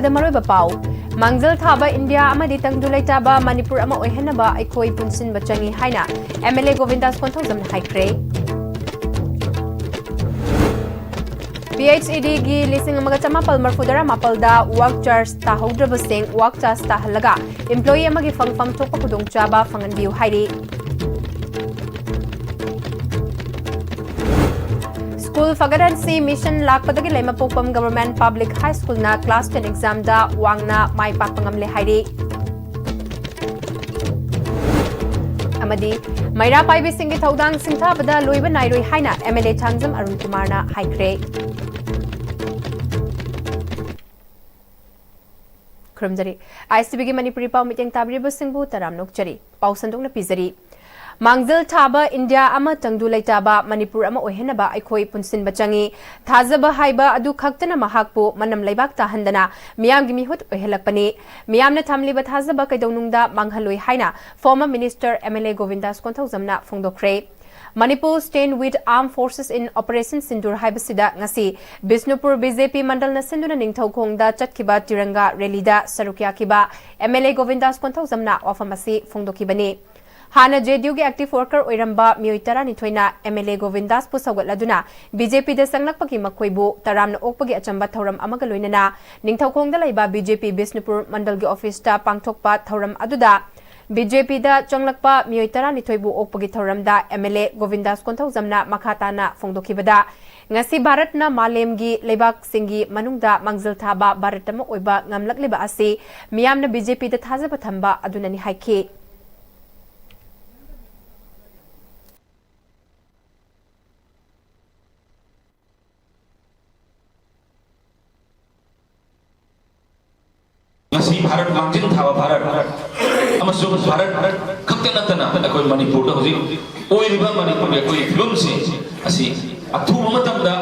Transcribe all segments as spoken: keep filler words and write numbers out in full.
ꯃꯔꯨꯑꯣꯏꯕ ꯄꯥꯎ꯫ ꯃꯥꯡꯖꯤꯜ ꯊꯥꯕ ꯏꯟꯗꯤꯌꯥ ꯑꯃꯗꯤ ꯇꯪꯗꯨ ꯂꯩꯇꯥꯕ ꯃꯅꯤꯄꯨꯔ ꯑꯃ ꯑꯣꯏꯍꯟꯅꯕ ꯑꯩꯈꯣꯏ ꯄꯨꯟꯁꯤꯟꯕ ꯆꯪꯏ ꯍꯥꯏꯅ ꯑꯦꯝ ꯑꯦꯜ ꯑꯦ ꯒꯣꯕꯤꯟꯗꯥꯁ ꯀꯣꯟꯊꯧꯖꯝꯅ ꯍꯥꯏꯈ꯭ꯔꯦ꯫ ꯄꯤ ꯑꯩꯆ ꯏ ꯗꯤꯒꯤ ꯂꯤꯁꯤꯡ ꯑꯃꯒ ꯆꯃꯥꯄꯜ ꯃꯔꯤꯐꯨ ꯇꯔꯥ ꯃꯥꯄꯜꯗ ꯋꯥꯛ ꯆꯥꯔꯖ ꯇꯥꯍꯧꯗ꯭ꯔꯕꯁꯤꯡ ꯋꯥꯛ ꯆꯥꯔꯖ ꯇꯥꯍꯜꯂꯒ ꯏꯝꯄ꯭ꯂꯣꯌꯤ ꯑꯃꯒꯤ ꯐꯪꯐꯝ ꯊꯣꯛꯄ ꯈꯨꯗꯣꯡꯆꯥꯕ ꯐꯪꯍꯟꯕꯤꯌꯨ ꯍꯥꯏꯔꯤ꯫ ꯁ꯭ꯀꯨꯜ ꯐꯒꯠꯍꯟꯁꯤ ꯃꯤꯁꯟ ꯂꯥꯛꯄꯗꯒꯤ ꯂꯩꯃꯄꯣꯛꯄꯝ ꯒꯚꯔꯟꯃꯦꯟꯠ ꯄꯕ꯭ꯂꯤꯛ ꯍꯥꯏ ꯁ꯭ꯀꯨꯜꯅ ꯀ꯭ꯂꯥꯁ ꯇꯦꯟ ꯑꯦꯛꯖꯥꯝꯗ ꯋꯥꯡꯅ ꯃꯥꯏ ꯄꯥꯛꯄ ꯉꯝꯂꯦ ꯍꯥꯏꯔꯤ꯫ ꯑꯃꯗꯤ ꯃꯩꯔꯥ ꯄꯥꯏꯕꯤꯁꯤꯡꯒꯤ ꯊꯧꯗꯥꯡ ꯁꯤꯡꯊꯥꯕꯗ ꯂꯣꯏꯕ ꯅꯥꯏꯔꯣꯏ ꯍꯥꯏꯅ ꯑꯦꯝ ꯑꯦꯜ ꯑꯦ ꯊꯥꯡꯖꯝ ꯑꯔꯨꯟ ꯀꯨꯃꯥꯔꯅ ꯍꯥꯏꯈ꯭ꯔꯦ꯫ ꯈꯨꯔꯨꯝꯖꯔꯤ꯫ ꯑꯥꯏ ꯑꯦꯁ ꯇꯤ ꯚꯤꯒꯤ ꯃꯅꯤꯄꯨꯔꯤ ꯄꯥꯎ ꯃꯤꯠꯌꯦꯡ ꯇꯥꯕꯤꯔꯤꯕꯁꯤꯡꯕꯨ ꯇꯔꯥꯝꯅ ꯑꯣꯛꯆꯔꯤ꯫ ꯄꯥꯎ ꯁꯟꯗꯣꯛꯅ ꯄꯤꯖꯔꯤ꯫ ꯃꯥꯡꯖꯤꯜ ꯊꯥꯕ ꯏꯟꯗꯤꯌꯥ ꯑꯃ ꯇꯪꯗꯨ ꯂꯩꯇꯥꯕ ꯃꯅꯤꯄꯨꯔ ꯑꯃ ꯑꯣꯏꯍꯟꯅꯕ ꯑꯩꯈꯣꯏ ꯄꯨꯟꯁꯤꯟꯕ ꯆꯪꯏ꯫ ꯊꯥꯖꯕ ꯍꯥꯏꯕ ꯑꯗꯨ ꯈꯛꯇꯅ ꯃꯍꯥꯛꯄꯨ ꯃꯅꯝ ꯂꯩꯕꯥꯛ ꯇꯥꯍꯟꯗꯅ ꯃꯤꯌꯥꯝꯒꯤ ꯃꯤꯍꯨꯠ ꯑꯣꯏꯍꯜꯂꯛꯄꯅꯤ꯫ ꯃꯤꯌꯥꯝꯅ ꯊꯝꯂꯤꯕ ꯊꯥꯖꯕ ꯀꯩꯗꯧꯅꯨꯡꯗ ꯃꯥꯡꯍꯜꯂꯣꯏ ꯍꯥꯏꯅ former minister M L A Gobindas ꯀꯣꯟꯊꯧꯖꯝꯅ ꯐꯣꯡꯗꯣꯛꯈ꯭ꯔꯦ꯫ Manipur stand with armed forces in Operation Sindoor ꯍꯥꯏꯕꯁꯤꯗ ꯉꯁꯤ ꯕꯤꯁꯅꯨꯄꯨꯔ ꯕꯤ ꯖꯦ ꯄꯤ ꯃꯟꯗꯜꯅ ꯁꯤꯟꯗꯨꯅ ꯅꯤꯡꯊꯧꯈꯣꯡꯗ ꯆꯠꯈꯤꯕ ꯇꯤꯔꯪꯒꯥ ꯔꯦꯂꯤꯗ ꯁꯔꯨꯛ ꯌꯥꯈꯤꯕ ꯑꯦꯝ ꯑꯦꯜ ꯑꯦ ꯒꯣꯕꯤꯟꯗꯥꯁ ꯀꯣꯟꯊꯧꯖꯝꯅ ꯋꯥꯐꯝ ꯑꯁꯤ ꯐꯣꯡꯗꯣꯛꯈꯤꯕꯅꯤ꯫ ꯍꯥꯟꯅ ꯖꯦ ꯗꯤ ꯌꯨꯒꯤ active worker ꯑꯣꯏꯔꯝꯕ ꯃꯤꯑꯣꯏ ꯇꯔꯥꯅꯤꯊꯣꯏꯅ ꯑꯦꯝ ꯑꯦꯜ ꯑꯦ ꯒꯣꯕꯤꯟꯗꯥꯁꯄꯨ ꯁꯧꯒꯠꯂꯗꯨꯅ ꯕꯤ ꯖꯦ ꯄꯤꯗ ꯆꯪꯂꯛꯄꯒꯤ ꯃꯈꯣꯏꯕꯨ ꯇꯔꯥꯝꯅ ꯑꯣꯛꯄꯒꯤ ꯑꯆꯝꯕ ꯊꯧꯔꯝ ꯑꯃꯒ ꯂꯣꯏꯅꯅ ꯅꯤꯡꯊꯧꯈꯣꯡꯗ ꯂꯩꯕ ꯕꯤ ꯖꯦ ꯄꯤ ꯕꯤꯁꯅꯨꯄꯨꯔ ꯃꯟꯗꯜꯒꯤ ꯑꯣꯐꯤꯁꯇ ꯄꯥꯡꯊꯣꯛꯄ ꯊꯧꯔꯝ ꯑꯗꯨꯗ ꯕꯤ ꯖꯦ ꯄꯤꯗ ꯆꯪꯂꯛꯄ ꯃꯤꯑꯣꯏ ꯇꯔꯥꯅꯤꯊꯣꯏꯕꯨ ꯑꯣꯛꯄꯒꯤ ꯊꯧꯔꯝꯗ ꯑꯦꯝ ꯑꯦꯜ ꯑꯦ ꯒꯣꯕꯤꯟꯗꯥꯁ ꯀꯣꯟꯊꯧꯖꯝꯅ ꯃꯈꯥ ꯇꯥꯅ ꯐꯣꯡꯗꯣꯛꯈꯤꯕꯗ, ꯉꯁꯤ ꯚꯥꯔꯠꯅ ꯃꯥꯂꯦꯝꯒꯤ ꯂꯩꯕꯥꯛꯁꯤꯡꯒꯤ ꯃꯅꯨꯡꯗ ꯃꯥꯡꯖꯤꯜ ꯊꯥꯕ ꯚꯥꯔꯠ ꯑꯃ ꯑꯣꯏꯕ ꯉꯝꯂꯛꯂꯤꯕ ꯑꯁꯤ ꯃꯤꯌꯥꯝꯅ ꯕꯤ ꯖꯦ ꯄꯤꯗ ꯊꯥꯖꯕ ꯊꯝꯕ ꯑꯗꯨꯅꯅꯤ ꯍꯥꯏꯈꯤ꯫ ꯉꯁꯤ ꯚꯥꯔꯠ ꯃꯥꯡꯖꯤꯜ ꯊꯥꯕ ꯚꯥꯔꯠ ꯑꯃꯁꯨꯡ ꯚꯥꯔꯠ ꯈꯛꯇ ꯅꯠꯇꯅ ꯑꯩꯈꯣꯏ ꯃꯅꯤꯄꯨꯔꯗ ꯍꯧꯖꯤꯛ ꯑꯣꯏꯔꯤꯕ ꯃꯅꯤꯄꯨꯔꯒꯤ ꯑꯩꯈꯣꯏꯒꯤ ꯐꯤꯕꯝꯁꯦ ꯑꯁꯤ ꯑꯊꯨꯕ ꯃꯇꯝꯗ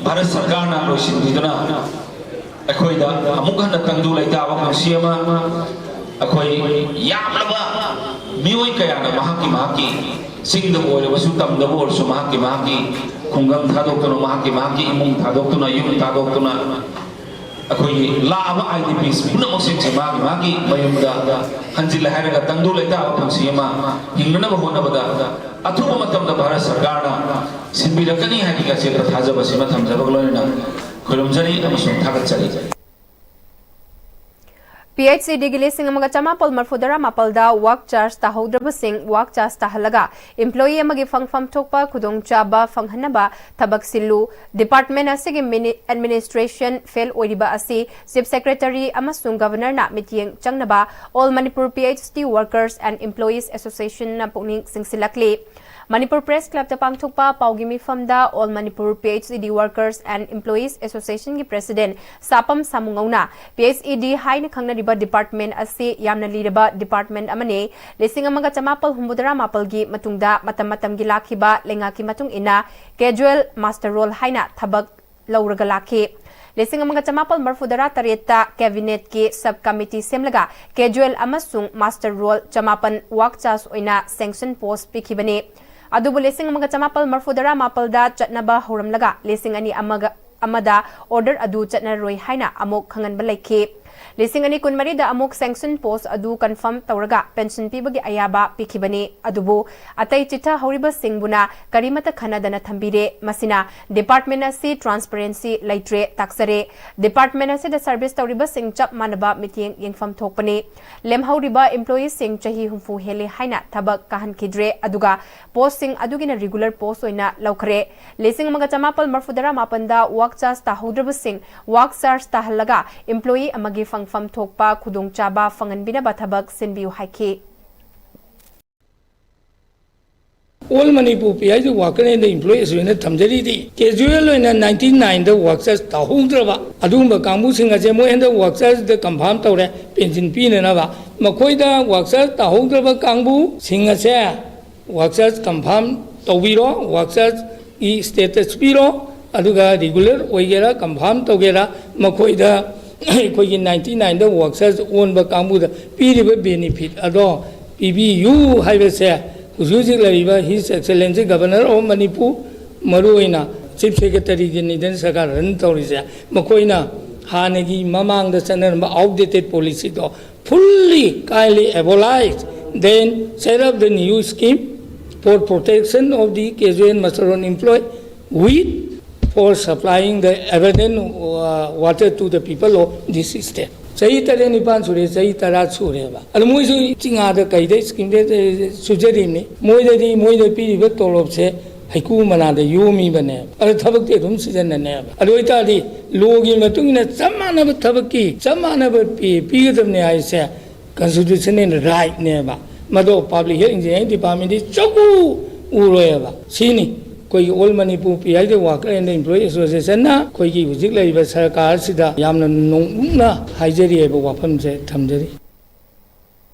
ꯚꯥꯔꯠ ꯁꯔꯀꯥꯔꯅ ꯂꯣꯏꯁꯤꯟꯕꯤꯗꯨꯅ ꯑꯩꯈꯣꯏꯗ ꯑꯃꯨꯛ ꯍꯟꯅ ꯇꯪꯗꯨ ꯂꯩꯇꯥꯕ ꯄꯨꯟꯁꯤ ꯑꯃ, ꯑꯩꯈꯣꯏ ꯌꯥꯝꯂꯕ ꯃꯤꯑꯣꯏ ꯀꯌꯥꯅ ꯃꯍꯥꯛꯀꯤ ꯃꯍꯥꯛꯀꯤ ꯆꯤꯡꯗꯕꯨ ꯑꯣꯏꯔꯕꯁꯨ, ꯇꯝꯗꯕꯨ ꯑꯣꯏꯔꯁꯨ, ꯃꯍꯥꯛꯀꯤ ꯃꯍꯥꯛꯀꯤ ꯈꯨꯡꯒꯪ ꯊꯥꯗꯣꯛꯇꯨꯅ, ꯃꯍꯥꯛꯀꯤ ꯃꯍꯥꯛꯀꯤ ꯏꯃꯨꯡ ꯊꯥꯗꯣꯛꯇꯨꯅ, ꯌꯨꯝ ꯊꯥꯗꯣꯛꯇꯨꯅ, ꯑꯩꯈꯣꯏꯒꯤ ꯂꯥꯛꯑꯕ ꯑꯥꯏ ꯗꯤ ꯄꯤꯁ ꯄꯨꯝꯅꯃꯛꯁꯤꯡꯁꯤ ꯃꯥꯒꯤ ꯃꯥꯒꯤ ꯃꯌꯨꯝꯗ ꯍꯟꯖꯤꯜꯂꯦ ꯍꯥꯏꯔꯒ ꯇꯪꯗꯨ ꯂꯩꯇꯥꯕ ꯄꯨꯟꯁꯤ ꯑꯃ ꯍꯤꯡꯅꯅꯕ ꯍꯣꯠꯅꯕꯗ ꯑꯊꯨꯕ ꯃꯇꯝꯗ ꯚꯥꯔꯠ ꯁꯔꯀꯥꯔꯅ ꯁꯤꯟꯕꯤꯔꯛꯀꯅꯤ ꯍꯥꯏꯕꯒꯤ ꯑꯆꯦꯠꯄ ꯊꯥꯖꯕꯁꯤꯃ ꯊꯝꯖꯕꯒ ꯂꯣꯏꯅꯅ ꯈꯨꯔꯨꯝꯖꯔꯤ ꯑꯃꯁꯨꯡ ꯊꯥꯒꯠꯆꯔꯤ꯫ ꯄꯤ ꯑꯩꯆ ꯏ ꯗꯤꯒꯤ ꯂꯤꯁꯤꯡ ꯑꯃꯒ ꯆꯃꯥꯄꯜ ꯃꯔꯐꯨꯇꯔꯥ ꯃꯥꯄꯜꯗ ꯋꯥꯛ ꯆꯥꯔꯖ ꯇꯥꯍꯧꯗ꯭ꯔꯕꯁꯤꯡ ꯋꯥꯛ ꯆꯥꯔꯖ ꯇꯥꯍꯜꯂꯒ employee ꯑꯃꯒꯤ ꯐꯪꯐꯝ ꯊꯣꯛꯄ ꯈꯨꯗꯣꯡꯆꯥꯕ ꯐꯪꯍꯟꯅꯕ ꯊꯕꯛ ꯁꯤꯜꯂꯨ꯫ Department ꯑꯁꯤꯒꯤ administration fail ꯑꯣꯏꯔꯤꯕ ꯑꯁꯤ Chief Secretary ꯑꯃꯁꯨꯡ Governorꯅ ꯃꯤꯠꯌꯦꯡ ꯆꯪꯅꯕ All Manipur P H D Workers and Employees Associationꯅ ꯄꯨꯛꯅꯤꯡ ꯆꯤꯡꯁꯤꯜꯂꯛꯂꯤ꯫ ꯃꯅꯤꯄꯨꯔ ꯄ꯭ꯔꯦꯁ ꯀ꯭ꯂꯕꯇ ꯄꯥꯡꯊꯣꯛꯄ ꯄꯥꯎꯒꯤ ꯃꯤꯐꯝꯗ All Manipur P H E D Workers and Employees Associationꯒꯤ President ꯁꯥꯄꯝ ꯁꯥꯃꯨꯉꯧꯅ P H E D ꯍꯥꯏꯅ ꯈꯪꯅꯔꯤꯕ department ꯑꯁꯤ ꯌꯥꯝꯅ ꯂꯤꯔꯕ department ꯑꯃꯅꯤ꯫ ꯂꯤꯁꯤꯡ ꯑꯃꯒ ꯆꯃꯥꯄꯜ ꯍꯨꯝꯐꯨꯇꯔꯥ ꯃꯥꯄꯜꯒꯤ ꯃꯇꯨꯡꯗ ꯃꯇꯝ ꯃꯇꯝꯒꯤ ꯂꯥꯛꯈꯤꯕ ꯂꯩꯉꯥꯛꯀꯤ ꯃꯇꯨꯡ ꯏꯟꯅ casual muster roll ꯍꯥꯏꯅ ꯊꯕꯛ ꯂꯧꯔꯒ ꯂꯥꯛꯈꯤ꯫ ꯂꯤꯁꯤꯡ ꯑꯃꯒ ꯆꯃꯥꯄꯜ ꯃꯔꯐꯨꯇꯔꯥ ꯇꯔꯦꯠꯇ cabinetꯀꯤ sub committee ꯁꯦꯝꯂꯒ casual ꯑꯃꯁꯨꯡ muster roll ꯆꯃꯥꯄꯜ work charge ꯑꯣꯏꯅ sanction post ꯄꯤꯈꯤꯕꯅꯤ꯫ ꯑꯗꯨꯕꯨ ꯂꯤꯁꯤꯡ ꯑꯃꯒ ꯆꯃꯥꯄꯜ ꯃꯔꯐꯨꯇꯔꯥ ꯃꯥꯄꯜꯗ ꯆꯠꯅꯕ ꯍꯧꯔꯝꯂꯒ ꯂꯤꯁꯤꯡ ꯑꯅꯤ ꯑꯃꯒ ꯑꯃꯗ order ꯑꯗꯨ ꯆꯠꯅꯔꯣꯏ ꯍꯥꯏꯅ ꯑꯃꯨꯛ ꯈꯪꯍꯟꯕ ꯂꯩꯈꯤ꯫ ꯂꯤꯁꯤꯡ ꯑꯅꯤ ꯀꯨꯟꯃꯔꯤꯗ ꯑꯃꯨꯛ sanction post ꯑꯗꯨ confirm ꯇꯧꯔꯒ pension ꯄꯤꯕꯒꯤ ꯑꯌꯥꯕ ꯄꯤꯈꯤꯕꯅꯤ꯫ ꯑꯗꯨꯕꯨ ꯑꯇꯩ ꯆꯤꯠꯊꯍꯧꯔꯤꯕꯁꯤꯡꯕꯨꯅ ꯀꯔꯤꯃꯠꯇ ꯈꯟꯅꯗꯅ ꯊꯝꯕꯤꯔꯦ꯫ ꯃꯁꯤꯅ department ꯑꯁꯤ transparency ꯂꯩꯇ꯭ꯔꯦ ꯇꯥꯛꯆꯔꯦ꯫ Department ꯑꯁꯤꯗ service ꯇꯧꯔꯤꯕꯁꯤꯡ ꯆꯞ ꯃꯥꯟꯅꯕ ꯃꯤꯠꯌꯦꯡ ꯌꯦꯡꯐꯝ ꯊꯣꯛꯄꯅꯤ꯫ ꯂꯦꯝꯍꯧꯔꯤꯕ employeeꯁꯤꯡ ꯆꯍꯤ ꯍꯨꯝꯐꯨ ꯍꯦꯜꯂꯦ ꯍꯥꯏꯅ ꯊꯕꯛ ꯀꯥꯍꯟꯈꯤꯗ꯭ꯔꯦ, ꯑꯗꯨꯒ postꯁꯤꯡ ꯑꯗꯨꯒꯤꯅ regular post ꯑꯣꯏꯅ ꯂꯧꯈ꯭ꯔꯦ꯫ ꯂꯤꯁꯤꯡ ꯑꯃꯒ ꯆꯃꯥꯄꯜ ꯃꯔꯐꯨꯇꯔꯥ ꯃꯥꯄꯜꯗ work charge ꯇꯥꯍꯧꯗ꯭ꯔꯕꯁꯤꯡ work charge ꯇꯥꯍꯜꯂꯒ employee ꯑꯃꯒꯤ ꯐꯪꯐꯝ ꯊꯣꯛꯄ ꯈꯨꯗꯣꯡꯆꯥꯕ ꯐꯪꯍꯟꯕꯤꯅꯕ ꯊꯕꯛ ꯁꯤꯟꯕꯤꯌꯨ ꯍꯥꯏꯈꯤ꯫ All Manipur P H D Worker and Employee Association ꯊꯝꯖꯔꯤꯗꯤ casual ꯑꯣꯏꯅ ninety nineꯗ work charge ꯇꯥꯍꯧꯗ꯭ꯔꯕ ꯑꯗꯨꯒꯨꯝꯕ ꯀꯥꯡꯕꯨꯁꯤꯡ ꯑꯁꯦ ꯃꯣꯏ ꯍꯟꯗꯛ work chargeꯗ confirm ꯇꯧꯔꯦ pension ꯄꯤꯅꯅꯕ꯫ ꯃꯈꯣꯏꯗ work charge ꯇꯥꯍꯧꯗ꯭ꯔꯕ ꯀꯥꯡꯕꯨꯁꯤꯡ ꯑꯁꯦ work charge confirm ꯇꯧꯕꯤꯔꯣ꯫ Work chargeꯒꯤ status ꯄꯤꯔꯣ꯫ ꯑꯗꯨꯒ regular ꯑꯣꯏꯒꯦꯔꯥ confirm ꯇꯧꯒꯦꯔꯥ ꯃꯈꯣꯏꯗ ꯑꯩꯈꯣꯏꯒꯤ ninety nineꯗ work charge ꯑꯣꯟꯕ ꯀꯥꯡꯕꯨꯗ ꯄꯤꯔꯤꯕ benefit ꯑꯗꯣ ꯄꯤꯕꯤꯌꯨ ꯍꯥꯏꯕꯁꯦ ꯍꯧꯖꯤꯛ ꯍꯧꯖꯤꯛ ꯂꯩꯔꯤꯕ His Excellency Governor of Manipur, ꯃꯔꯨꯑꯣꯏꯅ Chief Secretaryꯒꯤ ꯅꯤꯗꯟ ꯁꯔꯀꯥꯔ run ꯇꯧꯔꯤꯁꯦ ꯃꯈꯣꯏꯅ ꯍꯥꯟꯅꯒꯤ ꯃꯃꯥꯡꯗ ꯆꯠꯅꯔꯝꯕ outdated policyꯗꯣ fully kindly abolish, then set up the new scheme for protection of the casual muster on employee with for supplying the abundant uh, water to the people of this state. ꯆꯍꯤ ꯇꯔꯦꯠ ꯅꯤꯄꯥꯟ ꯁꯨꯔꯦ, ꯆꯍꯤ ꯇꯔꯥ ꯁꯨꯔꯦꯕ꯫ ꯑꯗꯣ ꯃꯣꯏꯁꯨ ꯆꯤꯡ ꯑꯥꯗ ꯀꯩꯗ ꯁ꯭ꯀꯤꯝꯗ ꯁꯨꯖꯔꯤꯕꯅꯤ꯫ ꯃꯣꯏꯗꯗꯤ ꯃꯣꯏꯗ ꯄꯤꯔꯤꯕ ꯇꯣꯂꯣꯞꯁꯦ ꯍꯩꯀꯨ ꯃꯅꯥꯗ ꯌꯣꯝꯃꯤꯕꯅꯦꯕ꯫ ꯑꯗꯣ ꯊꯕꯛꯇꯤ ꯑꯗꯨꯝ ꯁꯤꯖꯤꯟꯅꯅꯦꯕ꯫ ꯑꯗꯨ ꯑꯣꯏꯇꯥꯔꯗꯤ ꯂꯣꯒꯤ ꯃꯇꯨꯡ ꯏꯟꯅ ꯆꯞ ꯃꯥꯟꯅꯕ ꯊꯕꯛꯀꯤ ꯆꯞ ꯃꯥꯟꯅꯕ ꯄꯤ ꯄꯤꯒꯗꯕꯅꯦ ꯍꯥꯏꯁꯦ constitutional rightꯅꯦꯕ꯫ ꯃꯗꯣ public health engineering departmentꯗꯤ ꯆꯀꯨ ꯎꯔꯣꯏꯕ꯫ ꯁꯤꯅꯤ ꯑꯩꯈꯣꯏꯒꯤ All Manipur P H D Worker and Employee Associationꯅ ꯑꯩꯈꯣꯏꯒꯤ ꯍꯧꯖꯤꯛ ꯂꯩꯔꯤꯕ ꯁꯔꯀꯥꯔꯁꯤꯗ ꯌꯥꯝꯅ ꯅꯣꯡꯂꯨꯛꯅ ꯍꯥꯏꯖꯔꯤꯑꯕ ꯋꯥꯐꯝꯁꯦ ꯊꯝꯖꯔꯤ꯫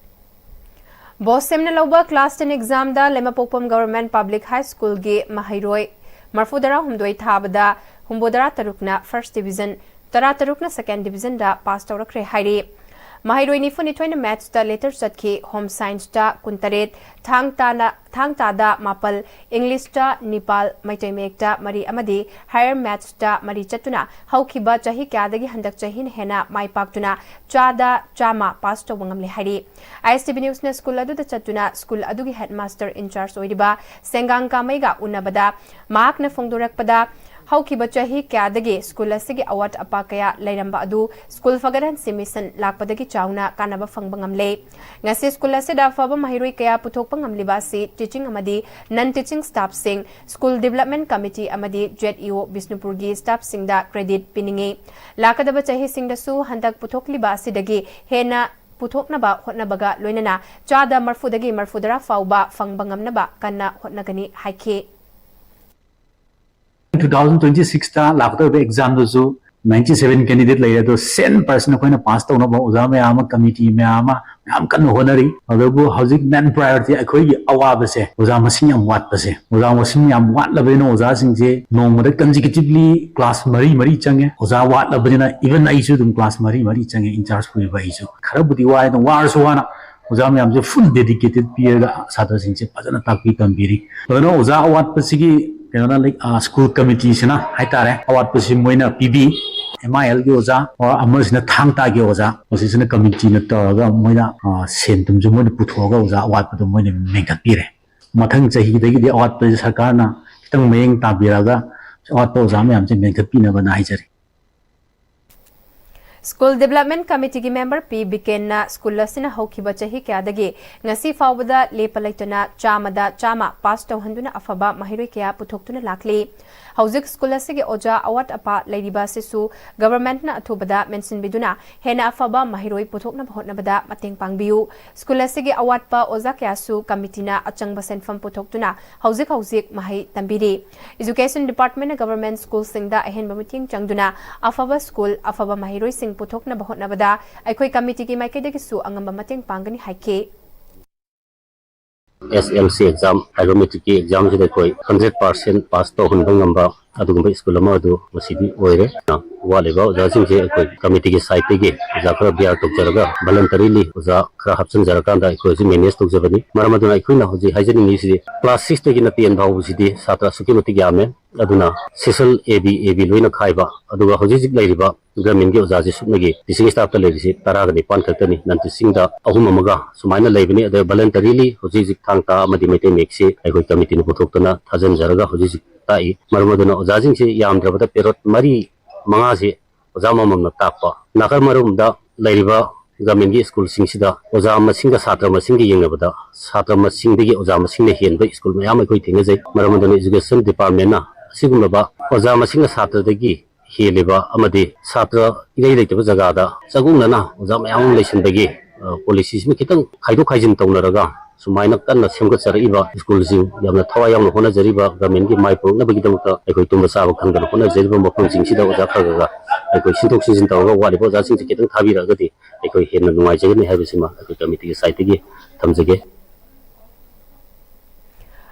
ꯕꯣꯁ ꯁꯦꯝꯅ ꯂꯧꯕ class ten examꯗ ꯂꯩꯃꯄꯣꯛꯄꯝ Government Public High Schoolꯒꯤ ꯃꯍꯩꯔꯣꯏ ꯃꯔꯐꯨ ꯇꯔꯥ ꯍꯨꯝꯗꯣꯏ ꯊꯥꯕꯗ ꯍꯨꯝꯐꯨ ꯇꯔꯥ ꯇꯔꯨꯛꯅ first division, ꯇꯔꯥ ꯇꯔꯨꯛꯅ second divisionꯗ pass ꯇꯧꯔꯛꯈ꯭ꯔꯦ ꯍꯥꯏꯔꯤ꯫ ꯃꯍꯩꯔꯣꯏ ꯅꯤꯐꯨ ꯅꯤꯊꯣꯏꯅ mathsꯇ letter ꯆꯠꯈꯤ, home scienceꯇ ꯀꯨꯟꯇꯔꯦꯠ, ꯊꯥꯡ ꯇꯥꯅ ꯊꯥꯡ ꯇꯥꯗ ꯃꯥꯄꯜ, Englishꯇ ꯅꯤꯄꯥꯜ, ꯃꯩꯇꯩ ꯃꯌꯦꯛꯇ ꯃꯔꯤ ꯑꯃꯗꯤ higher mathsꯇ ꯃꯔꯤ ꯆꯠꯇꯨꯅ ꯍꯧꯈꯤꯕ ꯆꯍꯤ ꯀꯌꯥꯗꯒꯤ ꯍꯟꯗꯛ ꯆꯍꯤꯅ ꯍꯦꯟꯅ ꯃꯥꯏ ꯄꯥꯛꯇꯨꯅ ꯆꯥꯗ ꯆꯥꯝꯃ pass ꯇꯧꯕ ꯉꯝꯂꯦ ꯍꯥꯏꯔꯤ꯫ ISTV Newsꯅ school ꯑꯗꯨꯗ ꯆꯠꯇꯨꯅ school ꯑꯗꯨꯒꯤ headmaster in charge ꯑꯣꯏꯔꯤꯕ ꯁꯦꯡꯒꯥꯡ ꯀꯥꯃꯩꯒ ꯎꯅꯕꯗ ꯃꯍꯥꯛꯅ ꯐꯣꯡꯗꯣꯔꯛꯄꯗ, ꯍꯧꯈꯤꯕ ꯆꯍꯤ ꯀꯌꯥꯗꯒꯤ school ꯑꯁꯤꯒꯤ ꯑꯋꯥꯠ ꯑꯄꯥ ꯀꯌꯥ ꯂꯩꯔꯝꯕ ꯑꯗꯨ school ꯐꯒꯠꯍꯟꯁꯤ mission ꯂꯥꯛꯄꯗꯒꯤ ꯆꯥꯎꯅ ꯀꯥꯟꯅꯕ ꯐꯪꯕ ꯉꯝꯂꯦ꯫ ꯉꯁꯤ school ꯑꯁꯤꯗ ꯑꯐꯕ ꯃꯍꯩꯔꯣꯏ ꯀꯌꯥ ꯄꯨꯊꯣꯛꯄ ꯉꯝꯂꯤꯕ ꯑꯁꯤ teaching ꯑꯃꯗꯤ non teaching staffꯁꯤꯡ, school development committee ꯑꯃꯗꯤ ZEO ꯕꯤꯁꯅꯨꯄꯨꯔꯒꯤ staffꯁꯤꯡꯗ credit ꯄꯤꯅꯤꯡꯏ꯫ ꯂꯥꯛꯀꯗꯕ ꯆꯍꯤꯁꯤꯡꯗꯁꯨ ꯍꯟꯗꯛ ꯄꯨꯊꯣꯛꯂꯤꯕ ꯑꯁꯤꯗꯒꯤ ꯍꯦꯟꯅ ꯄꯨꯊꯣꯛꯅꯕ ꯍꯣꯠꯅꯕꯒ ꯂꯣꯏꯅꯅ ꯆꯥꯗ ꯃꯔꯐꯨꯗꯒꯤ ꯃꯔꯐꯨꯇꯔꯥ ꯐꯥꯎꯕ ꯐꯪꯕ ꯉꯝꯅꯕ ꯀꯟꯅ ꯍꯣꯠꯅꯒꯅꯤ ꯍꯥꯏꯈꯤ꯫ two thousand twenty sixꯇ ꯂꯥꯛꯀꯗꯧꯔꯤꯕ examꯗꯁꯨ ninety seven candidate ꯂꯩꯔꯦ꯫ ꯑꯗꯣ cent percent ꯑꯩꯈꯣꯏꯅ pass ꯇꯧꯅꯕ ꯑꯣꯖꯥ ꯃꯌꯥꯝ ꯑꯃ, committee ꯃꯌꯥꯝ ꯑꯃ ꯃꯌꯥꯝ ꯀꯟꯅ ꯍꯣꯠꯅꯔꯤ꯫ ꯑꯗꯨꯕꯨ ꯍꯧꯖꯤꯛ main priority ꯑꯩꯈꯣꯏꯒꯤ ꯑꯋꯥꯕꯁꯦ ꯑꯣꯖꯥ ꯃꯁꯤꯡ ꯌꯥꯝ ꯋꯥꯠꯄꯁꯦ꯫ ꯑꯣꯖꯥ ꯃꯁꯤꯡ ꯌꯥꯝ ꯋꯥꯠꯂꯕꯅꯤꯅ ꯑꯣꯖꯥꯁꯤꯡꯁꯦ ꯅꯣꯡꯃꯗ consecutively class ꯃꯔꯤ ꯃꯔꯤ ꯆꯪꯉꯦ꯫ ꯑꯣꯖꯥ ꯋꯥꯠꯂꯕꯅꯤꯅ even ꯑꯩꯁꯨ ꯑꯗꯨꯝ class ꯃꯔꯤ ꯃꯔꯤ ꯆꯪꯉꯦ, in charge ꯄꯨꯔꯤꯕ ꯑꯩꯁꯨ꯫ ꯈꯔꯕꯨꯗꯤ ꯋꯥꯏ, ꯑꯗꯨꯝ ꯋꯥꯔꯁꯨ ꯋꯥꯅ ꯑꯣꯖꯥ ꯃꯌꯥꯝꯁꯦ full dedicated ꯄꯤꯔꯒ ꯁꯥꯇ꯭ꯔꯁꯤꯡꯁꯦ ꯐꯖꯅ ꯇꯥꯛꯄꯤ ꯇꯝꯕꯤꯔꯤ꯫ ꯑꯗꯨꯅ ꯑꯣꯖꯥ ꯑꯋꯥꯠꯄꯁꯤꯒꯤ ꯀꯩꯅꯣꯅ, ꯂꯩ-, ꯑ, ꯁ꯭ꯀꯨꯜ ꯀꯃꯤꯇꯤꯁꯤꯅ ꯍꯥꯏꯇꯥꯔꯦ, ꯑꯋꯥꯠꯄꯁꯤ ꯃꯣꯏꯅ ꯄꯤꯕꯤ꯫ ꯑꯦꯝ ꯑꯥꯏ ꯑꯦꯜꯒꯤ ꯑꯣꯖꯥ, ꯑꯣꯔ ꯑꯃꯁꯤꯅ ꯊꯥꯡ ꯇꯥꯒꯤ ꯑꯣꯖꯥ, ꯃꯁꯤꯁꯤꯅ ꯀꯃꯤꯇꯤꯅ ꯇꯧꯔꯒ ꯃꯣꯏꯅ, ꯑ, ꯁꯦꯟ ꯊꯨꯝꯁꯨ ꯃꯣꯏꯅ ꯄꯨꯊꯣꯛꯑꯒ ꯑꯣꯖꯥ ꯑꯋꯥꯠꯄꯗꯣ ꯃꯣꯏꯅ ꯃꯦꯟꯈꯠꯄꯤꯔꯦ꯫ ꯃꯊꯪ ꯆꯍꯤꯗꯒꯤꯗꯤ ꯑꯋꯥꯠꯄꯁꯦ ꯁꯔꯀꯥꯔꯅ ꯈꯤꯇꯪ ꯃꯌꯦꯡ ꯇꯥꯕꯤꯔꯒ ꯑꯋꯥꯠꯄ ꯑꯣꯖꯥ ꯃꯌꯥꯝꯁꯦ ꯃꯦꯟꯈꯠꯄꯤꯅꯕꯅ ꯍꯥꯏꯖꯔꯤ꯫ ꯁ꯭ꯀꯨꯜ ꯗꯤꯕꯦꯂꯞꯃꯦꯟ ꯀꯃꯤꯇꯤꯒꯤ ꯃꯦꯝꯕꯔ ꯄꯤ ꯕꯤꯀꯦꯟꯅ ꯁ꯭ꯀꯨꯜ ꯑꯁꯤꯅ ꯍꯧꯈꯤꯕ ꯆꯍꯤ ꯀꯌꯥꯗꯒꯤ ꯉꯁꯤ ꯐꯥꯎꯕꯗ ꯂꯦꯞꯄ ꯂꯩꯇꯅ ꯆꯥꯝꯃꯗ ꯆꯥꯝꯃ ꯄꯥꯁ ꯇꯧꯍꯟꯗꯨꯅ ꯑꯐꯕ ꯃꯍꯩꯔꯣꯏ ꯀꯌꯥ ꯄꯨꯊꯣꯛꯇꯨꯅ ꯂꯥꯛꯂꯤ꯫ ꯍꯧꯖꯤꯛ ꯁ꯭ꯀꯨꯜ ꯑꯁꯤꯒꯤ ꯑꯣꯖꯥ ꯑꯋꯥꯠ ꯑꯄꯥ ꯂꯩꯔꯤꯕ ꯑꯁꯤꯁꯨ ꯒꯚꯔꯟꯃꯦꯟꯠꯅ ꯑꯊꯨꯕꯗ ꯃꯦꯟꯁꯤꯟꯕꯤꯗꯨꯅ ꯍꯦꯟꯅ ꯑꯐꯕ ꯃꯍꯩꯔꯣꯏ ꯄꯨꯊꯣꯛꯅꯕ ꯍꯣꯠꯅꯕꯗ ꯃꯇꯦꯡ ꯄꯥꯡꯕꯤꯌꯨ꯫ ꯁ꯭ꯀꯨꯜ ꯑꯁꯤꯒꯤ ꯑꯋꯥꯠꯄ ꯑꯣꯖꯥ ꯀꯌꯥꯁꯨ ꯀꯃꯤꯇꯤꯅ ꯑꯆꯪꯕ ꯁꯦꯟꯐꯝ ꯄꯨꯊꯣꯛꯇꯨꯅ ꯍꯧꯖꯤꯛ ꯍꯧꯖꯤꯛ ꯃꯍꯩ ꯇꯝꯕꯤꯔꯤ꯫ ꯏꯖꯨꯀꯦꯁꯟ ꯗꯤꯄꯥꯔꯠꯃꯦꯟꯠꯅ ꯒꯚꯔꯟꯃꯦꯟꯠ ꯁ꯭ꯀꯨꯜꯁꯤꯡꯗ ꯑꯍꯦꯟꯕ ꯃꯤꯠꯌꯦꯡ ꯆꯪꯗꯨꯅ ꯑꯐꯕ ꯁ꯭ꯀꯨꯜ, ꯑꯐꯕ ꯃꯍꯩꯔꯣꯏꯁꯤꯡ ꯄꯨꯊꯣꯛꯅꯕ ꯍꯣꯠꯅꯕꯗ ꯑꯩꯈꯣꯏ ꯀꯃꯤꯇꯤꯒꯤ ꯃꯥꯏꯀꯩꯗꯒꯤꯁꯨ ꯑꯉꯝꯕ ꯃꯇꯦꯡ ꯄꯥꯡꯒꯅꯤ ꯍꯥꯏꯈꯤ꯫ ꯑꯦꯁ ꯑꯦꯜ ꯁꯤ ꯑꯦꯛꯖꯥꯝ, ꯍꯥꯏꯕ ꯃꯦꯇ꯭ꯔꯤꯛꯀꯤ ꯑꯦꯛꯖꯥꯝꯁꯤꯗ ꯑꯩꯈꯣꯏ ꯍꯟꯗ꯭ꯔꯦꯠ ꯄꯥꯔꯁꯦꯟ ꯄꯥꯁ ꯇꯧꯍꯟꯕ ꯉꯝꯕ ꯑꯗꯨꯒꯨꯝꯕ ꯁ꯭ꯀꯨꯜ ꯑꯃ ꯑꯗꯨ ꯉꯁꯤꯗꯤ ꯑꯣꯏꯔꯦ꯫ ꯋꯥꯠꯂꯤꯕ ꯑꯣꯖꯥꯁꯤꯡꯁꯦ ꯑꯩꯈꯣꯏ ꯀꯃꯤꯇꯤꯒꯤ ꯁꯥꯏꯠꯇꯒꯤ ꯑꯣꯖꯥ ꯈꯔ ꯕꯤꯌꯥꯔ ꯇꯧꯖꯔꯒ, ꯚꯣꯂꯟꯇꯔꯤꯂꯤ ꯑꯣꯖꯥ ꯈꯔ ꯍꯥꯞꯆꯤꯟꯖꯔꯀꯥꯟꯗ ꯑꯩꯈꯣꯏ ꯍꯧꯖꯤꯛ ꯃꯦꯅꯦꯖ ꯇꯧꯖꯕꯅꯤ꯫ ꯃꯔꯝ ꯑꯗꯨꯅ ꯑꯩꯈꯣꯏꯅ ꯍꯧꯖꯤꯛ ꯍꯥꯏꯖꯅꯤꯡꯉꯤꯁꯤꯗꯤ, ꯀ꯭ꯂꯥꯁ ꯁꯤꯛꯁꯇꯒꯤꯅ ꯇꯦꯟ ꯐꯥꯎꯕꯁꯤꯗꯤ ꯁꯥꯇ꯭ꯔ ꯑꯁꯨꯛꯀꯤ ꯃꯇꯤꯛ ꯌꯥꯝꯃꯦ꯫ ꯑꯗꯨꯅ C S L, A B, A B ꯂꯣꯏꯅ ꯈꯥꯏꯕ, ꯑꯗꯨꯒ ꯍꯧꯖꯤꯛ ꯍꯧꯖꯤꯛ ꯂꯩꯔꯤꯕ ꯒꯚꯔꯟꯃꯦꯟꯠꯀꯤ ꯑꯣꯖꯥꯁꯤ ꯁꯨꯞꯅꯒꯤ ꯇꯤꯆꯤꯡ ꯁ꯭ꯇꯥꯐꯇ ꯂꯩꯔꯤꯁꯤ ꯇꯔꯥꯒ ꯅꯤꯄꯥꯟ ꯈꯛꯇꯅꯤ, ꯅꯟ ꯇꯤꯆꯤꯡꯗ ꯑꯍꯨꯝ ꯑꯃꯒ ꯁꯨꯃꯥꯏꯅ ꯂꯩꯕꯅꯤ꯫ ꯑꯗ ꯚꯣꯂꯟꯇꯔꯤꯂꯤ ꯍꯧꯖꯤꯛ ꯍꯧꯖꯤꯛ ꯊꯥꯡ ꯇꯥ ꯑꯃꯗꯤ ꯃꯩꯇꯩ ꯃꯌꯦꯛꯁꯤ ꯑꯩꯈꯣꯏ ꯀꯃꯤꯇꯤꯅ ꯄꯨꯊꯣꯛꯇꯨꯅ ꯊꯥꯖꯤꯟꯖꯔꯒ ꯍꯧꯖꯤꯛ ꯍꯧꯖꯤꯛ ꯇꯥꯛꯏ꯫ ꯃꯔꯝ ꯑꯗꯨꯅ ꯑꯣꯖꯥꯁꯤꯡꯁꯤ ꯌꯥꯝꯗ꯭ꯔꯕꯗ ꯄꯦꯔꯣꯠ ꯃꯔꯤ ꯃꯉꯥꯁꯤ ꯑꯣꯖꯥ ꯑꯃꯃꯝꯅ ꯇꯥꯛꯄ꯫ ꯅꯥꯀꯜ ꯑꯃꯔꯣꯝꯗ ꯂꯩꯔꯤꯕ ꯒꯚꯔꯟꯃꯦꯟꯠꯀꯤ ꯁ꯭ꯀꯨꯜꯁꯤꯡꯁꯤꯗ ꯑꯣꯖꯥ ꯃꯁꯤꯡꯒ ꯁꯥꯇ꯭ꯔ ꯃꯁꯤꯡꯒ ꯌꯦꯡꯅꯕꯗ ꯁꯥꯇ꯭ꯔ ꯃꯁꯤꯡꯗꯒꯤ ꯑꯣꯖꯥ ꯃꯁꯤꯡꯅ ꯍꯦꯟꯕ ꯁ꯭ꯀꯨꯜ ꯃꯌꯥꯝ ꯑꯩꯈꯣꯏ ꯊꯦꯡꯅꯖꯩ꯫ ꯃꯔꯝ ꯑꯗꯨꯅ ꯏꯖꯨꯀꯦꯁꯟ ꯗꯤꯄꯥꯔꯠꯃꯦꯟꯠꯅ ꯑꯁꯤꯒꯨꯝꯂꯕ ꯑꯣꯖꯥ ꯃꯁꯤꯡꯒ ꯁꯥꯇ꯭ꯔꯗꯒꯤ ꯍꯦꯜꯂꯤꯕ ꯑꯃꯗꯤ ꯁꯥꯇ꯭ꯔ ꯏꯔꯩ ꯂꯩꯇꯕ ꯖꯒꯥꯗ ꯆꯒꯨꯡꯅꯅ ꯑꯣꯖꯥ ꯃꯌꯥꯝ ꯑꯃ ꯂꯩꯁꯤꯟꯕꯒꯤ, ꯑ, ꯄꯣꯂꯤꯁꯤꯁꯤꯃ ꯈꯤꯇꯪ ꯈꯥꯏꯗꯣꯛ ꯈꯥꯏꯖꯤꯟ ꯇꯧꯅꯔꯒ ꯁꯨꯃꯥꯏꯅ ꯀꯟꯅ ꯁꯦꯝꯒꯠꯆꯔꯛꯏꯕ ꯁ꯭ꯀꯨꯜꯁꯤꯡ, ꯌꯥꯝꯅ ꯊꯋꯥꯏ ꯌꯥꯎꯅ ꯍꯣꯠꯅꯖꯔꯤꯕ ꯒꯚꯔꯟꯃꯦꯟꯠꯀꯤ ꯃꯥꯏ ꯄꯨꯔꯛꯅꯕꯒꯤꯗꯃꯛꯇ ꯑꯩꯈꯣꯏ ꯇꯨꯝꯕ ꯆꯥꯕ ꯈꯪꯗꯅ ꯍꯣꯠꯅꯖꯔꯤꯕ ꯃꯐꯝꯁꯤꯡꯁꯤꯗ ꯑꯣꯖꯥ ꯈꯔ ꯈꯔ ꯑꯩꯈꯣꯏ ꯁꯤꯟꯗꯣꯛ ꯁꯤꯟꯖꯤꯟ ꯇꯧꯔꯒ ꯋꯥꯠꯂꯤꯕ ꯑꯣꯖꯥꯁꯤꯡꯁꯤ ꯈꯤꯇꯪ ꯊꯥꯕꯤꯔꯛꯑꯒꯗꯤ ꯑꯩꯈꯣꯏ ꯍꯦꯟꯅ ꯅꯨꯡꯉꯥꯏꯖꯒꯅꯤ ꯍꯥꯏꯕꯁꯤꯃ ꯑꯩꯈꯣꯏ ꯀꯃꯤꯇꯤꯒꯤ ꯁꯥꯏꯠꯇꯒꯤ ꯊꯝꯖꯒꯦ꯫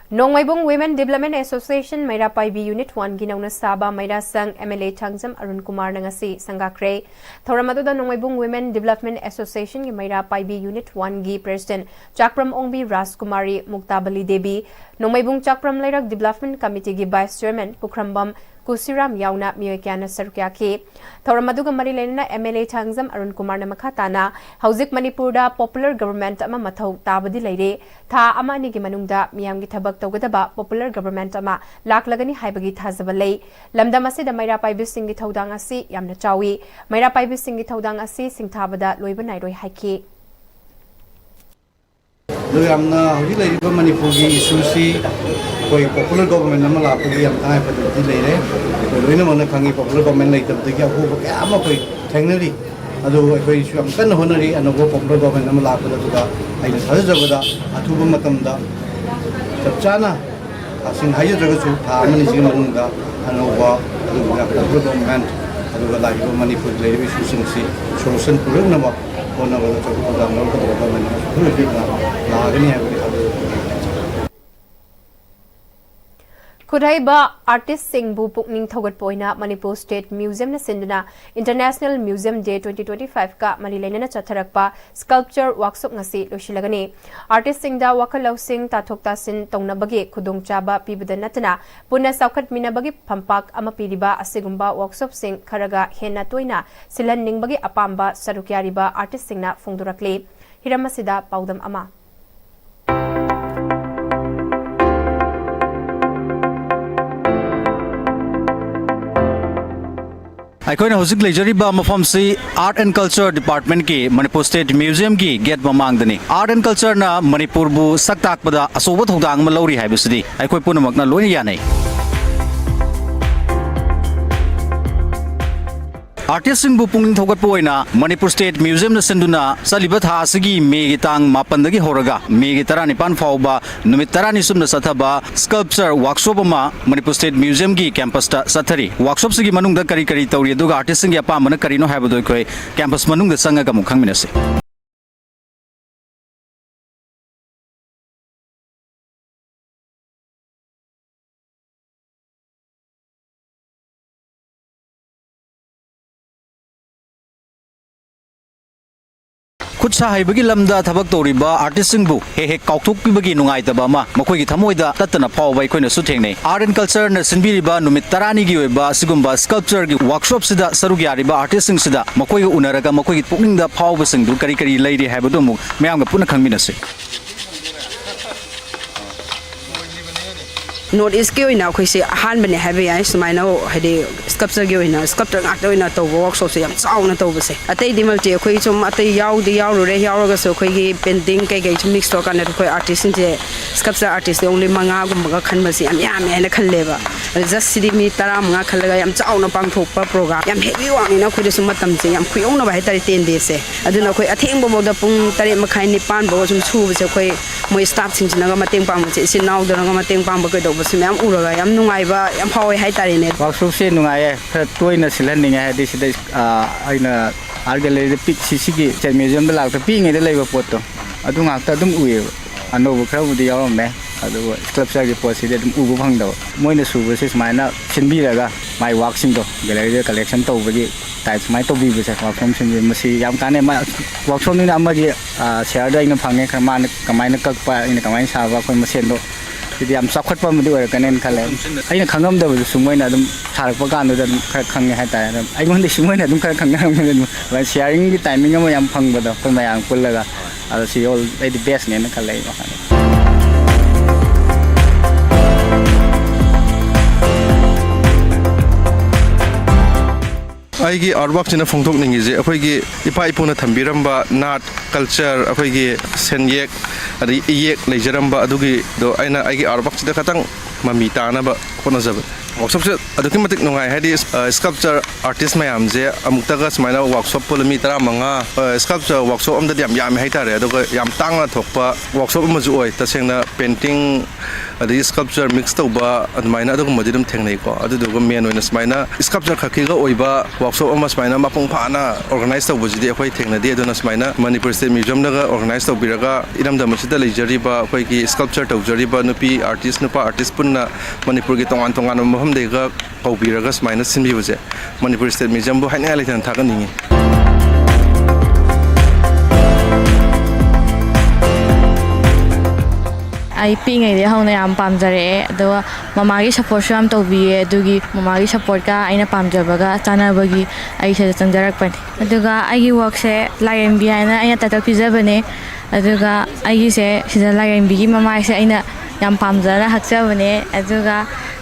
ꯅꯣꯡꯃꯩꯕꯨꯡ Women Development Association ꯃꯩꯔꯥ ꯄꯥꯏꯕꯤ Unit One ꯒꯤ ꯅꯧꯅ ꯁꯥꯕ ꯃꯩꯔꯥ ꯁꯪ M L A Thangjam Arun ꯀꯨꯃꯥꯔꯅ ꯉꯁꯤ ꯁꯪꯒꯥꯈ꯭ꯔꯦ꯫ ꯊꯧꯔꯝ ꯑꯗꯨꯗ ꯅꯣꯡꯃꯩꯕꯨꯡ Women Development Association ꯒꯤ ꯃꯩꯔꯥ ꯄꯥꯏꯕꯤ Unit One ꯒꯤ President ꯆꯥꯛꯄ꯭ꯔꯝ ꯑꯣꯡꯕꯤ ꯔꯥꯖꯀꯨꯃꯥꯔꯤ, ꯃꯨꯛꯇꯥꯕꯂꯤ ꯗꯦꯕꯤ, ꯅꯣꯡꯃꯩꯕꯨꯡ ꯆꯥꯛꯄ꯭ꯔꯝ ꯂꯩꯔꯛ Development Committee ꯒꯤ Vice Chairman ꯄꯨꯈ꯭ꯔꯝꯕꯝ ꯀꯨꯁꯤꯔꯥꯝ ꯌꯥꯎꯅ ꯃꯤꯑꯣꯏ ꯀꯌꯥꯅ ꯁꯔꯨꯛ ꯌꯥꯈꯤ꯫ ꯊꯧꯔꯝ ꯑꯗꯨꯒ ꯃꯔꯤ ꯂꯩꯅꯅ M L A Thangjam Arun ꯀꯨꯃꯥꯔꯅ ꯃꯈꯥ ꯇꯥꯅ ꯍꯧꯖꯤꯛ ꯃꯅꯤꯄꯨꯔꯗ popular government ꯑꯃ ꯃꯊꯧ ꯇꯥꯕꯗꯤ ꯂꯩꯔꯦ꯫ ꯊꯥ ꯑꯃ ꯑꯅꯤꯒꯤ ꯃꯅꯨꯡꯗ ꯃꯤꯌꯥꯝꯒꯤ ꯊꯕꯛ ꯇꯧꯒꯗꯕ popular government ꯑꯃ ꯂꯥꯛꯂꯒꯅꯤ ꯍꯥꯏꯕꯒꯤ ꯊꯥꯖꯕ ꯂꯩ꯫ ꯂꯝꯗꯝ ꯑꯁꯤꯗ ꯃꯩꯔꯥ ꯄꯥꯏꯕꯤꯁꯤꯡꯒꯤ ꯊꯧꯗꯥꯡ ꯑꯁꯤ ꯌꯥꯝꯅ ꯆꯥꯎꯏ꯫ ꯃꯩꯔꯥ ꯄꯥꯏꯕꯤꯁꯤꯡꯒꯤ ꯊꯧꯗꯥꯡ ꯑꯁꯤ ꯁꯤꯡꯊꯥꯕꯗ ꯂꯣꯏꯕ ꯅꯥꯏꯔꯣꯏ ꯍꯥꯏꯈꯤ꯫ ꯑꯗꯨ ꯌꯥꯝꯅ ꯍꯧꯖꯤꯛ ꯂꯩꯔꯤꯕ ꯃꯅꯤꯄꯨꯔꯒꯤ ꯏꯁꯨꯁꯤ ꯑꯩꯈꯣꯏ popular government ꯑꯃ ꯂꯥꯛꯄꯒꯤ ꯌꯥꯝ ꯇꯉꯥꯏꯐꯗꯕꯗꯤ ꯂꯩꯔꯦ꯫ ꯑꯩꯈꯣꯏ ꯂꯣꯏꯅꯃꯛꯅ ꯈꯪꯉꯤ, popular government ꯂꯩꯇꯕꯗꯒꯤ ꯑꯍꯣꯕ ꯀꯌꯥ ꯑꯃ ꯑꯩꯈꯣꯏ ꯊꯦꯡꯅꯔꯤ꯫ ꯑꯗꯨ ꯑꯩꯈꯣꯏꯁꯨ ꯌꯥꯝ ꯀꯟꯅ ꯍꯣꯠꯅꯔꯤ ꯑꯅꯧꯕ popular government ꯑꯃ ꯂꯥꯛꯄꯗ꯫ ꯑꯗꯨꯒ ꯑꯩꯅ ꯊꯥꯖꯖꯕꯗ ꯑꯊꯨꯕ ꯃꯇꯝꯗ ꯆꯞ ꯆꯥꯅ ꯊꯥꯁꯤꯡ ꯍꯥꯏꯖꯗ꯭ꯔꯒꯁꯨ ꯊꯥ ꯑꯃꯅꯤꯁꯤꯒꯤ ꯃꯅꯨꯡꯗ ꯑꯅꯧꯕ ꯑꯗꯨꯒꯨꯝꯕ popular government ꯑꯗꯨꯒ ꯂꯥꯛꯂꯤꯕ ꯃꯅꯤꯄꯨꯔꯗ ꯂꯩꯔꯤꯕ ꯏꯁꯨꯁꯤꯡꯁꯤ solution ꯄꯨꯔꯛꯅꯕ ꯍꯣꯠꯅꯕꯗ ꯆꯥꯎꯈꯠ ꯊꯧꯗꯥꯡ ꯂꯧꯔꯛꯀꯗꯕ ꯒꯚꯔꯟꯃꯦꯟꯠ ꯑꯃꯁꯨ ꯍꯧꯖꯤꯛ ꯍꯧꯖꯤꯛ ꯂꯥꯛꯑꯒꯅꯤ ꯍꯥꯏꯕꯒꯤ ꯊꯥꯖꯕ ꯊꯝꯖꯩ꯫ ꯈꯨꯠꯍꯩꯕ ꯑꯥꯔꯇꯤꯁꯁꯤꯡꯕꯨ ꯄꯨꯛꯅꯤꯡ ꯊꯧꯒꯠꯄ ꯑꯣꯏꯅ ꯃꯅꯤꯄꯨꯔ ꯁ꯭ꯇꯦꯠ ꯃ꯭ꯌꯨꯖꯤꯌꯝꯅ ꯁꯤꯟꯗꯨꯅ International Museum Day twenty twenty five ꯀ ꯃꯔꯤ ꯂꯩꯅꯅ ꯆꯠꯊꯔꯛꯄ sculpture workshop ꯉꯁꯤ ꯂꯣꯏꯁꯤꯜꯂꯒꯅꯤ꯫ ꯑꯥꯔꯇꯤꯁꯁꯤꯡꯗ ꯋꯥꯈꯜ ꯂꯧꯁꯤꯡ ꯇꯥꯊꯣꯛ ꯇꯥꯁꯤꯟ ꯇꯧꯅꯕꯒꯤ ꯈꯨꯗꯣꯡꯆꯥꯕ ꯄꯤꯕꯗ ꯅꯠꯇꯅ ꯄꯨꯟꯅ ꯆꯥꯎꯈꯠꯃꯤꯟꯅꯕꯒꯤ ꯐꯝꯄꯥꯛ ꯑꯃ ꯄꯤꯔꯤꯕ ꯑꯁꯤꯒꯨꯝꯕ workshopꯁꯤꯡ ꯈꯔꯒ ꯍꯦꯟꯅ ꯇꯣꯏꯅ ꯁꯤꯜꯍꯟꯅꯤꯡꯕꯒꯤ ꯑꯄꯥꯝꯕ ꯁꯔꯨꯛ ꯌꯥꯔꯤꯕ ꯑꯥꯔꯇꯤꯁꯁꯤꯡꯅ ꯐꯣꯡꯗꯣꯔꯛꯂꯤ꯫ ꯍꯤꯔꯝ ꯑꯁꯤꯗ ꯄꯥꯎꯗꯝ ꯑꯃ꯫ ꯑꯩꯈꯣꯏꯅ ꯍꯧꯖꯤꯛ ꯂꯩꯖꯔꯤꯕ ꯃꯐꯝꯁꯤ Art and Culture Departmentꯀꯤ Manipur State Museumꯒꯤ gate ꯃꯃꯥꯡꯗꯅꯤ꯫ Art and Cultureꯅ ꯃꯅꯤꯄꯨꯔꯕꯨ ꯁꯛ ꯇꯥꯛꯄꯗ ꯑꯆꯧꯕ ꯊꯧꯗꯥꯡ ꯑꯃ ꯂꯧꯔꯤ ꯍꯥꯏꯕꯁꯤꯗꯤ ꯑꯩꯈꯣꯏ ꯄꯨꯝꯅꯃꯛꯅ ꯂꯣꯏꯅ ꯌꯥꯅꯩ꯫ ꯑꯥꯔꯇꯤꯁꯁꯤꯡꯕꯨ ꯄꯨꯛꯅꯤꯡ ꯊꯧꯒꯠꯄ ꯑꯣꯏꯅ ꯃꯅꯤꯄꯨꯔ State Museumꯅ ꯁꯤꯟꯗꯨꯅ ꯆꯠꯂꯤꯕ ꯊꯥ ꯑꯁꯤꯒꯤ ꯃꯦꯒꯤ ꯇꯥꯡ ꯃꯥꯄꯟꯗꯒꯤ ꯍꯧꯔꯒ ꯃꯦꯒꯤ ꯇꯔꯥꯅꯤꯄꯥꯟ ꯐꯥꯎꯕ ꯅꯨꯃꯤꯠ ꯇꯔꯥꯅꯤ ꯆꯨꯞꯅ ꯆꯠꯊꯕ sculpture workshopꯁ ꯑꯃ ꯃꯅꯤꯄꯨꯔ State Museumꯒꯤ campusꯇ ꯆꯠꯊꯔꯤ꯫ Workshopꯁꯤꯒꯤ ꯃꯅꯨꯡꯗ ꯀꯔꯤ ꯀꯔꯤ ꯇꯧꯔꯤ, ꯑꯗꯨꯒ ꯑꯥꯔꯇꯤꯁꯁꯤꯡꯒꯤ ꯑꯄꯥꯝꯕꯅ ꯀꯔꯤꯅꯣ ꯍꯥꯏꯕꯗꯨ ꯑꯩꯈꯣꯏ campus ꯃꯅꯨꯡꯗ ꯆꯪꯉꯒ ꯑꯃꯨꯛ ꯈꯪꯃꯤꯟꯅꯁꯤ꯫ ꯈꯨꯠ ꯁꯥ ꯍꯩꯕꯒꯤ ꯂꯝꯗ ꯊꯕꯛ ꯇꯧꯔꯤꯕ ꯑꯥꯔꯇꯤꯁꯁꯤꯡꯕꯨ ꯍꯦꯛ ꯍꯦꯛ ꯀꯥꯎꯊꯣꯛꯄꯤꯕꯒꯤ ꯅꯨꯡꯉꯥꯏꯇꯕ ꯑꯃ ꯃꯈꯣꯏꯒꯤ ꯊꯃꯣꯏꯗ ꯇꯠꯇꯅ ꯐꯥꯎꯕ ꯑꯩꯈꯣꯏꯅꯁꯨ ꯊꯦꯡꯅꯩ꯫ Art and Cultureꯅ ꯁꯤꯟꯕꯤꯔꯤꯕ ꯅꯨꯃꯤꯠ ꯇꯔꯥꯅꯤꯒꯤ ꯑꯣꯏꯕ ꯑꯁꯤꯒꯨꯝꯕ sculptureꯒꯤ workshopꯁꯤꯗ ꯁꯔꯨꯛ ꯌꯥꯔꯤꯕ ꯑꯥꯔꯇꯤꯁꯁꯤꯡꯁꯤꯗ ꯃꯈꯣꯏꯒ ꯎꯅꯔꯒ ꯃꯈꯣꯏꯒꯤ ꯄꯨꯛꯅꯤꯡꯗ ꯐꯥꯎꯕꯁꯤꯡꯗꯨ ꯀꯔꯤ ꯀꯔꯤ ꯂꯩꯔꯤ ꯍꯥꯏꯕꯗꯨ ꯑꯃꯨꯛ ꯃꯌꯥꯝꯒ ꯄꯨꯟꯅ ꯈꯪꯃꯤꯟꯅꯁꯤ꯫ North Eastꯀꯤ ꯑꯣꯏꯅ ꯑꯩꯈꯣꯏꯁꯦ ꯑꯍꯥꯟꯕꯅꯦ ꯍꯥꯏꯕ ꯌꯥꯏ, ꯁꯨꯃꯥꯏꯅ ꯍꯥꯏꯗꯤ sculptureꯒꯤ ꯑꯣꯏꯅ sculpture ꯉꯥꯛꯇ ꯑꯣꯏꯅ ꯇꯧꯕ workshopꯁꯦ ꯌꯥꯝ ꯆꯥꯎꯅ ꯇꯧꯕꯁꯦ꯫ ꯑꯇꯩꯗꯤ ꯃꯜꯇꯤ ꯑꯩꯈꯣꯏ ꯁꯨꯝ ꯑꯇꯩ ꯌꯥꯎꯗꯤ ꯌꯥꯎꯔꯨꯔꯦ, ꯌꯥꯎꯔꯒꯁꯨ ꯑꯩꯈꯣꯏꯒꯤ painting ꯀꯩꯀꯩꯁꯨ mix ꯇꯧꯔꯀꯥꯟꯗ ꯑꯩꯈꯣꯏ artistꯁꯤꯡꯁꯦ, sculpture artistꯁꯦ only ꯃꯉꯥꯒꯨꯝꯕꯒ ꯈꯟꯕꯁꯦ ꯌꯥꯝ ꯌꯥꯝꯃꯦ ꯍꯥꯏꯅ ꯈꯜꯂꯦꯕ꯫ ꯑꯗꯣ just ꯁꯤꯗꯤ ꯃꯤ ꯇꯔꯥꯃꯉꯥ ꯈꯜꯂꯒ ꯌꯥꯝ ꯆꯥꯎꯅ ꯄꯥꯡꯊꯣꯛꯄ program, ꯌꯥꯝ heavy workꯅꯤꯅ ꯑꯩꯈꯣꯏꯗꯁꯨ ꯃꯇꯝꯁꯦ ꯌꯥꯝ ꯈꯨꯌꯧꯅꯕ ꯍꯥꯏꯇꯥꯔꯦ, ten daysꯁꯦ꯫ ꯑꯗꯨꯅ ꯑꯩꯈꯣꯏ ꯑꯊꯦꯡꯕꯐꯥꯎꯗ ꯄꯨꯡ ꯇꯔꯦꯠ ꯃꯈꯥꯏ ꯅꯤꯄꯥꯟ ꯐꯥꯎ ꯁꯨꯝ ꯁꯨꯕꯁꯦ ꯑꯩꯈꯣꯏ ꯃꯣꯏ staffꯁꯤꯡꯁꯤꯅꯒ ꯃꯇꯦꯡ ꯄꯥꯡꯕꯁꯦ, ꯏꯆꯤꯟ ꯏꯅꯥꯎꯗꯨꯅꯒ ꯃꯇꯦꯡ ꯄꯥꯡꯕ ꯀꯩꯗꯧꯕꯁꯦ ꯃꯌꯥꯝ ꯎꯔꯒ ꯌꯥꯝ ꯅꯨꯡꯉꯥꯏꯕ ꯌꯥꯝ ꯐꯥꯎꯋꯦ ꯍꯥꯏꯇꯥꯔꯦꯅꯦ꯫ Workshopꯁꯦ ꯅꯨꯡꯉꯥꯏꯌꯦ, ꯈꯔ ꯇꯣꯏꯅ ꯁꯤꯜꯍꯟꯅꯤꯡꯉꯦ, ꯍꯥꯏꯗꯤ ꯁꯤꯗ, ꯑ, ꯑꯩꯅ Art Galleryꯗ ꯄꯤꯛ ꯁꯤ ꯁꯤꯒꯤ State Museumꯗ ꯂꯥꯛꯇ ꯄꯤꯛꯏꯉꯩꯗ ꯂꯩꯕ ꯄꯣꯠꯇꯣ ꯑꯗꯨ ꯉꯥꯛꯇ ꯑꯗꯨꯝ ꯎꯏꯌꯦꯕ꯫ ꯑꯅꯧꯕ ꯈꯔꯕꯨꯗꯤ ꯌꯥꯎꯔꯝꯃꯦ, ꯑꯗꯨꯕꯨ sculptureꯒꯤ ꯄꯣꯠꯁꯤꯗꯤ ꯑꯗꯨꯝ ꯎꯕ ꯐꯪꯗꯕ꯫ ꯃꯣꯏꯅ ꯁꯨꯕꯁꯦ ꯁꯨꯃꯥꯏꯅ ꯁꯤꯟꯕꯤꯔꯒ ꯃꯥꯏ workꯁꯤꯡꯗꯣ galleryꯗ collection ꯇꯧꯕꯒꯤ type ꯁꯨꯃꯥꯏꯅ ꯇꯧꯕꯤꯕꯁꯦ, workshop ꯁꯤꯟꯕꯤ-, ꯃꯁꯤ ꯌꯥꯝ ꯀꯥꯟꯅꯩ꯫ ꯃꯥ workshopꯅꯤꯅ ꯑꯃꯒꯤ, ꯑ, shareꯗꯣ ꯑꯩꯅ ꯐꯪꯉꯦ, ꯈꯔ ꯃꯥꯅ ꯀꯃꯥꯏꯅ ꯀꯛꯄ, ꯑꯩꯅ ꯀꯃꯥꯏꯅ ꯁꯥꯕ, ꯑꯩꯈꯣꯏ ꯃꯁꯦꯟꯗꯣ ꯁꯤꯗꯤ ꯌꯥꯝ ꯆꯥꯎꯈꯠꯄ ꯑꯃꯗꯤ ꯑꯣꯏꯔꯛꯀꯅꯦꯅ ꯈꯜꯂꯦ꯫ ꯑꯩꯅ ꯈꯪꯉꯝꯗꯕꯗꯨꯁꯨ ꯃꯣꯏꯅ ꯑꯗꯨꯝ ꯁꯥꯔꯛꯄ ꯀꯥꯟꯗꯨꯗ ꯑꯗꯨꯝ ꯈꯔ ꯈꯪꯉꯦ ꯍꯥꯏꯇꯥꯔꯦ꯫ ꯑꯗꯨꯝ ꯑꯩꯉꯣꯟꯗꯁꯨ ꯃꯣꯏꯅ ꯑꯗꯨꯝ ꯈꯔ ꯈꯪꯅꯔꯝꯒꯅꯤ꯫ ꯑꯗꯨꯝ ꯑꯗꯨꯃꯥꯏꯅ sharingꯒꯤ timing ꯑꯃ ꯌꯥꯝ ꯐꯪꯕꯗꯣ ꯑꯩꯈꯣꯏ ꯃꯌꯥꯝ ꯄꯨꯜꯂꯒ, ꯑꯗꯣ ꯁꯤ all ꯑꯩꯗꯤ bestꯅꯦꯅ ꯈꯜꯂꯦ ꯑꯩ ꯋꯥꯈꯜꯗ꯫ ꯑꯩꯒꯤ artworkꯁꯤꯅ ꯐꯣꯡꯗꯣꯛꯅꯤꯡꯉꯤꯁꯦ ꯑꯩꯈꯣꯏꯒꯤ ꯏꯄꯥ ꯏꯄꯨꯅ ꯊꯝꯕꯤꯔꯝꯕ ꯅꯥꯠ, culture, ꯑꯩꯈꯣꯏꯒꯤ ꯁꯦꯟꯌꯦꯛ, ꯑꯗꯒꯤ ꯏꯌꯦꯛ ꯂꯩꯖꯔꯝꯕ ꯑꯗꯨꯒꯤꯗꯣ ꯑꯩꯅ ꯑꯩꯒꯤ artworkꯁꯤꯗ ꯈꯇꯪ ꯃꯃꯤ ꯇꯥꯅꯕ ꯍꯣꯠꯅꯖꯕꯅꯤ꯫ Workshopꯁꯦ ꯑꯗꯨꯛꯀꯤ ꯃꯇꯤꯛ ꯅꯨꯡꯉꯥꯏ, ꯍꯥꯏꯗꯤ, ꯑ, sculpture artist ꯃꯌꯥꯝꯁꯦ ꯑꯃꯨꯛꯇꯒ ꯁꯨꯃꯥꯏꯅ workshop ꯄꯨꯜꯂ ꯃꯤ ꯇꯔꯥꯃꯉꯥ, ꯑ, sculpture workshop ꯑꯃꯗꯗꯤ ꯌꯥꯝ ꯌꯥꯝꯃꯦ ꯍꯥꯏꯇꯥꯔꯦ, ꯑꯗꯨꯒ ꯌꯥꯝ ꯇꯥꯡꯅ ꯊꯣꯛꯄ workshop ꯑꯃꯁꯨ ꯑꯣꯏ꯫ ꯇꯁꯦꯡꯅ painting ꯑꯗꯒꯤ sculpture mix ꯇꯧꯕ ꯑꯗꯨꯃꯥꯏꯅ ꯑꯗꯨꯒꯨꯝꯕꯗꯤ ꯑꯗꯨꯝ ꯊꯦꯡꯅꯩꯀꯣ꯫ ꯑꯗꯨꯗꯨꯒ main ꯑꯣꯏꯅ ꯁꯨꯃꯥꯏꯅ sculpture ꯈꯛꯀꯤꯒ ꯑꯣꯏꯕ workshop ꯑꯃ ꯁꯨꯃꯥꯏꯅ ꯃꯄꯨꯡ ꯐꯥꯅ organize ꯇꯧꯕꯁꯤꯗꯤ ꯑꯩꯈꯣꯏ ꯊꯦꯡꯅꯗꯦ꯫ ꯑꯗꯨꯅ ꯁꯨꯃꯥꯏꯅ ꯃꯅꯤꯄꯨꯔ State Museumꯅꯒ organize ꯇꯧꯕꯤꯔꯒ ꯏꯔꯝꯗꯝ ꯑꯁꯤꯗ ꯂꯩꯖꯔꯤꯕ ꯑꯩꯈꯣꯏꯒꯤ sculpture ꯇꯧꯖꯔꯤꯕ ꯅꯨꯄꯤ artist, ꯅꯨꯄꯥ artist ꯄꯨꯟꯅ ꯃꯅꯤꯄꯨꯔꯒꯤ ꯇꯣꯉꯥꯟ ꯇꯣꯉꯥꯟꯕ ꯃꯐꯝꯗꯒꯤꯒ ꯀꯧꯕꯤꯔꯒ ꯁꯨꯃꯥꯏꯅ ꯁꯤꯟꯕꯤꯕꯁꯦ ꯃꯅꯤꯄꯨꯔ State Museumꯕꯨ ꯍꯥꯏꯅꯤꯡꯉꯥꯏ ꯂꯩꯇꯅ ꯊꯥꯒꯠꯅꯤꯡꯉꯤ꯫ ꯑꯩ ꯄꯤꯛꯏꯉꯩꯗꯒꯤ ꯍꯧꯅ ꯌꯥꯝ ꯄꯥꯝꯖꯔꯛꯑꯦ, ꯑꯗꯨꯒ ꯃꯃꯥꯒꯤ ꯁꯞꯄꯣꯔꯠꯁꯨ ꯌꯥꯝ ꯇꯧꯕꯤꯌꯦ꯫ ꯑꯗꯨꯒꯤ ꯃꯃꯥꯒꯤ ꯁꯞꯄꯣꯔꯠꯀ ꯑꯩꯅ ꯄꯥꯝꯖꯕꯒ ꯆꯥꯟꯅꯕꯒꯤ ꯑꯩ ꯁꯤꯗ ꯆꯪꯖꯔꯛꯄꯅꯤ꯫ ꯑꯗꯨꯒ ꯑꯩꯒꯤ ꯋꯥꯔꯛꯁꯦ ꯂꯥꯏꯔꯦꯝꯕꯤ ꯍꯥꯏꯅ ꯑꯩꯅ ꯇꯥꯏꯇꯜ ꯄꯤꯖꯕꯅꯦ꯫ ꯑꯗꯨꯒ ꯑꯩꯒꯤꯁꯦ ꯁꯤꯗ ꯂꯥꯏꯔꯦꯝꯕꯤꯒꯤ ꯃꯃꯥꯏꯁꯦ ꯑꯩꯅ ꯌꯥꯝ ꯄꯥꯝꯖꯅ ꯍꯛꯆꯕꯅꯦ꯫ ꯑꯗꯨꯒ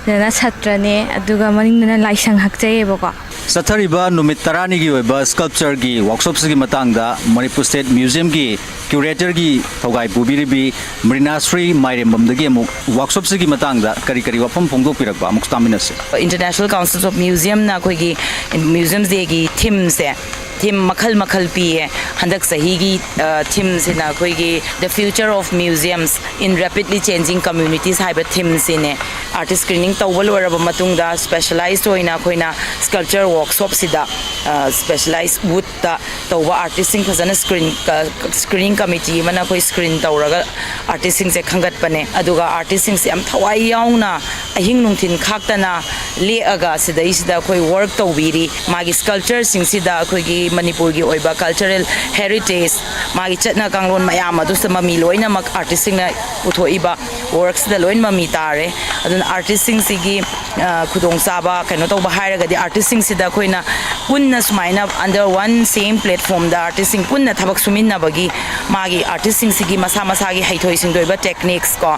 ꯁꯤꯗꯅ ꯁꯥꯇ꯭ꯔꯅꯦ, ꯑꯗꯨꯒ ꯃꯅꯤꯡꯗꯅ ꯂꯥꯏꯁꯪ ꯍꯛꯆꯩꯌꯦꯕꯀꯣ꯫ ꯆꯠꯊꯔꯤꯕ ꯅꯨꯃꯤꯠ ꯇꯔꯥꯅꯤꯒꯤ ꯑꯣꯏꯕ ꯁ꯭ꯀꯜꯞꯆꯔꯒꯤ ꯋꯥꯔꯛꯁꯣꯞꯁꯤꯒꯤ ꯃꯇꯥꯡꯗ ꯃꯅꯤꯄꯨꯔ ꯁ꯭ꯇꯦꯠ ꯃ꯭ꯌꯨꯖꯤꯌꯝꯒꯤ ꯀ꯭ꯌꯨꯔꯦꯇꯔꯒꯤ ꯊꯧꯒꯥꯏ ꯄꯨꯕꯤꯔꯤꯕꯤ ꯃ꯭ꯔꯤꯅꯥꯁ꯭ꯔꯤ ꯃꯥꯏꯔꯦꯝꯕꯝꯗꯒꯤ ꯑꯃꯨꯛ ꯋꯥꯔꯛꯁꯣꯞꯁꯤꯒꯤ ꯃꯇꯥꯡꯗ ꯀꯔꯤ ꯀꯔꯤ ꯋꯥꯐꯝ ꯐꯣꯡꯗꯣꯛꯄꯤꯔꯛꯄ ꯑꯃꯨꯛ ꯇꯥꯃꯤꯟꯅꯁꯤ꯫ International Council of Museumꯅ ꯑꯩꯈꯣꯏꯒꯤ Museums Dayꯒꯤ themeꯁꯦ, theme ꯃꯈꯜ ꯃꯈꯜ ꯄꯤꯌꯦ꯫ ꯍꯟꯗꯛ ꯆꯍꯤꯒꯤ themeꯁꯤꯅ ꯑꯩꯈꯣꯏꯒꯤ The Future of Museums in Rapidly Changing Communities ꯍꯥꯏꯕ themeꯁꯤꯅꯦ꯫ Artist screening ꯇꯧꯕ ꯂꯣꯏꯔꯕ ꯃꯇꯨꯡꯗ specialized ꯑꯣꯏꯅ ꯑꯩꯈꯣꯏꯅ sculpture workshopꯁꯤꯗ specialized woodꯇ ꯇꯧꯕ artistꯁꯤꯡ ꯐꯖꯅ screen screening committee ꯑꯃꯅ ꯑꯩꯈꯣꯏ screen ꯇꯧꯔꯒ artistꯁꯤꯡꯁꯦ ꯈꯟꯒꯠꯄꯅꯦ꯫ ꯑꯗꯨꯒ artistꯁꯤꯡꯁꯦ ꯌꯥꯝ ꯊꯋꯥꯏ ꯌꯥꯎꯅ ꯑꯍꯤꯡ ꯅꯨꯡꯊꯤꯟ ꯈꯥꯛꯇꯅ ꯂꯦꯛꯑꯒ ꯁꯤꯗꯩꯁꯤꯗ ꯑꯩꯈꯣꯏ work ꯇꯧꯕꯤꯔꯤ꯫ ꯃꯥꯒꯤ sculptureꯁꯤꯡꯁꯤꯗ ꯑꯩꯈꯣꯏꯒꯤ ꯃꯅꯤꯄꯨꯔꯒꯤ ꯑꯣꯏꯕ cultural heritage, ꯃꯥꯒꯤ ꯆꯠꯅ ꯀꯥꯡꯂꯣꯟ ꯃꯌꯥꯝ ꯑꯗꯨꯁꯨ ꯃꯃꯤ ꯂꯣꯏꯅꯃꯛ artistꯁꯤꯡꯅ ꯄꯨꯊꯣꯛꯏꯕ workꯁꯤꯗ ꯂꯣꯏꯅ ꯃꯃꯤ ꯇꯥꯔꯦ꯫ ꯑꯗꯨꯅ artistꯁꯤꯡꯁꯤꯒꯤ ꯈꯨꯗꯣꯡꯆꯥꯕ ꯀꯩꯅꯣ ꯇꯧꯕ ꯍꯥꯏꯔꯒꯗꯤ artistꯁꯤꯡꯁꯤꯗ ꯑꯩꯈꯣꯏꯅ ꯄꯨꯟꯅ ꯁꯨꯃꯥꯏꯅ under one same platformꯗ artistꯁꯤꯡ ꯄꯨꯟꯅ ꯊꯕꯛ ꯁꯨꯃꯤꯟꯅꯕꯒꯤ, ꯃꯥꯒꯤ artistꯁꯤꯡꯁꯤꯒꯤ ꯃꯁꯥ ꯃꯁꯥꯒꯤ ꯍꯩꯊꯣꯏ ꯁꯤꯡꯊꯣꯏꯕ techniques ꯀꯣ,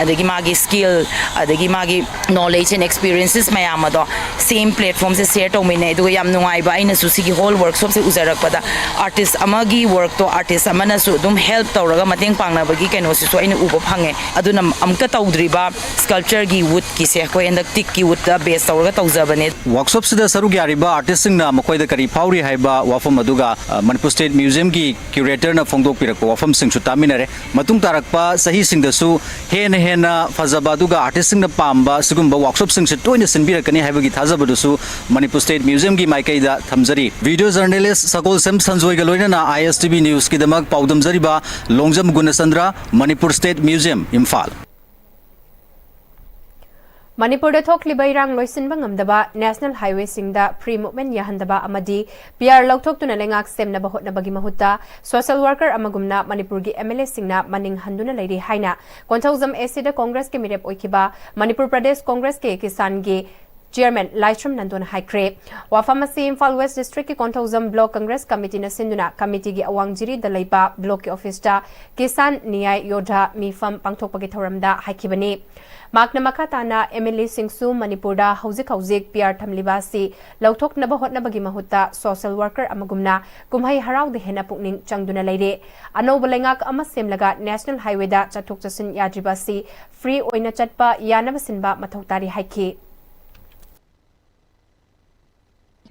ꯑꯗꯒꯤ ꯃꯥꯒꯤ skill, ꯑꯗꯒꯤ ꯃꯥꯒꯤ knowledge and experiences ꯃꯌꯥꯝ ꯑꯗꯣ same platformꯁꯦ share ꯇꯧꯃꯤꯟꯅꯩ꯫ ꯑꯗꯨꯒ ꯌꯥꯝ ꯅꯨꯡꯉꯥꯏꯕ, ꯑꯩꯅꯁꯨ ꯁꯤꯒꯤ whole workshopꯁꯦ ꯎꯖꯔꯛꯄꯗ artist ꯑꯃꯒꯤ workꯇꯣ artist ꯑꯃꯅꯁꯨ ꯑꯗꯨꯝ help ꯇꯧꯔꯒ ꯃꯇꯦꯡ ꯄꯥꯡꯅꯕꯒꯤ ꯀꯩꯅꯣꯁꯤꯁꯨ ꯑꯩꯅ ꯎꯕ ꯐꯪꯉꯦ꯫ ꯑꯗꯨꯅ ꯑꯃꯨꯛꯇ ꯇꯧꯗ꯭ꯔꯤꯕ sculptureꯒꯤ woodꯀꯤꯁꯦ ꯑꯩꯈꯣꯏ ꯍꯟꯗꯛ teakꯀꯤ woodꯇ base ꯇꯧꯔꯒ ꯇꯧꯖꯕꯅꯦ꯫ ꯋꯥꯔꯛꯁꯣꯞꯁꯤꯗ ꯁꯔꯨꯛ ꯌꯥꯔꯤꯕ artistꯁꯤꯡꯅ ꯃꯈꯣꯏꯗ ꯀꯔꯤ ꯐꯥꯎꯔꯤ ꯍꯥꯏꯕ ꯋꯥꯐꯝ ꯑꯗꯨꯒ ꯃꯅꯤꯄꯨꯔ ꯁ꯭ꯇꯦꯠ ꯃ꯭ꯌꯨꯖꯤꯌꯝꯒꯤ ꯀ꯭ꯌꯨꯔꯦꯇꯔꯅ ꯐꯣꯡꯗꯣꯛꯄꯤꯔꯛꯄ ꯋꯥꯐꯝꯁꯤꯡꯁꯨ ꯇꯥꯃꯤꯟꯅꯔꯦ꯫ ꯃꯇꯨꯡ ꯇꯥꯔꯛꯄ ꯆꯍꯤꯁꯤꯡꯗꯁꯨ ꯍꯦꯟꯅ ꯍꯦꯟꯅ ꯐꯖꯕ ꯑꯗꯨꯒ artistꯁꯤꯡꯅ ꯄꯥꯝꯕ ꯁꯤꯒꯨꯝꯕ workshopꯁꯤꯡꯁꯦ ꯇꯣꯏꯅ ꯁꯤꯟꯕꯤꯔꯛꯀꯅꯤ ꯍꯥꯏꯕꯒꯤ ꯊꯥꯖꯕꯗꯨꯁꯨ ꯃꯅꯤꯄꯨꯔ ꯁ꯭ꯇꯦꯠ ꯃ꯭ꯌꯨꯖꯤꯌꯝꯒꯤ ꯃꯥꯏꯀꯩꯗ ꯊꯝꯖꯔꯤ꯫ Video journalist ꯁꯒꯣꯜꯁꯦꯝ ꯁꯟꯖꯣꯏꯒ ꯂꯣꯏꯅꯅ ISTV Newsꯀꯤꯗꯃꯛ ꯄꯥꯎꯗꯝꯖꯔꯤꯕ ꯂꯣꯡꯖꯝ ꯒꯨꯅꯆꯟꯗ꯭ꯔ, ꯃꯅꯤꯄꯨꯔ ꯁ꯭ꯇꯦꯠ ꯃ꯭ꯌꯨꯖꯤꯌꯝ, ꯏꯝꯐꯥꯜ꯫ ꯃꯅꯤꯄꯨꯔꯗ ꯊꯣꯛꯂꯤꯕ ꯏꯔꯥꯡ ꯂꯣꯏꯁꯤꯟꯕ ꯉꯝꯗꯕ, ꯅꯦꯁꯅꯦꯜ ꯍꯥꯏꯋꯦꯁꯤꯡꯗ ꯐ꯭ꯔꯤ ꯃꯨꯚꯃꯦꯟ ꯌꯥꯍꯟꯗꯕ ꯑꯃꯗꯤ ꯄꯤꯌꯥꯔ ꯂꯧꯊꯣꯛꯇꯨꯅ ꯂꯩꯉꯥꯛ ꯁꯦꯝꯅꯕ ꯍꯣꯠꯅꯕꯒꯤ ꯃꯍꯨꯠꯇ ꯁꯣꯁꯤꯌꯦꯜ ꯋꯥꯔꯀꯔ ꯑꯃꯒꯨꯝꯅ ꯃꯅꯤꯄꯨꯔꯒꯤ ꯑꯦꯝ ꯑꯦꯜ ꯑꯦꯁꯤꯡꯅ ꯃꯅꯤꯡ ꯍꯟꯗꯨꯅ ꯂꯩꯔꯤ ꯍꯥꯏꯅ ꯀꯣꯟꯊꯧꯖꯝ ꯑꯦꯁꯤꯗ ꯀꯣꯡꯒ꯭ꯔꯦꯁꯀꯤ ꯃꯤꯔꯦꯞ ꯑꯣꯏꯈꯤꯕ ꯃꯅꯤꯄꯨꯔ ꯄ꯭ꯔꯗꯦꯁ ꯀꯣꯡꯒ꯭ꯔꯦꯁꯀꯤ ꯀꯤꯁꯥꯟꯒꯤ ꯆꯤꯌꯔꯃꯦꯟ ꯂꯥꯏꯁ꯭ꯔꯝ ꯅꯟꯗꯣꯅ ꯍꯥꯏꯈ꯭ꯔꯦ꯫ ꯋꯥꯐꯝ ꯑꯁꯤ ꯏꯝꯐꯥꯜ ꯋꯦꯁ꯭ꯠ ꯗꯤꯁꯇ꯭ꯔꯤꯛꯀꯤ ꯀꯣꯟꯊꯧꯖꯝ ꯕ꯭ꯂꯣꯛ ꯀꯪꯒ꯭ꯔꯦꯁ ꯀꯃꯤꯇꯤꯅ ꯁꯤꯟꯗꯨꯅ ꯀꯃꯤꯇꯤꯒꯤ ꯑꯋꯥꯡ ꯖꯤꯔꯤꯗ ꯂꯩꯕ ꯕ꯭ꯂꯣꯛꯀꯤ ꯑꯣꯐꯤꯁꯇ ꯀꯤꯁꯥꯟ ꯅꯤꯌꯥꯏ ꯌꯣꯙꯥ ꯃꯤꯐꯝ ꯄꯥꯡꯊꯣꯛꯄꯒꯤ ꯊꯧꯔꯝꯗ ꯍꯥꯏꯈꯤꯕꯅꯤ꯫ ꯃꯍꯥꯛꯅ ꯃꯈꯥ ꯇꯥꯅ ꯑꯦꯝ ꯑꯦꯜ ꯑꯦꯁꯤꯡꯁꯨ ꯃꯅꯤꯄꯨꯔꯗ ꯍꯧꯖꯤꯛ ꯍꯧꯖꯤꯛ ꯄꯤꯌꯥꯔ ꯊꯝꯂꯤꯕ ꯑꯁꯤ ꯂꯧꯊꯣꯛꯅꯕ ꯍꯣꯠꯅꯕꯒꯤ ꯃꯍꯨꯠꯇ ꯁꯣꯁꯤꯌꯦꯜ ꯋꯥꯔꯀꯔ ꯑꯃꯒꯨꯝꯅ ꯀꯨꯝꯍꯩ ꯍꯔꯥꯎꯗ ꯍꯦꯟꯅ ꯄꯨꯛꯅꯤꯡ ꯆꯪꯗꯨꯅ ꯂꯩꯔꯦ꯫ ꯑꯅꯧꯕ ꯂꯩꯉꯥꯛ ꯑꯃ ꯁꯦꯝꯂꯒ ꯅꯦꯁꯅꯦꯜ ꯍꯥꯏꯋꯦꯗ ꯆꯠꯊꯣꯛ ꯆꯠꯁꯤꯟ ꯌꯥꯗ꯭ꯔꯤꯕ ꯑꯁꯤ ꯐ꯭ꯔꯤ ꯑꯣꯏꯅ ꯆꯠꯄ ꯌꯥꯅꯕ ꯁꯤꯟꯕ ꯃꯊꯧ ꯇꯥꯔꯤ ꯍꯥꯏꯈꯤ꯫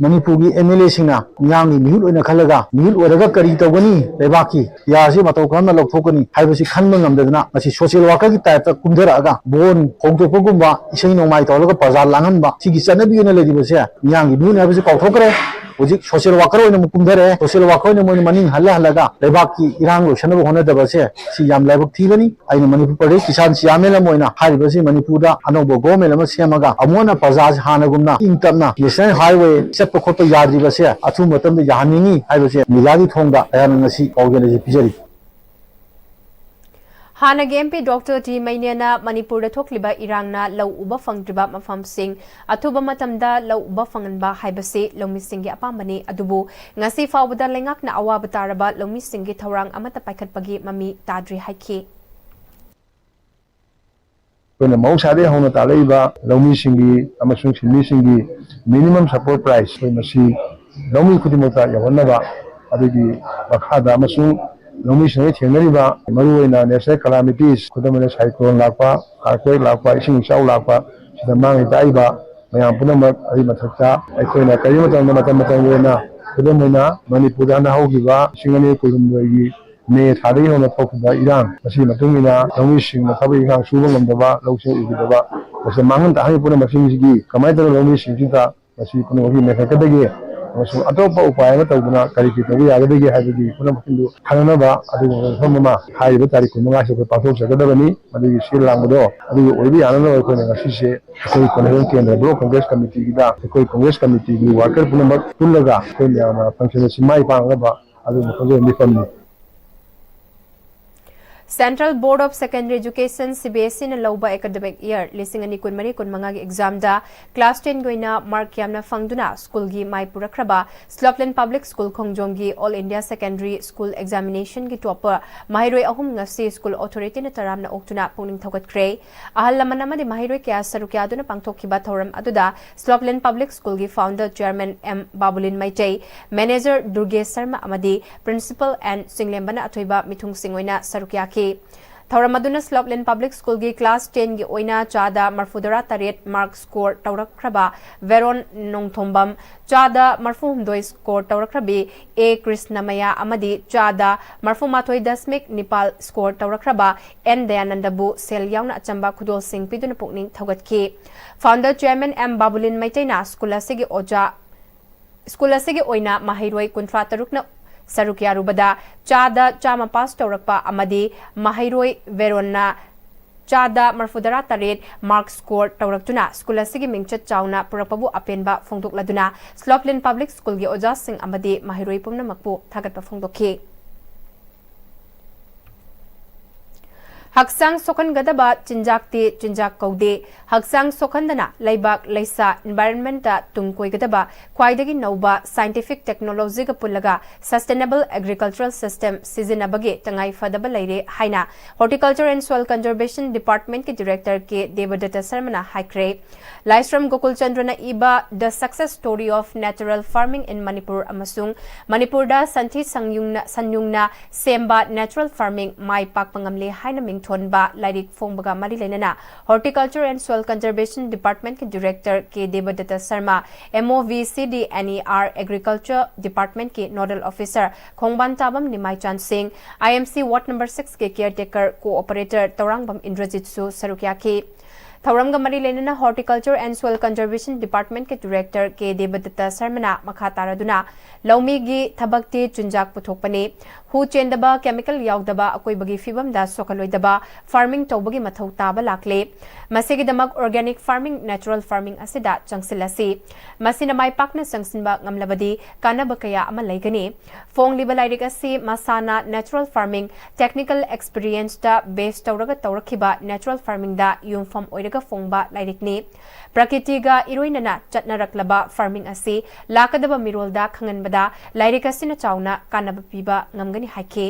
ꯃꯅꯤꯄꯨꯔꯒꯤ ꯑꯦꯝ ꯑꯦꯜ ꯑꯦꯁꯤꯡꯅ ꯃꯤꯌꯥꯝꯒꯤ ꯃꯤꯍꯨꯠ ꯑꯣꯏꯅ ꯈꯜꯂꯒ, ꯃꯤꯍꯨꯠ ꯑꯣꯏꯔꯒ ꯀꯔꯤ ꯇꯧꯒꯅꯤ, ꯂꯩꯕꯥꯛꯀꯤ ꯄꯤꯌꯥꯔꯁꯤ ꯃꯇꯧ ꯀꯔꯝꯅ ꯂꯧꯊꯣꯛꯀꯅꯤ ꯍꯥꯏꯕꯁꯤ ꯈꯟꯕ ꯉꯝꯗꯗꯅ, ꯃꯁꯤ ꯁꯣꯁꯤꯌꯦꯜ ꯋꯥꯔꯀꯔꯒꯤ ꯇꯥꯏꯞꯇ ꯀꯨꯝꯊꯔꯛꯑꯒ, ꯕꯣꯟ ꯈꯣꯡꯗꯣꯛꯄꯒꯨꯝꯕ, ꯏꯁꯩ ꯅꯣꯡꯃꯥꯏ ꯇꯧꯔꯒ ꯄ꯭ꯔꯖꯥ ꯂꯥꯡꯍꯟꯕ, ꯁꯤꯒꯤ ꯆꯠꯅꯕꯤ ꯑꯣꯏꯅ ꯂꯩꯔꯤꯕꯁꯦ ꯃꯤꯌꯥꯝꯒꯤ ꯃꯤꯍꯨꯠ ꯍꯥꯏꯕꯁꯤ ꯀꯥꯎꯊꯣꯛꯈ꯭ꯔꯦ꯫ ꯍꯧꯖꯤꯛ ꯁꯣꯁꯤꯌꯦꯜ ꯋꯥꯔꯀꯔ ꯑꯣꯏꯅ ꯑꯃꯨꯛ ꯀꯨꯝꯊꯔꯛꯑꯦ꯫ ꯁꯣꯁꯤꯌꯦꯜ ꯋꯥꯔꯀꯔ ꯑꯣꯏꯅ ꯃꯣꯏꯅ ꯃꯅꯤꯡ ꯍꯜꯂ ꯍꯜꯂꯒ ꯂꯩꯕꯥꯛꯀꯤ ꯏꯔꯥꯡ ꯂꯣꯏꯁꯤꯟꯅꯕ ꯍꯣꯠꯅꯗꯕꯁꯦ, ꯁꯤ ꯌꯥꯝ ꯂꯥꯏꯕꯛ ꯊꯤꯕꯅꯤ꯫ ꯑꯩꯅ ꯃꯅꯤꯄꯨꯔ ꯄ꯭ꯔꯗꯦꯁ ꯀꯤꯁꯥꯟ ꯆꯤꯌꯥꯔꯃꯦꯟ ꯑꯃ ꯑꯣꯏꯅ ꯍꯥꯏꯔꯤꯕꯁꯤ, ꯃꯅꯤꯄꯨꯔꯗ ꯑꯅꯧꯕ ꯒꯣꯚꯔꯟꯃꯦꯟꯠ ꯑꯃ ꯁꯦꯝꯃꯒ, ꯑꯃꯨꯛ ꯍꯟꯅ ꯄ꯭ꯔꯖꯥꯁꯤ ꯍꯥꯟꯅꯒꯨꯝꯅ ꯏꯪ ꯇꯞꯅ ꯅꯦꯁꯅꯦꯜ ꯍꯥꯏꯋꯦ ꯆꯠꯄ ꯈꯣꯠꯄ ꯌꯥꯗ꯭ꯔꯤꯕꯁꯦ ꯑꯊꯨꯕ ꯃꯇꯝꯗ ꯌꯥꯍꯟꯅꯤꯡꯏ ꯍꯥꯏꯕꯁꯦ ꯃꯤꯗꯤꯌꯥꯒꯤ ꯊꯣꯡꯗ ꯑꯩꯍꯥꯛꯅ ꯉꯁꯤ ꯄꯥꯎꯖꯦꯜ ꯑꯁꯤ ꯄꯤꯖꯔꯤ꯫ ꯍꯥꯟꯅꯒꯤ ꯑꯦꯝ ꯄꯤ ꯗꯣꯛꯇꯔ ꯇꯤ ꯃꯩꯅꯦꯅ ꯃꯅꯤꯄꯨꯔꯗ ꯊꯣꯛꯂꯤꯕ ꯏꯔꯥꯡꯅ ꯂꯧ ꯎꯕ ꯐꯪꯗ꯭ꯔꯤꯕ ꯃꯐꯝꯁꯤꯡ ꯑꯊꯨꯕ ꯃꯇꯝꯗ ꯂꯧ ꯎꯕ ꯐꯪꯍꯟꯕ ꯍꯥꯏꯕꯁꯤ ꯂꯧꯃꯤꯁꯤꯡꯒꯤ ꯑꯄꯥꯝꯕꯅꯤ꯫ ꯑꯗꯨꯕꯨ ꯉꯁꯤ ꯐꯥꯎꯕꯗ ꯂꯩꯉꯥꯛꯅ ꯑꯋꯥꯕ ꯇꯥꯔꯕ ꯂꯧꯃꯤꯁꯤꯡꯒꯤ ꯊꯧꯔꯥꯡ ꯑꯃꯠꯇ ꯄꯥꯏꯈꯠꯄꯒꯤ ꯃꯃꯤ ꯇꯥꯗ꯭ꯔꯤ ꯍꯥꯏꯈꯤ꯫ ꯑꯩꯈꯣꯏꯅ ꯃꯍꯧꯁꯥꯗꯒꯤ ꯍꯧꯅ ꯇꯥꯜꯂꯛꯏꯕ ꯂꯧꯃꯤꯁꯤꯡꯒꯤ ꯑꯃꯁꯨꯡ ꯁꯤꯟꯃꯤꯁꯤꯡꯒꯤ minimum support price, ꯑꯩꯈꯣꯏ ꯃꯁꯤ ꯂꯧꯃꯤ ꯈꯨꯗꯤꯡꯃꯛꯇ ꯌꯧꯍꯟꯅꯕ, ꯑꯗꯨꯒꯤ ꯃꯈꯥꯗ ꯑꯃꯁꯨꯡ ꯂꯧꯃꯤꯁꯤꯡꯅ ꯊꯦꯡꯅꯔꯤꯕ ꯃꯔꯨꯑꯣꯏꯅ natural calamities, ꯈꯨꯗꯝ ꯑꯣꯏꯅ cyclone ꯂꯥꯛꯄ, earthquake ꯂꯥꯛꯄ, ꯏꯁꯤꯡ ꯏꯆꯥꯎ ꯂꯥꯛꯄ, ꯁꯤꯗ ꯃꯥꯡꯉꯤ ꯇꯥꯛꯏꯕ ꯃꯌꯥꯝ ꯄꯨꯝꯅꯃꯛ, ꯑꯗꯨꯒꯤ ꯃꯊꯛꯇ ꯑꯩꯈꯣꯏꯅ ꯀꯔꯤꯒꯨꯝꯕ ꯃꯇꯝꯗ, ꯃꯇꯝ ꯃꯇꯝꯒꯤ ꯑꯣꯏꯅ, ꯈꯨꯗꯝ ꯑꯣꯏꯅ ꯃꯅꯤꯄꯨꯔꯗ ꯍꯥꯟꯅ ꯍꯧꯈꯤꯕ ꯂꯤꯁꯤꯡ ꯑꯅꯤ ꯀꯨꯟꯍꯨꯝꯗꯣꯏꯒꯤ ꯃꯦ ꯊꯥꯗꯒꯤ ꯍꯧꯅ ꯊꯣꯛꯈꯤꯕ ꯏꯔꯥꯡ, ꯃꯁꯤꯒꯤ ꯃꯇꯨꯡ ꯏꯟꯅ ꯂꯧꯃꯤꯁꯤꯡꯅ ꯊꯕꯛ ꯏꯪꯈꯥꯡ ꯁꯨꯕ ꯉꯝꯗꯕ, ꯂꯧꯁꯤꯡ ꯎꯈꯤꯗꯕ, ꯃꯁꯤ ꯃꯥꯡꯍꯟ ꯇꯥꯛꯍꯟꯕ ꯄꯨꯝꯅꯃꯛꯁꯤꯡꯁꯤꯒꯤ ꯀꯃꯥꯏꯅ ꯇꯧꯔꯒ ꯂꯧꯃꯤꯁꯤꯡꯁꯤꯗ ꯃꯁꯤ ꯄꯨꯝꯅꯃꯛꯀꯤ ꯃꯦꯟꯈꯠꯀꯗꯒꯦ? ꯑꯃꯁꯨꯡ ꯑꯇꯣꯞꯄ ꯎꯄꯥꯏ ꯑꯃ ꯇꯧꯗꯨꯅ ꯀꯔꯤ ꯀꯔꯤ ꯇꯧꯕ ꯌꯥꯒꯗꯒꯦ ꯍꯥꯏꯕꯒꯤ ꯄꯨꯝꯅꯃꯛꯁꯤꯡꯗꯨ ꯈꯪꯅꯅꯕ ꯑꯗꯨꯒꯨꯝꯕ ꯃꯐꯝ ꯑꯃ ꯍꯥꯏꯔꯤꯕ ꯇꯥꯔꯤꯛ ꯀꯨꯟꯃꯉꯥꯁꯤ ꯑꯩꯈꯣꯏ ꯄꯥꯡꯊꯣꯛꯆꯒꯗꯕꯅꯤ꯫ ꯃꯗꯨꯒꯤ ꯁꯤꯜ ꯂꯥꯡꯕꯗꯣ ꯑꯗꯨꯒꯤ ꯑꯣꯏꯕ ꯌꯥꯅꯅꯕ ꯑꯩꯈꯣꯏꯅ ꯉꯁꯤꯁꯦ ꯑꯩꯈꯣꯏ ꯀꯣꯟꯐꯔꯦꯟꯁ ꯀꯦꯟꯗ꯭ꯔ ꯕ꯭ꯂꯣꯛ ꯀꯪꯒ꯭ꯔꯦꯁ ꯀꯃꯤꯇꯤꯒꯤꯗ ꯑꯩꯈꯣꯏ ꯀꯪꯒ꯭ꯔꯦꯁ ꯀꯃꯤꯇꯤꯒꯤ ꯋꯥꯔꯀꯔ ꯄꯨꯝꯅꯃꯛ ꯄꯨꯜꯂꯒ ꯑꯩꯈꯣꯏ ꯃꯌꯥꯝꯅ ꯐꯪꯁꯟ ꯑꯁꯤ ꯃꯥꯏ ꯄꯥꯛꯅꯕ ꯑꯗꯨꯒꯨꯝꯕ ꯈꯪꯖꯕ ꯃꯤꯐꯝꯅꯤ꯫ Central Board of Secondary Education, C B S E ꯅ ꯂꯧꯕ academic year ꯂꯤꯁꯤꯡ ꯑꯅꯤ ꯀꯨꯟꯃꯔꯤ ꯀꯨꯟꯃꯉꯥꯒꯤ exam ꯗ class ten ꯒꯤ ꯑꯣꯏꯅ mark ꯌꯥꯝꯅ ꯐꯪꯗꯨꯅ ꯁ꯭ꯀꯨꯜꯒꯤ ꯃꯥꯏ ꯄꯨꯔꯛꯈ꯭ꯔꯕ Slopeland Public School ꯈꯣꯡꯖꯣꯝꯒꯤ All India Secondary School Examination ꯒꯤ topper ꯃꯍꯩꯔꯣꯏ ꯑꯍꯨꯝ ꯉꯁꯤ school authority ꯅ ꯇꯔꯥꯝꯅ ꯑꯣꯛꯇꯨꯅ ꯄꯨꯛꯅꯤꯡ ꯊꯧꯒꯠꯈ꯭ꯔꯦ꯫ ꯑꯍꯜ ꯂꯃꯟ ꯑꯃꯗꯤ ꯃꯍꯩꯔꯣꯏ ꯀꯌꯥ ꯁꯔꯨꯛ ꯌꯥꯗꯨꯅ ꯄꯥꯡꯊꯣꯛꯈꯤꯕ ꯊꯧꯔꯝ ꯑꯗꯨꯗ Slopeland Public School ꯒꯤ founder chairman M ꯕꯥꯕꯨꯂꯤꯟ Meitei, manager ꯗꯨꯔꯒꯦꯁ Sharma ꯑꯃꯗꯤ principal N ꯆꯤꯡꯂꯦꯝꯕꯅ ꯑꯊꯣꯏꯕ ꯃꯤꯊꯨꯡꯁꯤꯡ ꯑꯣꯏꯅ ꯁꯔꯨꯛ ꯌꯥꯈꯤ꯫ ꯊꯧꯔꯝ ꯑꯗꯨꯅ Slopeland Public School ꯒꯤ class ten ꯒꯤ ꯑꯣꯏꯅ ꯆꯥꯗ ꯃꯔꯐꯨꯇꯔꯥ ꯇꯔꯦꯠ mark score ꯇꯧꯔꯛꯈ꯭ꯔꯕ ꯚꯦꯔꯣꯟ ꯅꯣꯡꯊꯣꯝꯕꯝ, ꯆꯥꯗ ꯃꯔꯐꯨ ꯍꯨꯝꯗꯣꯏ score ꯇꯧꯔꯛꯈ꯭ꯔꯕꯤ A ꯀ꯭ꯔꯤꯁꯅꯃꯌꯥ ꯑꯃꯗꯤ ꯆꯥꯗ ꯃꯔꯐꯨ ꯃꯥꯊꯣꯏ ꯗꯁꯃꯤꯛ ꯅꯤꯄꯥꯜ score ꯇꯧꯔꯛꯈ꯭ꯔꯕ N ꯗꯌꯥꯅꯟꯗꯕꯨ ꯁꯦꯜ ꯌꯥꯎꯅ ꯑꯆꯝꯕ ꯈꯨꯗꯣꯜꯁꯤꯡ ꯄꯤꯗꯨꯅ ꯄꯨꯛꯅꯤꯡ ꯊꯧꯒꯠꯈꯤ꯫ Founder chairman M ꯕꯥꯕꯨꯂꯤꯟ ꯃꯩꯇꯩꯅ school ꯑꯁꯤꯒꯤ ꯑꯣꯖꯥ school ꯑꯁꯤꯒꯤ ꯑꯣꯏꯅ ꯃꯍꯩꯔꯣꯏ ꯀꯨꯟꯊ꯭ꯔꯥ ꯇꯔꯨꯛꯅ ꯁꯔꯨꯛ ꯌꯥꯔꯨꯕꯗ ꯆꯥꯗ ꯆꯥꯝꯃ pass ꯇꯧꯔꯛꯄ ꯑꯃꯗꯤ ꯃꯍꯩꯔꯣꯏ ꯚꯦꯔꯣꯟꯅ ꯆꯥꯗ ꯃꯔꯐꯨꯇꯔꯥ ꯇꯔꯦꯠ mark score ꯇꯧꯔꯛꯇꯨꯅ school ꯑꯁꯤꯒꯤ ꯃꯤꯡꯆꯠ ꯆꯥꯎꯅ ꯄꯨꯔꯛꯄꯕꯨ ꯑꯄꯦꯟꯕ ꯐꯣꯡꯗꯣꯛꯂꯗꯨꯅ Slopeland Public School ꯒꯤ ꯑꯣꯖꯥꯁꯤꯡ ꯑꯃꯗꯤ ꯃꯍꯩꯔꯣꯏ ꯄꯨꯝꯅꯃꯛꯄꯨ ꯊꯥꯒꯠꯄ ꯐꯣꯡꯗꯣꯛꯈꯤ꯫ ꯍꯛꯆꯥꯡ ꯁꯣꯛꯍꯟꯒꯗꯕ ꯆꯤꯟꯖꯥꯛꯇꯤ ꯆꯤꯟꯖꯥꯛ ꯀꯧꯗꯦ꯫ ꯍꯛꯆꯥꯡ ꯁꯣꯛꯍꯟꯗꯅ ꯂꯩꯕꯥꯛ ꯂꯩꯁꯥ environment ꯇ ꯇꯨꯡ ꯀꯣꯏꯒꯗꯕ ꯈ꯭ꯋꯥꯏꯗꯒꯤ ꯅꯧꯕ scientific technology ꯒ ꯄꯨꯜꯂꯒ sustainable agricultural system ꯁꯤꯖꯤꯟꯅꯕꯒꯤ ꯇꯉꯥꯏ ꯐꯗꯕ ꯂꯩꯔꯦ ꯍꯥꯏꯅ Horticulture and Soil Conservation Department ꯀꯤ director ꯀꯦ ꯗꯦꯕꯗꯠꯇ ꯁꯔꯃꯅ ꯍꯥꯏꯈ꯭ꯔꯦ꯫ ꯂꯥꯏꯁ꯭ꯔꯝ ꯒꯣꯀꯨꯜ ꯆꯟꯗ꯭ꯔꯅ ꯏꯕ The Success Story of Natural Farming in Manipur ꯑꯃꯁꯨꯡ ꯃꯅꯤꯄꯨꯔꯗ ꯁꯟꯊꯤ ꯁꯟꯌꯨꯡꯅ ꯁꯦꯝꯕ natural farming ꯃꯥꯏ ꯄꯥꯛꯄ ꯉꯝꯂꯦ ꯍꯥꯏꯅ ꯃꯤꯡꯊꯣꯟꯕ ꯂꯥꯏꯔꯤꯛ ꯐꯣꯡꯕꯒ ꯃꯔꯤ ꯂꯩꯅꯅ Horticulture and Soil Conservation Department ꯀꯤ director ꯀꯦ ꯗꯦꯕꯗꯠꯇ Sharma, M O V C D N E R Agriculture Department ꯀꯤ nodal officer ꯈꯣꯡꯕꯥꯟ ꯇꯥꯕꯝ ꯅꯤꯃꯥꯏꯆꯥꯟ ꯁꯤꯡ, I M C ward number six ꯀꯤ caretaker co-operator ꯇꯧꯔꯥꯡꯕꯝ ꯏꯟꯗ꯭ꯔꯖꯤꯠꯁꯨ ꯁꯔꯨꯛ ꯌꯥꯈꯤ꯫ ꯊꯧꯔꯝꯒ ꯃꯔꯤ ꯂꯩꯅꯅ Horticulture and Soil Conservation Department ꯀꯤ Director ꯀꯦ ꯗꯦꯕꯗꯠꯇ ꯁꯔꯃꯅ ꯃꯈꯥ ꯇꯥꯔꯗꯨꯅ ꯂꯧꯃꯤꯒꯤ ꯊꯕꯛꯇꯤ ꯆꯤꯟꯖꯥꯛ ꯄꯨꯊꯣꯛꯄꯅꯤ, ꯍꯨ ꯆꯦꯟꯗꯕ, chemical ꯌꯥꯎꯗꯕ, ꯑꯀꯣꯏꯕꯒꯤ ꯐꯤꯕꯝꯗ ꯁꯣꯛꯍꯜꯂꯣꯏꯗꯕ farming ꯇꯧꯕꯒꯤ ꯃꯊꯧ ꯇꯥꯕ ꯂꯥꯛꯂꯦ꯫ ꯃꯁꯤꯒꯤꯗꯃꯛ organic farming, natural farming ꯑꯁꯤꯗ ꯆꯪꯁꯤꯜꯂꯁꯤ꯫ ꯃꯁꯤꯅ ꯃꯥꯏ ꯄꯥꯛꯅ ꯆꯪꯁꯤꯟꯕ ꯉꯝꯂꯕꯗꯤ ꯀꯥꯟꯅꯕ ꯀꯌꯥ ꯑꯃ ꯂꯩꯒꯅꯤ꯫ ꯐꯣꯡꯂꯤꯕ ꯂꯥꯏꯔꯤꯛ ꯑꯁꯤ ꯃꯁꯥꯅ natural farming, technical experience ꯇ base ꯇꯧꯔꯒ ꯇꯧꯔꯛꯈꯤꯕ natural farming ꯗ ꯌꯨꯝꯐꯝ ꯑꯣꯏꯔꯒ ꯐꯣꯡꯕ ꯂꯥꯏꯔꯤꯛꯅꯤ꯫ ꯄ꯭ꯔꯀꯤꯇꯤꯒ ꯏꯔꯣꯏꯅꯅ ꯆꯠꯅꯔꯛꯂꯕ farming ꯑꯁꯤ ꯂꯥꯛꯀꯗꯕ ꯃꯤꯔꯣꯜꯗ ꯈꯪꯍꯟꯕꯗ ꯂꯥꯏꯔꯤꯛ ꯑꯁꯤꯅ ꯆꯥꯎꯅ ꯀꯥꯟꯅꯕ ꯄꯤꯕ ꯉꯝꯒꯅꯤ ꯍꯥꯏꯈꯤ꯫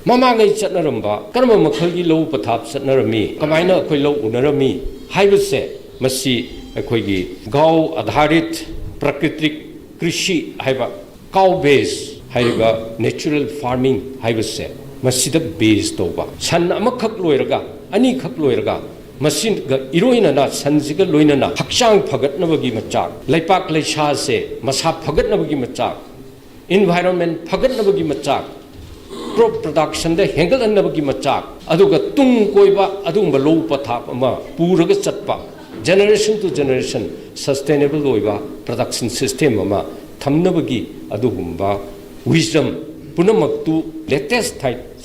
ꯃꯃꯥꯡꯉꯩ ꯆꯠꯅꯔꯝꯕ ꯀꯔꯝꯕ ꯃꯈꯜꯒꯤ ꯂꯧ ꯄꯊꯥꯞ ꯆꯠꯅꯔꯝꯃꯤ, ꯀꯃꯥꯏꯅ ꯑꯩꯈꯣꯏ ꯂꯧ ꯎꯅꯔꯝꯃꯤ ꯍꯥꯏꯕꯁꯦ, ꯃꯁꯤ ꯑꯩꯈꯣꯏꯒꯤ ꯒꯥꯎ ꯑꯙꯥꯔꯤꯠ ꯄ꯭ꯔꯀ꯭ꯔꯤꯇꯤꯛ ꯀ꯭ꯔꯤꯁꯤ ꯍꯥꯏꯕ, cow base ꯍꯥꯏꯔꯤꯕ natural farming ꯍꯥꯏꯕꯁꯦ, ꯃꯁꯤꯗ base ꯇꯧꯕ, ꯁꯟ ꯑꯃꯈꯛ ꯂꯣꯏꯔꯒ, ꯑꯅꯤꯈꯛ ꯂꯣꯏꯔꯒ, ꯃꯁꯤꯒ ꯏꯔꯣꯏꯅꯅ, ꯁꯟꯁꯤꯒ ꯂꯣꯏꯅꯅ ꯍꯛꯆꯥꯡ ꯐꯒꯠꯅꯕꯒꯤ ꯃꯆꯥꯛ, ꯂꯩꯄꯥꯛ ꯂꯩꯁꯥꯁꯦ ꯃꯁꯥ ꯐꯒꯠꯅꯕꯒꯤ ꯃꯆꯥꯛ, environment ꯐꯒꯠꯅꯕꯒꯤ ꯃꯆꯥꯛ, crop production ꯗ ꯍꯦꯟꯒꯠꯍꯟꯅꯕꯒꯤ ꯃꯆꯥꯛ, ꯑꯗꯨꯒ ꯇꯨꯡ ꯀꯣꯏꯕ ꯑꯗꯨꯒꯨꯝꯕ ꯂꯧ ꯄꯊꯥꯞ ꯑꯃ ꯄꯨꯔꯒ ꯆꯠꯄ, generation to generation sustainable ꯑꯣꯏꯕ production system ꯑꯃ ꯊꯝꯅꯕꯒꯤ ꯑꯗꯨꯒꯨꯝꯕ wisdom ꯄꯨꯝꯅꯃꯛꯇꯨ latest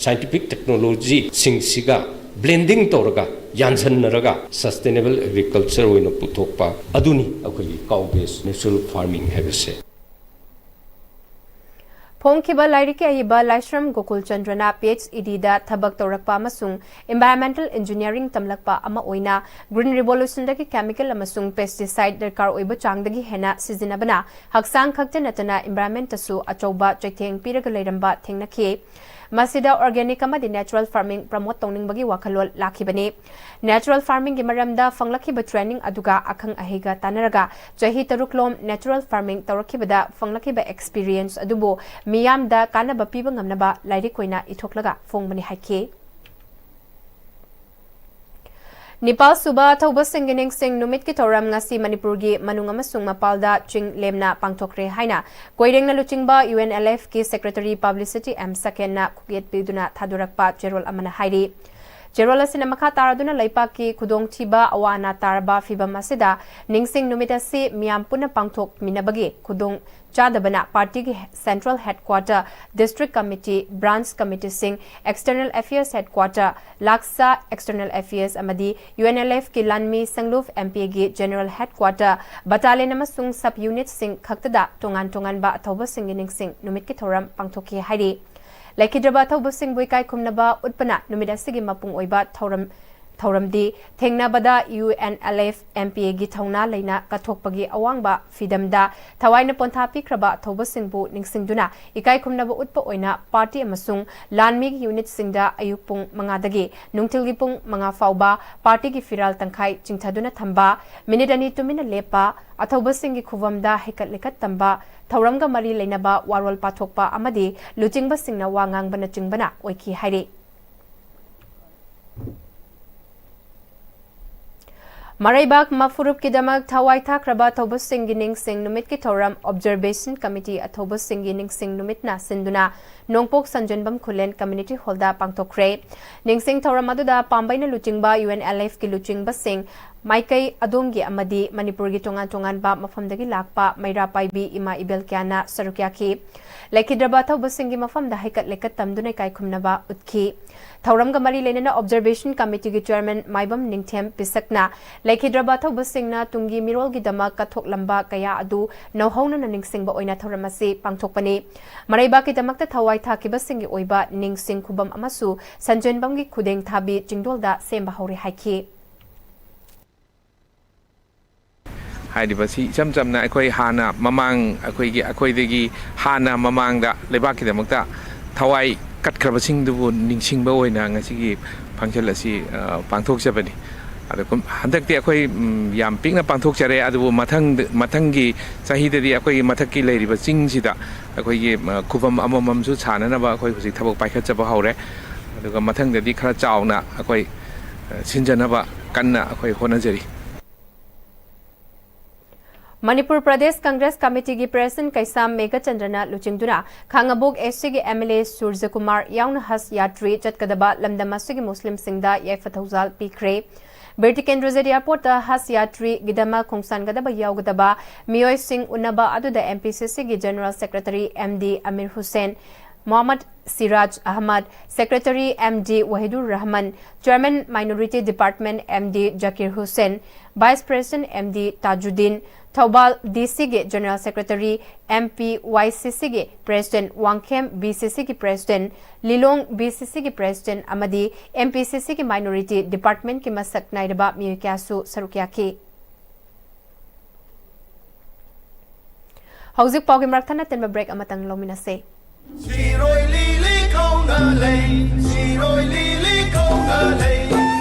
scientific technology ꯁꯤꯡꯁꯤꯒ blending ꯇꯧꯔꯒ, ꯌꯥꯟꯁꯤꯟꯅꯔꯒ sustainable agriculture ꯑꯣꯏꯅ ꯄꯨꯊꯣꯛꯄ, ꯑꯗꯨꯅꯤ ꯑꯩꯈꯣꯏꯒꯤ cow based natural farming ꯍꯥꯏꯕꯁꯦ꯫ ꯐꯣꯡꯈꯤꯕ ꯂꯥꯏꯔꯤꯛꯀꯤ ꯑꯏꯕ ꯂꯥꯏꯁ꯭ꯔꯝ ꯒꯣꯀꯨꯜ ꯆꯟꯗ꯭ꯔꯅ PHED ꯗ ꯊꯕꯛ ꯇꯧꯔꯛꯄ ꯑꯃꯁꯨꯡ environmental engineering ꯇꯝꯂꯛꯄ ꯑꯃ ꯑꯣꯏꯅ Green Revolution ꯗꯒꯤ chemical ꯑꯃꯁꯨꯡ pesticide ꯗꯔꯀꯥꯔ ꯑꯣꯏꯕ ꯆꯥꯡꯗꯒꯤ ꯍꯦꯟꯅ ꯁꯤꯖꯤꯟꯅꯕꯅ ꯍꯛꯆꯥꯡ ꯈꯛꯇ ꯅꯠꯇꯅ environment ꯇꯁꯨ ꯑꯆꯧꯕ ꯆꯩꯊꯦꯡ ꯄꯤꯔꯒ ꯂꯩꯔꯝꯕ ꯊꯦꯡꯅꯈꯤ꯫ ꯃꯁꯤꯗ organic ꯑꯃꯗꯤ natural farming promote ꯇꯧꯅꯤꯡꯕꯒꯤ ꯋꯥꯈꯜꯂꯣꯟ ꯂꯥꯛꯈꯤꯕꯅꯤ꯫ Natural farming ꯒꯤ ꯃꯔꯝꯗ ꯐꯪꯂꯛꯈꯤꯕ training ꯑꯗꯨꯒ ꯑꯈꯪ ꯑꯍꯩꯒ ꯇꯥꯟꯅꯔꯒ ꯆꯍꯤ ꯇꯔꯨꯛ ꯂꯣꯝ natural farming ꯇꯧꯔꯛꯈꯤꯕꯗ ꯐꯪꯂꯛꯈꯤꯕ experience ꯑꯗꯨꯕꯨ ꯃꯤꯌꯥꯝꯗ ꯀꯥꯟꯅꯕ ꯄꯤꯕ ꯉꯝꯅꯕ ꯂꯥꯏꯔꯤꯛ ꯑꯣꯏꯅ ꯏꯊꯣꯛꯂꯒ ꯐꯣꯡꯕꯅꯤ ꯍꯥꯏꯈꯤ꯫ ꯅꯤꯄꯥꯜ ꯁꯨꯕ ꯊꯧꯕꯁꯤꯡꯒꯤ ꯅꯤꯡꯁꯤꯡ ꯅꯨꯃꯤꯠꯀꯤ ꯊꯧꯔꯝ ꯉꯁꯤ ꯃꯅꯤꯄꯨꯔꯒꯤ ꯃꯅꯨꯡ ꯑꯃꯁꯨꯡ ꯃꯄꯥꯜꯗ ꯆꯤꯡ ꯂꯦꯝꯅ ꯄꯥꯡꯊꯣꯛꯈ꯭ꯔꯦ ꯍꯥꯏꯅ ꯀꯣꯏꯔꯦꯡꯅ ꯂꯨꯆꯤꯡꯕ UNLF ꯀꯤ Secretary Publicity M ꯁꯀꯦꯟꯅ ꯈꯨꯌꯦꯠ ꯄꯤꯗꯨꯅ ꯊꯥꯗꯣꯔꯛꯄ ꯆꯦꯔꯣꯜ ꯑꯃꯅ ꯍꯥꯏꯔꯤ꯫ ꯆꯦꯔꯣꯜ ꯑꯁꯤꯅ ꯃꯈꯥ ꯇꯥꯔꯗꯨꯅ ꯂꯩꯄꯥꯛꯀꯤ ꯈꯨꯗꯣꯡꯊꯤꯕ ꯑꯋꯥ ꯑꯅꯥ ꯇꯥꯔꯕ ꯐꯤꯕꯝ ꯑꯁꯤꯗ ꯅꯤꯡꯁꯤꯡ ꯅꯨꯃꯤꯠ ꯑꯁꯤ ꯃꯤꯌꯥꯝ ꯄꯨꯟꯅ ꯄꯥꯡꯊꯣꯛꯃꯤꯟꯅꯕꯒꯤ ꯈꯨꯗꯣꯡ ꯆꯥꯗꯕꯅ ꯄꯥꯔꯇꯤꯒꯤ central headquarter, district committee, branch ꯀꯃꯤꯇꯤꯁꯤꯡ, ꯑꯦꯛꯁꯇꯔꯅꯦꯜ ꯑꯦꯐꯤꯌꯔꯁ ꯍꯦꯗꯀ꯭ꯋꯥꯇꯔ, ꯂꯥꯛꯁꯥ ꯑꯦꯛꯁꯇꯔꯅꯦꯜ ꯑꯦꯐꯤꯌꯔꯁ ꯑꯃꯗꯤ ꯌꯨ ꯑꯦꯟ ꯑꯦꯜ ꯑꯦꯐꯀꯤ ꯂꯥꯟꯃꯤ ꯁꯪꯂꯨꯞ ꯑꯦꯝ ꯄꯤ ꯑꯦꯒꯤ ꯖꯦꯅꯔꯦꯜ ꯍꯦꯗꯀ꯭ꯋꯥꯇꯔ, ꯕꯇꯥꯂꯤꯌꯟ ꯑꯃꯁꯨꯡ ꯁꯕ ꯌꯨꯅꯤꯠꯁꯤꯡ ꯈꯛꯇꯗ ꯇꯣꯉꯥꯟ ꯇꯣꯉꯥꯟꯕ ꯑꯊꯧꯕꯁꯤꯡꯒꯤ ꯅꯤꯡꯁꯤꯡ ꯅꯨꯃꯤꯠꯀꯤ ꯊꯧꯔꯝ ꯄꯥꯡꯊꯣꯛꯈꯤ ꯍꯥꯏꯔꯤ꯫ ꯂꯩꯈꯤꯗ꯭ꯔꯕ ꯑꯊꯧꯕꯁꯤꯡꯕꯨ ꯏꯀꯥꯏ ꯈꯨꯝꯅꯕ ꯎꯠꯄꯅ ꯅꯨꯃꯤꯠ ꯑꯁꯤꯒꯤ ꯃꯄꯨꯡ ꯑꯣꯏꯕ ꯊꯧꯔꯝ, ꯊꯧꯔꯝꯗꯤ ꯊꯦꯡꯅꯕꯗ U N L F M P ꯑꯦꯒꯤ ꯊꯧꯅꯥ ꯂꯩꯅ ꯀꯠꯊꯣꯛꯄꯒꯤ ꯑꯋꯥꯡꯕ ꯐꯤꯗꯝꯗ ꯊꯋꯥꯏꯅ ꯄꯣꯟꯊꯥ ꯄꯤꯈ꯭ꯔꯕ ꯑꯊꯧꯕꯁꯤꯡꯕꯨ ꯅꯤꯡꯁꯤꯡꯗꯨꯅ ꯏꯀꯥꯏ ꯈꯨꯝꯅꯕ ꯎꯠꯄ ꯑꯣꯏꯅ ꯄꯥꯔꯇꯤ ꯑꯃꯁꯨꯡ ꯂꯥꯟꯃꯤꯒꯤ ꯌꯨꯅꯤꯠꯁꯤꯡꯗ ꯑꯌꯨꯛ ꯄꯨꯡ ꯃꯉꯥꯗꯒꯤ ꯅꯨꯡꯊꯤꯜꯒꯤ ꯄꯨꯡ ꯃꯉꯥ ꯐꯥꯎꯕ ꯄꯥꯔꯇꯤꯒꯤ ꯐꯤꯔꯥꯜ ꯇꯪꯈꯥꯏ ꯆꯤꯡꯊꯗꯨꯅ ꯊꯝꯕ, ꯃꯤꯅꯤꯠ ꯑꯅꯤ ꯇꯨꯃꯤꯟꯅ ꯂꯦꯞꯄ, ꯑꯊꯧꯕꯁꯤꯡꯒꯤ ꯈꯨꯕꯝꯗ ꯍꯩꯀꯠ ꯂꯩꯀꯠ ꯇꯝꯕ, ꯊꯧꯔꯝꯒ ꯃꯔꯤ ꯂꯩꯅꯕ ꯋꯥꯔꯣꯜ ꯄꯥꯊꯣꯛꯄ ꯑꯃꯗꯤ ꯂꯨꯆꯤꯡꯕꯁꯤꯡꯅ ꯋꯥ ꯉꯥꯡꯕꯅꯆꯤꯡꯕꯅ ꯑꯣꯏꯈꯤ ꯍꯥꯏꯔꯤ꯫ ꯃꯔꯩꯕꯥꯛ ꯃꯐꯨꯔꯨꯞꯀꯤꯗꯃꯛ ꯊꯋꯥꯏ ꯊꯥꯈ꯭ꯔꯕ ꯑꯊꯧꯕꯁꯤꯡꯒꯤ ꯅꯤꯡꯁꯤꯡ ꯅꯨꯃꯤꯠꯀꯤ ꯊꯧꯔꯝ ꯑꯣꯕꯖꯔꯕꯦꯁꯟ ꯀꯃꯤꯇꯤ ꯑꯊꯧꯕꯁꯤꯡꯒꯤ ꯅꯤꯡꯁꯤꯡ ꯅꯨꯃꯤꯠꯅ ꯁꯤꯟꯗꯨꯅ ꯅꯣꯡꯄꯣꯛ ꯁꯟꯖꯦꯟꯕꯝ ꯈꯨꯂꯦꯟ ꯀꯝꯃ꯭ꯌꯨꯅꯤꯇꯤ ꯍꯣꯜꯗ ꯄꯥꯡꯊꯣꯛꯈ꯭ꯔꯦ꯫ ꯅꯤꯡꯁꯤꯡ ꯊꯧꯔꯝ ꯑꯗꯨꯗ ꯄꯥꯝꯕꯩꯅ ꯂꯨꯆꯤꯡꯕ ꯌꯨ ꯑꯦꯟ ꯑꯦꯜ ꯑꯦꯐꯀꯤ ꯂꯨꯆꯤꯡꯕꯁꯤꯡ, ꯃꯥꯏꯀꯩ ꯑꯗꯣꯝꯒꯤ ꯑꯃꯗꯤ ꯃꯅꯤꯄꯨꯔꯒꯤ ꯇꯣꯉꯥꯟ ꯇꯣꯉꯥꯟꯕ ꯃꯐꯝꯗꯒꯤ ꯂꯥꯛꯄ ꯃꯩꯔꯥ ꯄꯥꯏꯕꯤ ꯏꯃꯥ ꯏꯕꯦꯜ ꯀꯌꯥꯅ ꯁꯔꯨꯛ ꯌꯥꯈꯤ꯫ ꯂꯩꯈꯤꯗ꯭ꯔꯕ ꯑꯊꯧꯕꯁꯤꯡꯒꯤ ꯃꯐꯝꯗ ꯍꯩꯀꯠ ꯂꯩꯀꯠ ꯇꯝꯗꯨꯅ ꯏꯀꯥꯏ ꯈꯨꯝꯅꯕ ꯎꯠꯈꯤ꯫ ꯊꯧꯔꯝꯒ ꯃꯔꯤ ꯂꯩꯅꯅ ꯑꯣꯕꯖꯔꯕꯦꯁꯟ ꯀꯃꯤꯇꯤꯒꯤ ꯆꯦꯌꯔꯃꯦꯟ ꯃꯥꯏꯕꯝ ꯅꯤꯡꯊꯦꯝ ꯄꯤꯁꯛꯅ ꯂꯩꯈꯤꯗ꯭ꯔꯕ ꯑꯊꯧꯕꯁꯤꯡꯅ ꯇꯨꯡꯒꯤ ꯃꯤꯔꯣꯜꯒꯤꯗꯃꯛ ꯀꯠꯊꯣꯛꯂꯝꯕ ꯀꯌꯥ ꯑꯗꯨ ꯅꯧꯍꯧꯅꯅ ꯅꯤꯡꯁꯤꯡꯕ ꯑꯣꯏꯅ ꯊꯧꯔꯝ ꯑꯁꯤ ꯄꯥꯡꯊꯣꯛꯄꯅꯤ꯫ ꯃꯔꯩꯕꯥꯛꯀꯤꯗꯃꯛꯇ ꯊꯋꯥꯏ ꯊꯥꯈꯤꯕꯁꯤꯡꯒꯤ ꯑꯣꯏꯕ ꯅꯤꯡꯁꯤꯡ ꯈꯨꯕꯝ ꯑꯃꯁꯨ ꯁꯟꯖꯦꯟꯕꯝꯒꯤ ꯈꯨꯗꯦꯡ ꯊꯥꯕꯤ ꯆꯤꯡꯗꯣꯜꯗ ꯁꯦꯝꯕ ꯍꯧꯔꯦ ꯍꯥꯏꯈꯤ꯫ ꯍꯥꯏꯔꯤꯕ ꯁꯤ ꯏꯆꯝ ꯆꯝꯅ ꯑꯩꯈꯣꯏ ꯍꯥꯟꯅ ꯃꯃꯥꯡ ꯑꯩꯈꯣꯏꯒꯤ, ꯑꯩꯈꯣꯏꯗꯒꯤ ꯍꯥꯟꯅ ꯃꯃꯥꯡꯗ ꯂꯩꯕꯥꯛꯀꯤꯗꯃꯛꯇ ꯊꯋꯥꯏ ꯀꯠꯈ꯭ꯔꯕꯁꯤꯡꯗꯨꯕꯨ ꯅꯤꯡꯁꯤꯡꯕ ꯑꯣꯏꯅ ꯉꯁꯤꯒꯤ function ꯑꯁꯤ, ꯑ, ꯄꯥꯡꯊꯣꯛꯆꯕꯅꯤ꯫ ꯑꯗꯣ ꯀꯨꯝ-, ꯍꯟꯗꯛꯇꯤ ꯑꯩꯈꯣꯏ, ꯎꯝ, ꯌꯥꯝ ꯄꯤꯛꯅ ꯄꯥꯡꯊꯣꯛꯆꯔꯦ, ꯑꯗꯨꯕꯨ ꯃꯊꯪ, ꯃꯊꯪꯒꯤ ꯆꯍꯤꯗꯗꯤ ꯑꯩꯈꯣꯏꯒꯤ ꯃꯊꯛꯀꯤ ꯂꯩꯔꯤꯕ ꯆꯤꯡꯁꯤꯗ ꯑꯩꯈꯣꯏꯒꯤ, ꯑ, ꯈꯨꯕꯝ ꯑꯃꯃꯝꯁꯨ ꯁꯥꯅꯅꯕ ꯑꯩꯈꯣꯏ ꯍꯧꯖꯤꯛ ꯊꯕꯛ ꯄꯥꯏꯈꯠꯆꯕ ꯍꯧꯔꯦ꯫ ꯑꯗꯨꯒ ꯃꯊꯪꯗꯗꯤ ꯈꯔ ꯆꯥꯎꯅ ꯑꯩꯈꯣꯏ, ꯑ, ꯁꯤꯟꯖꯅꯕ ꯀꯟꯅ ꯑꯩꯈꯣꯏ ꯍꯣꯠꯅꯖꯔꯤ꯫ ꯃꯅꯤꯄꯨꯔ ꯄ꯭ꯔꯗꯦꯁ ꯀꯪꯒ꯭ꯔꯦꯁ ꯀꯃꯤꯇꯤꯒꯤ ꯄ꯭ꯔꯦꯁꯤꯗꯦꯟꯠ ꯀꯩꯁꯥꯝ ꯃꯦꯘꯆꯟꯗ꯭ꯔꯅ ꯂꯨꯆꯤꯡꯗꯨꯅ ꯈꯥꯉꯕꯣꯛ ꯑꯦꯁ ꯁꯤꯒꯤ ꯑꯦꯝ ꯑꯦꯜ ꯑꯦ ꯁꯨꯔꯖꯀꯨꯃꯥꯔ ꯌꯥꯎꯅ ꯍꯖ ꯌꯥꯇ꯭ꯔꯤ ꯆꯠꯀꯗꯕ ꯂꯝꯗꯝ ꯑꯁꯤꯒꯤ ꯃꯨꯁꯂꯤꯝꯁꯤꯡꯗ ꯌꯥꯏꯐ ꯊꯧꯖꯥꯜ ꯄꯤꯈ꯭ꯔꯦ꯫ ꯕꯤꯔ ꯇꯤꯀꯦꯟꯗ꯭ꯔꯖꯤꯠ ꯑꯦꯌꯔꯄꯣꯔꯠꯇ ꯍꯖ ꯌꯥꯇ꯭ꯔꯤꯒꯤꯗꯃꯛ ꯈꯣꯡꯁꯥꯟꯒꯗꯕ ꯌꯥꯎꯒꯗꯕ ꯃꯤꯑꯣꯏꯁꯤꯡ ꯎꯅꯕ ꯑꯗꯨꯗ ꯑꯦꯝ ꯄꯤ ꯁꯤ ꯁꯤꯒꯤ general secretary M D Amir Hussain, Mohammad Siraj Ahmad, secretary M D Wahidur Rahman, chairman minority department M D Zakir Hussain, vice president M D Tajuddin, Thoubal D ꯁꯤꯒꯤ general secretary, M P Y C ꯁꯤꯒꯤ ꯄ꯭ꯔꯦꯁꯤꯗꯦꯟꯠ ꯋꯥꯡꯈꯦꯝ, ꯕꯤ ꯁꯤ ꯁꯤꯒꯤ ꯄ꯭ꯔꯦꯁꯤꯗꯦꯟꯠ ꯂꯤꯂꯣꯡ, ꯕꯤ ꯁꯤ ꯁꯤꯒꯤ president ꯑꯃꯗꯤ M P C ꯁꯤꯒꯤ minority ꯗꯤꯄꯥꯔꯠꯃꯦꯟꯠꯀꯤ ꯃꯁꯛ ꯅꯥꯏꯔꯕ ꯃꯤꯑꯣꯏ ꯀꯌꯥꯁꯨ ꯁꯔꯨꯛ ꯌꯥꯈꯤ꯫ ꯍꯧꯖꯤꯛ ꯄꯥꯎꯒꯤ ꯃꯔꯛ ꯊꯠꯅ ꯇꯦꯟꯕ ꯕ꯭ꯔꯦꯛ ꯑꯃꯇꯪ ꯂꯧꯃꯤꯟꯅꯁꯦ꯫ ꯁꯤꯔꯣꯏ ꯂꯤꯂꯤ ꯀꯧꯅ ꯂꯩ, ꯁꯤꯔꯣꯏ ꯂꯤꯂꯤ ꯀꯧꯅ ꯂꯩ꯫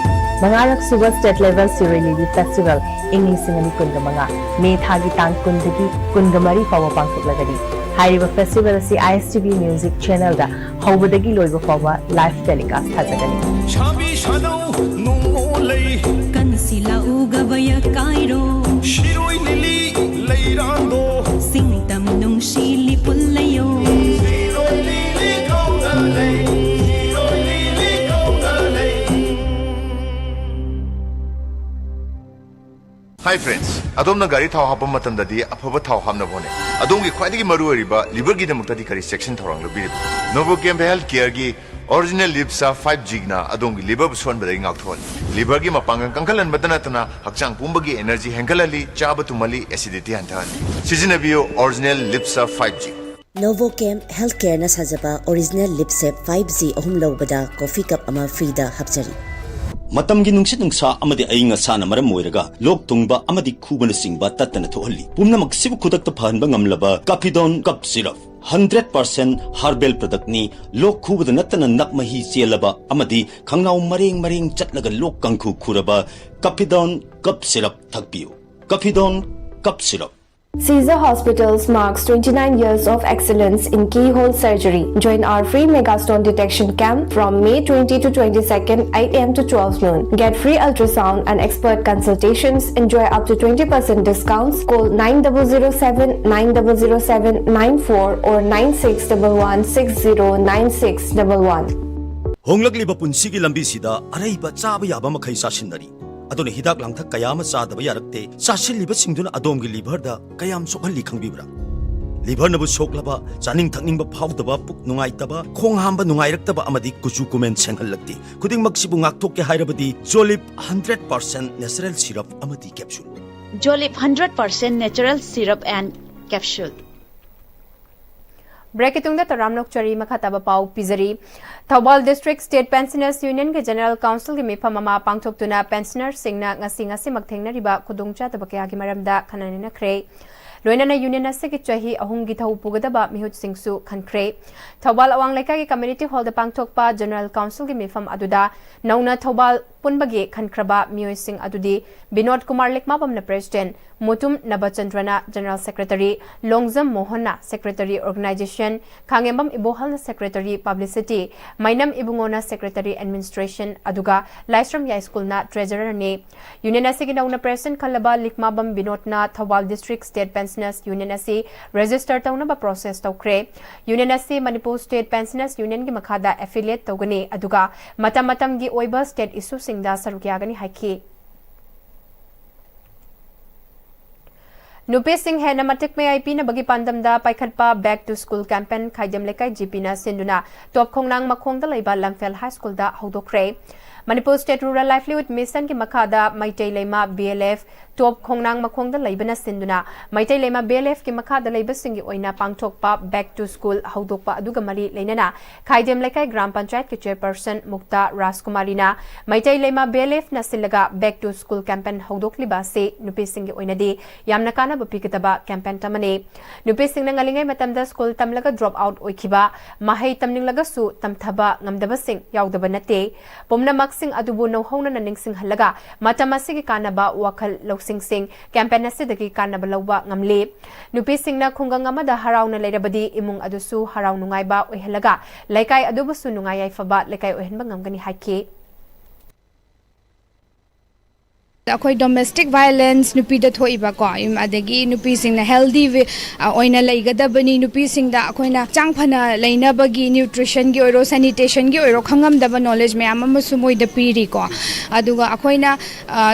ꯃꯉꯥꯔꯛ ꯁꯨꯕ ꯁ꯭ꯇꯦꯠ ꯂꯦꯚꯦꯜ ꯁꯤꯔꯣꯏ ꯂꯤꯂꯤ ꯐꯦꯁꯇꯤꯚꯦꯜ ꯏꯪ ꯂꯤꯁꯤꯡ ꯑꯅꯤ ꯀꯨꯟꯒ ꯃꯉꯥ, ꯃꯦ ꯊꯥꯒꯤ ꯇꯥꯡ ꯀꯨꯟꯗꯒꯤ ꯀꯨꯟꯒ ꯃꯔꯤ ꯐꯥꯎꯕ ꯄꯥꯡꯊꯣꯛꯂꯒꯅꯤ꯫ ꯍꯥꯏꯔꯤꯕ ꯐꯦꯁꯇꯤꯚꯦꯜ ꯑꯁꯤ ꯑꯥꯏ ꯑꯦꯁ ꯇꯤ ꯚꯤ ꯃ꯭ꯌꯨꯖꯤꯛ ꯆꯦꯅꯦꯜꯗ ꯍꯧꯕꯗꯒꯤ ꯂꯣꯏꯕ ꯐꯥꯎꯕ ꯂꯥꯏꯚ ꯇꯦꯂꯤꯀꯥꯁ ꯊꯥꯖꯒꯅꯤ꯫ ꯁꯥꯕꯤ ꯁꯥꯅꯧ ꯅꯣꯡꯃꯣ ꯂꯩ꯫ ꯀꯟꯁꯤꯜꯂꯛꯎ ꯒꯕꯌ ꯀꯥꯏꯔꯣ꯫ ꯁꯤꯔꯣꯏ ꯂꯤꯂꯤ ꯂꯩꯔꯥꯡꯗꯣ꯫ ꯁꯤꯡꯇꯝ ꯅꯨꯡꯁꯤ ꯂꯤꯄꯨꯜ ꯂꯩꯌꯣ꯫ ꯁꯤꯔꯣꯏ ꯂꯤꯂꯤ ꯀꯧꯅ ꯂꯩ꯫ ꯁꯤꯔꯣꯏ ꯂꯤꯂꯤ ꯀꯧꯅ ꯂꯩ꯫ Hi friends, ꯑꯗꯣꯝꯅ ꯒꯥꯔꯤ ꯊꯥꯎ ꯍꯥꯞꯄ ꯃꯇꯝꯗꯗꯤ ꯑꯐꯕ ꯊꯥꯎ ꯍꯥꯞꯅꯕ ꯍꯣꯠꯅꯩ꯫ ꯑꯗꯣꯝꯒꯤ ꯈ꯭ꯋꯥꯏꯗꯒꯤ ꯃꯔꯨ ꯑꯣꯏꯔꯤꯕ ꯂꯤꯚꯔꯒꯤꯗꯃꯛꯇꯗꯤ ꯀꯔꯤ ꯆꯦꯛꯁꯤꯟ ꯊꯧꯔꯥꯡ ꯂꯧꯕꯤꯔꯤꯕꯅꯣ? ꯅꯣꯚꯣꯀꯦꯝ ꯍꯦꯜꯊ ꯀꯦꯌꯔꯒꯤ ꯑꯣꯔꯤꯖꯤꯅꯦꯜ ꯂꯤꯞꯁꯥ ꯐꯥꯏꯚ ꯖꯤꯅ ꯑꯗꯣꯝꯒꯤ ꯂꯤꯚꯔꯕꯨ ꯁꯣꯟꯕꯗꯒꯤ ꯉꯥꯛꯊꯣꯛꯍꯜꯂꯤ꯫ ꯂꯤꯚꯔꯒꯤ ꯃꯄꯥꯡꯒꯜ ꯀꯟꯈꯠꯍꯟꯕꯇ ꯅꯠꯇꯅ ꯍꯛꯆꯥꯡ ꯄꯨꯝꯕꯒꯤ ꯑꯦꯅꯔꯖꯤ ꯍꯦꯟꯒꯠꯍꯜꯂꯤ, ꯆꯥꯕ ꯇꯨꯝꯍꯜꯂꯤ, ꯑꯦꯁꯤꯗꯤꯇꯤ ꯍꯟꯊꯍꯜꯂꯤ꯫ ꯁꯤꯖꯤꯟꯅꯕꯤꯌꯨ ꯑꯣꯔꯤꯖꯤꯅꯦꯜ ꯂꯤꯞꯁꯥ ꯐꯥꯏꯚ ꯖꯤ꯫ ꯅꯣꯚꯣꯀꯦꯝ ꯍꯦꯜꯊ ꯀꯦꯌꯔꯅ ꯁꯥꯖꯕ ꯑꯣꯔꯤꯖꯤꯅꯦꯜ ꯂꯤꯞꯁꯦꯞ ꯐꯥꯏꯚ ꯖꯤ ꯑꯍꯨꯝ ꯂꯧꯕꯗ ꯀꯣꯐꯤ ꯀꯞ ꯑꯃ ꯐ꯭ꯔꯤꯗ ꯍꯥꯞꯆꯔꯤ꯫ ꯃꯇꯝꯒꯤ ꯅꯨꯡꯁꯤꯠ ꯅꯨꯡꯁꯥ ꯑꯃꯗꯤ ꯑꯏꯪ ꯑꯁꯥꯅ ꯃꯔꯝ ꯑꯣꯏꯔꯒ ꯂꯣꯛ ꯊꯨꯡꯕ ꯑꯃꯗꯤ ꯈꯨꯕꯅꯆꯤꯡꯕ ꯇꯠꯇꯅ ꯊꯣꯛꯍꯜꯂꯤ꯫ ꯄꯨꯝꯅꯃꯛꯁꯤꯕꯨ ꯈꯨꯗꯛꯇ ꯐꯍꯟꯕ ꯉꯝꯂꯕ ꯀꯥꯐꯤꯗꯣꯟ cough syrup. Hundred percent herbal ꯄ꯭ꯔꯗꯛꯅꯤ꯫ ꯂꯣꯛ ꯈꯨꯕꯗ ꯅꯠꯇꯅ ꯅꯞ ꯃꯍꯤ ꯆꯦꯜꯂꯕ ꯑꯃꯗꯤ ꯈꯪꯅꯥꯎ ꯃꯔꯦꯡ ꯃꯔꯦꯡ ꯆꯠꯂꯒ ꯂꯣꯛ ꯀꯥꯡꯈꯨ ꯈꯨꯔꯕ ꯀꯥꯐꯤꯗꯣꯟ ꯀꯞ ꯁꯤꯔꯞ ꯊꯛꯄꯤꯌꯨ꯫ ꯀꯥꯐꯤꯗꯣꯟ cough syrup. Caesar Hospitals marks twenty-nine years of excellence in keyhole surgery. Join our free mega stone detection camp from May twenty to twenty-second, eight a m to twelve noon. Get free ultrasound and expert consultations. Enjoy up to twenty percent discounts. Call nine double zero seven, nine double zero seven, nine four or nine six double one, six zero nine six double one. ꯍꯣꯡꯂꯛꯂꯤꯕ ꯄꯨꯟꯁꯤꯒꯤ ꯂꯝꯕꯤꯁꯤꯗ ꯑꯔꯩꯕ ꯆꯥꯕ ꯌꯥꯕ ꯃꯈꯩ ꯆꯥꯁꯤꯟꯅꯔꯤ꯫ ꯑꯗꯨꯅ ꯍꯤꯗꯥꯛ ꯂꯥꯡꯊꯛ ꯀꯌꯥ ꯑꯃ ꯆꯥꯗꯕ ꯌꯥꯔꯛꯇꯦ꯫ ꯆꯥꯁꯤꯜꯂꯤꯕꯁꯤꯡꯗꯨꯅ ꯑꯗꯣꯝꯒꯤ ꯂꯤꯚꯔꯗ ꯀꯌꯥꯝ ꯁꯣꯛꯍꯜꯂꯤ ꯈꯪꯕꯤꯕ꯭ꯔꯥ? ꯂꯤꯚꯔꯅꯕꯨ ꯁꯣꯛꯂꯕ, ꯆꯥꯅꯤꯡ ꯊꯛꯅꯤꯡꯕ ꯐꯥꯎꯗꯕ, ꯄꯨꯛ ꯅꯨꯡꯉꯥꯏꯇꯕ, ꯈꯣꯡ ꯍꯥꯝꯕ ꯅꯨꯡꯉꯥꯏꯔꯛꯇꯕ ꯑꯃꯗꯤ ꯀꯨꯆꯨ ꯀꯨꯃꯦꯟ ꯁꯦꯡꯍꯜꯂꯛꯇꯦ꯫ ꯈꯨꯗꯤꯡꯃꯛꯁꯤꯕꯨ ꯉꯥꯛꯊꯣꯛꯀꯦ ꯍꯥꯏꯔꯕꯗꯤ Jolib hundred percent natural syrup ꯑꯃꯗꯤ capsule꯫ Jolib hundred percent natural syrup and capsule. ꯕ꯭ꯔꯦꯛꯀꯤ ꯇꯨꯡꯗ ꯇꯔꯥꯝꯅ ꯑꯣꯛꯆꯔꯤ꯫ ꯃꯈꯥ ꯇꯥꯕ ꯄꯥꯎ ꯄꯤꯖꯔꯤ꯫ Thoubal District State Pensioners Unionꯒꯤ General Councilꯒꯤ ꯃꯤꯐꯝ ꯑꯃ ꯄꯥꯡꯊꯣꯛꯇꯨꯅ ꯄꯦꯟꯁꯅꯔꯁꯤꯡꯅ ꯉꯁꯤ ꯉꯁꯤꯃꯛ ꯊꯦꯡꯅꯔꯤꯕ ꯈꯨꯗꯣꯡꯆꯥꯗꯕ ꯀꯌꯥꯒꯤ ꯃꯔꯝꯗ ꯈꯟꯅ ꯅꯩꯅꯈ꯭ꯔꯦ꯫ ꯂꯣꯏꯅꯅ ꯌꯨꯅꯤꯌꯟ ꯑꯁꯤꯒꯤ ꯆꯍꯤ ꯑꯍꯨꯝꯒꯤ ꯊꯧ ꯄꯨꯒꯗꯕ ꯃꯤꯍꯨꯠꯁꯤꯡꯁꯨ ꯈꯟꯈ꯭ꯔꯦ꯫ ꯊꯧꯕꯥꯜ ꯑꯋꯥꯡ ꯂꯩꯀꯥꯏꯒꯤ Community Hallꯗ ꯄꯥꯡꯊꯣꯛꯄ General Councilꯒꯤ ꯃꯤꯐꯝ ꯑꯗꯨꯗ ꯅꯧꯅ ꯊꯧꯕꯥꯜ ꯄꯨꯟꯕꯒꯤ ꯈꯟꯈ꯭ꯔꯕ ꯃꯤꯑꯣꯏꯁꯤꯡ ꯑꯗꯨꯗꯤ Vinod Kumar ꯂꯤꯛꯃꯥꯕꯝꯅ President, Mutum ꯅꯕꯆꯟꯗ꯭ꯔꯅ General Secretary, Longjam ꯃꯣꯍꯟꯅ Secretary Organization, ꯈꯥꯉꯦꯝꯕꯝ ꯏꯕꯣꯍꯜꯅ Secretary Publicity, ꯃꯩꯅꯝ ꯏꯕꯨꯡꯉꯣꯅ Secretary Administration, ꯑꯗꯨꯒ ꯂꯥꯏꯁ꯭ꯔꯝ ꯌꯥꯏꯁ꯭ꯀꯨꯜꯅ Treasurerꯅꯤ꯫ ꯌꯨꯅꯤꯌꯟ ꯑꯁꯤꯒꯤ ꯅꯧꯅ President ꯈꯜꯂꯕ ꯂꯤꯛꯃꯥꯕꯝ ꯕꯤꯅꯣꯗꯅ Thoubal District State Pensioners Union ꯑꯁꯤ register ꯇꯧꯅꯕ process ꯇꯧꯈ꯭ꯔꯦ꯫ ꯌꯨꯅꯤꯌꯟ ꯑꯁꯤ ꯃꯅꯤꯄꯨꯔ State Pensioners Unionꯒꯤ ꯃꯈꯥꯗ affiliate ꯇꯧꯒꯅꯤ, ꯑꯗꯨꯒ ꯃꯇꯝ ꯃꯇꯝꯒꯤ ꯑꯣꯏꯕ state issueꯁꯤꯡꯗ ꯁꯔꯨꯛ ꯌꯥꯒꯅꯤ ꯍꯥꯏꯈꯤ꯫ ꯅꯨꯄꯤꯁꯤꯡ ꯍꯦꯟꯅ ꯃꯇꯤꯛ ꯃꯌꯥꯏ ꯄꯤꯅꯕꯒꯤ ꯄꯥꯟꯗꯝꯗ ꯄꯥꯏꯈꯠꯄ Back to School campaign ꯈꯥꯏꯗꯦꯝ ꯂꯩꯀꯥꯏ ꯖꯤꯄꯤꯅ ꯁꯤꯟꯗꯨꯅ ꯇꯣꯞ ꯈꯣꯡꯅꯥꯡ ꯃꯈꯣꯡꯗ ꯂꯩꯕ ꯂꯝꯐꯦꯜ High Schoolꯗ ꯍꯧꯗꯣꯛꯈ꯭ꯔꯦ꯫ Manipur State Rural Livelihood Missionꯒꯤ ꯃꯈꯥꯗ ꯃꯩꯇꯩ ꯂꯩꯃ BLF ꯇꯣꯞ ꯈꯣꯡꯅꯥꯡ ꯃꯈꯣꯡꯗ ꯂꯩꯕꯅ ꯁꯤꯟꯗꯨꯅ ꯃꯩꯇꯩ ꯂꯩꯃ BLFꯀꯤ ꯃꯈꯥꯗ ꯂꯩꯕꯁꯤꯡꯒꯤ ꯑꯣꯏꯅ ꯄꯥꯡꯊꯣꯛꯄ Back to School ꯍꯧꯗꯣꯛꯄ ꯑꯗꯨꯒ ꯃꯔꯤ ꯂꯩꯅꯅ ꯈꯥꯏꯗꯦꯝ ꯂꯩꯀꯥꯏ ꯒ꯭ꯔꯥꯝ ꯄꯟꯆꯥꯌꯠꯀꯤ Chairperson ꯃꯨꯛꯇꯥ ꯔꯥꯖꯀꯨꯃꯥꯔꯤꯅ ꯃꯩꯇꯩ ꯂꯩꯃ BLFꯅ ꯁꯤꯜꯂꯒ Back to School campaign ꯍꯧꯗꯣꯛꯂꯤꯕ ꯑꯁꯤ ꯅꯨꯄꯤꯁꯤꯡꯒꯤ ꯑꯣꯏꯅꯗꯤ ꯌꯥꯝꯅ ꯀꯥꯟꯅꯕ ꯄꯤꯒꯗꯕ campaign ꯑꯃꯅꯤ꯫ ꯅꯨꯄꯤꯁꯤꯡꯅ ꯉꯜꯂꯤꯉꯩ ꯃꯇꯝꯗ school ꯇꯝꯂꯒ drop out ꯑꯣꯏꯈꯤꯕ, ꯃꯍꯩ ꯇꯝꯅꯤꯡꯂꯒꯁꯨ ꯇꯝꯊꯕ ꯉꯝꯗꯕꯁꯤꯡ ꯌꯥꯎꯗꯕ ꯅꯠꯇꯦ꯫ ꯄꯨꯝꯅꯃꯛ ꯁꯤꯡ ꯑꯗꯨꯕꯨ ꯅꯧꯍꯧꯅꯅ ꯅꯤꯡꯁꯤꯡꯍꯜꯂꯒ ꯃꯇꯝ ꯑꯁꯤꯒꯤ ꯀꯥꯟꯅꯕ ꯋꯥꯈꯜ ꯂꯧꯁꯤꯡꯁꯤꯡ ꯀꯦꯝꯄꯦꯟ ꯑꯁꯤꯗꯒꯤ ꯀꯥꯟꯅꯕ ꯂꯧꯕ ꯉꯝꯂꯤ꯫ ꯅꯨꯄꯤꯁꯤꯡꯅ ꯈꯨꯡꯒꯪ ꯑꯃꯗ ꯍꯔꯥꯎꯅ ꯂꯩꯔꯕꯗꯤ ꯏꯃꯨꯡ ꯑꯗꯨꯁꯨ ꯍꯔꯥꯎ ꯅꯨꯡꯉꯥꯏꯕ ꯑꯣꯏꯍꯜꯂꯒ ꯂꯩꯀꯥꯏ ꯑꯗꯨꯕꯨꯁꯨ ꯅꯨꯡꯉꯥꯏ ꯌꯥꯏꯐꯕ ꯂꯩꯀꯥꯏ ꯑꯣꯏꯍꯟꯕ ꯉꯝꯒꯅꯤ ꯍꯥꯏꯈꯤ꯫ ꯑꯩꯈꯣꯏ ꯗꯣꯃꯦꯁꯇꯤꯛ ꯚꯥꯏꯑꯣꯂꯦꯟꯁ ꯅꯨꯄꯤꯗ ꯊꯣꯛꯏꯕꯀꯣ, ꯑꯗꯒꯤ ꯅꯨꯄꯤꯁꯤꯡꯅ ꯍꯦꯜꯗꯤ ꯑꯣꯏꯅ ꯂꯩꯒꯗꯕꯅꯤ, ꯅꯨꯄꯤꯁꯤꯡꯗ ꯑꯩꯈꯣꯏꯅ ꯍꯛꯆꯥꯡ ꯐꯅ ꯂꯩꯅꯕꯒꯤ ꯅ꯭ꯌꯨꯇ꯭ꯔꯤꯁꯟꯒꯤ ꯑꯣꯏꯔꯣ, ꯁꯦꯅꯤꯇꯦꯁꯟꯒꯤ ꯑꯣꯏꯔꯣ ꯈꯪꯉꯝꯗꯕ ꯅꯣꯂꯦꯖ ꯃꯌꯥꯝ ꯑꯃꯁꯨ ꯃꯣꯏꯗ ꯄꯤꯔꯤꯀꯣ꯫ ꯑꯗꯨꯒ ꯑꯩꯈꯣꯏꯅ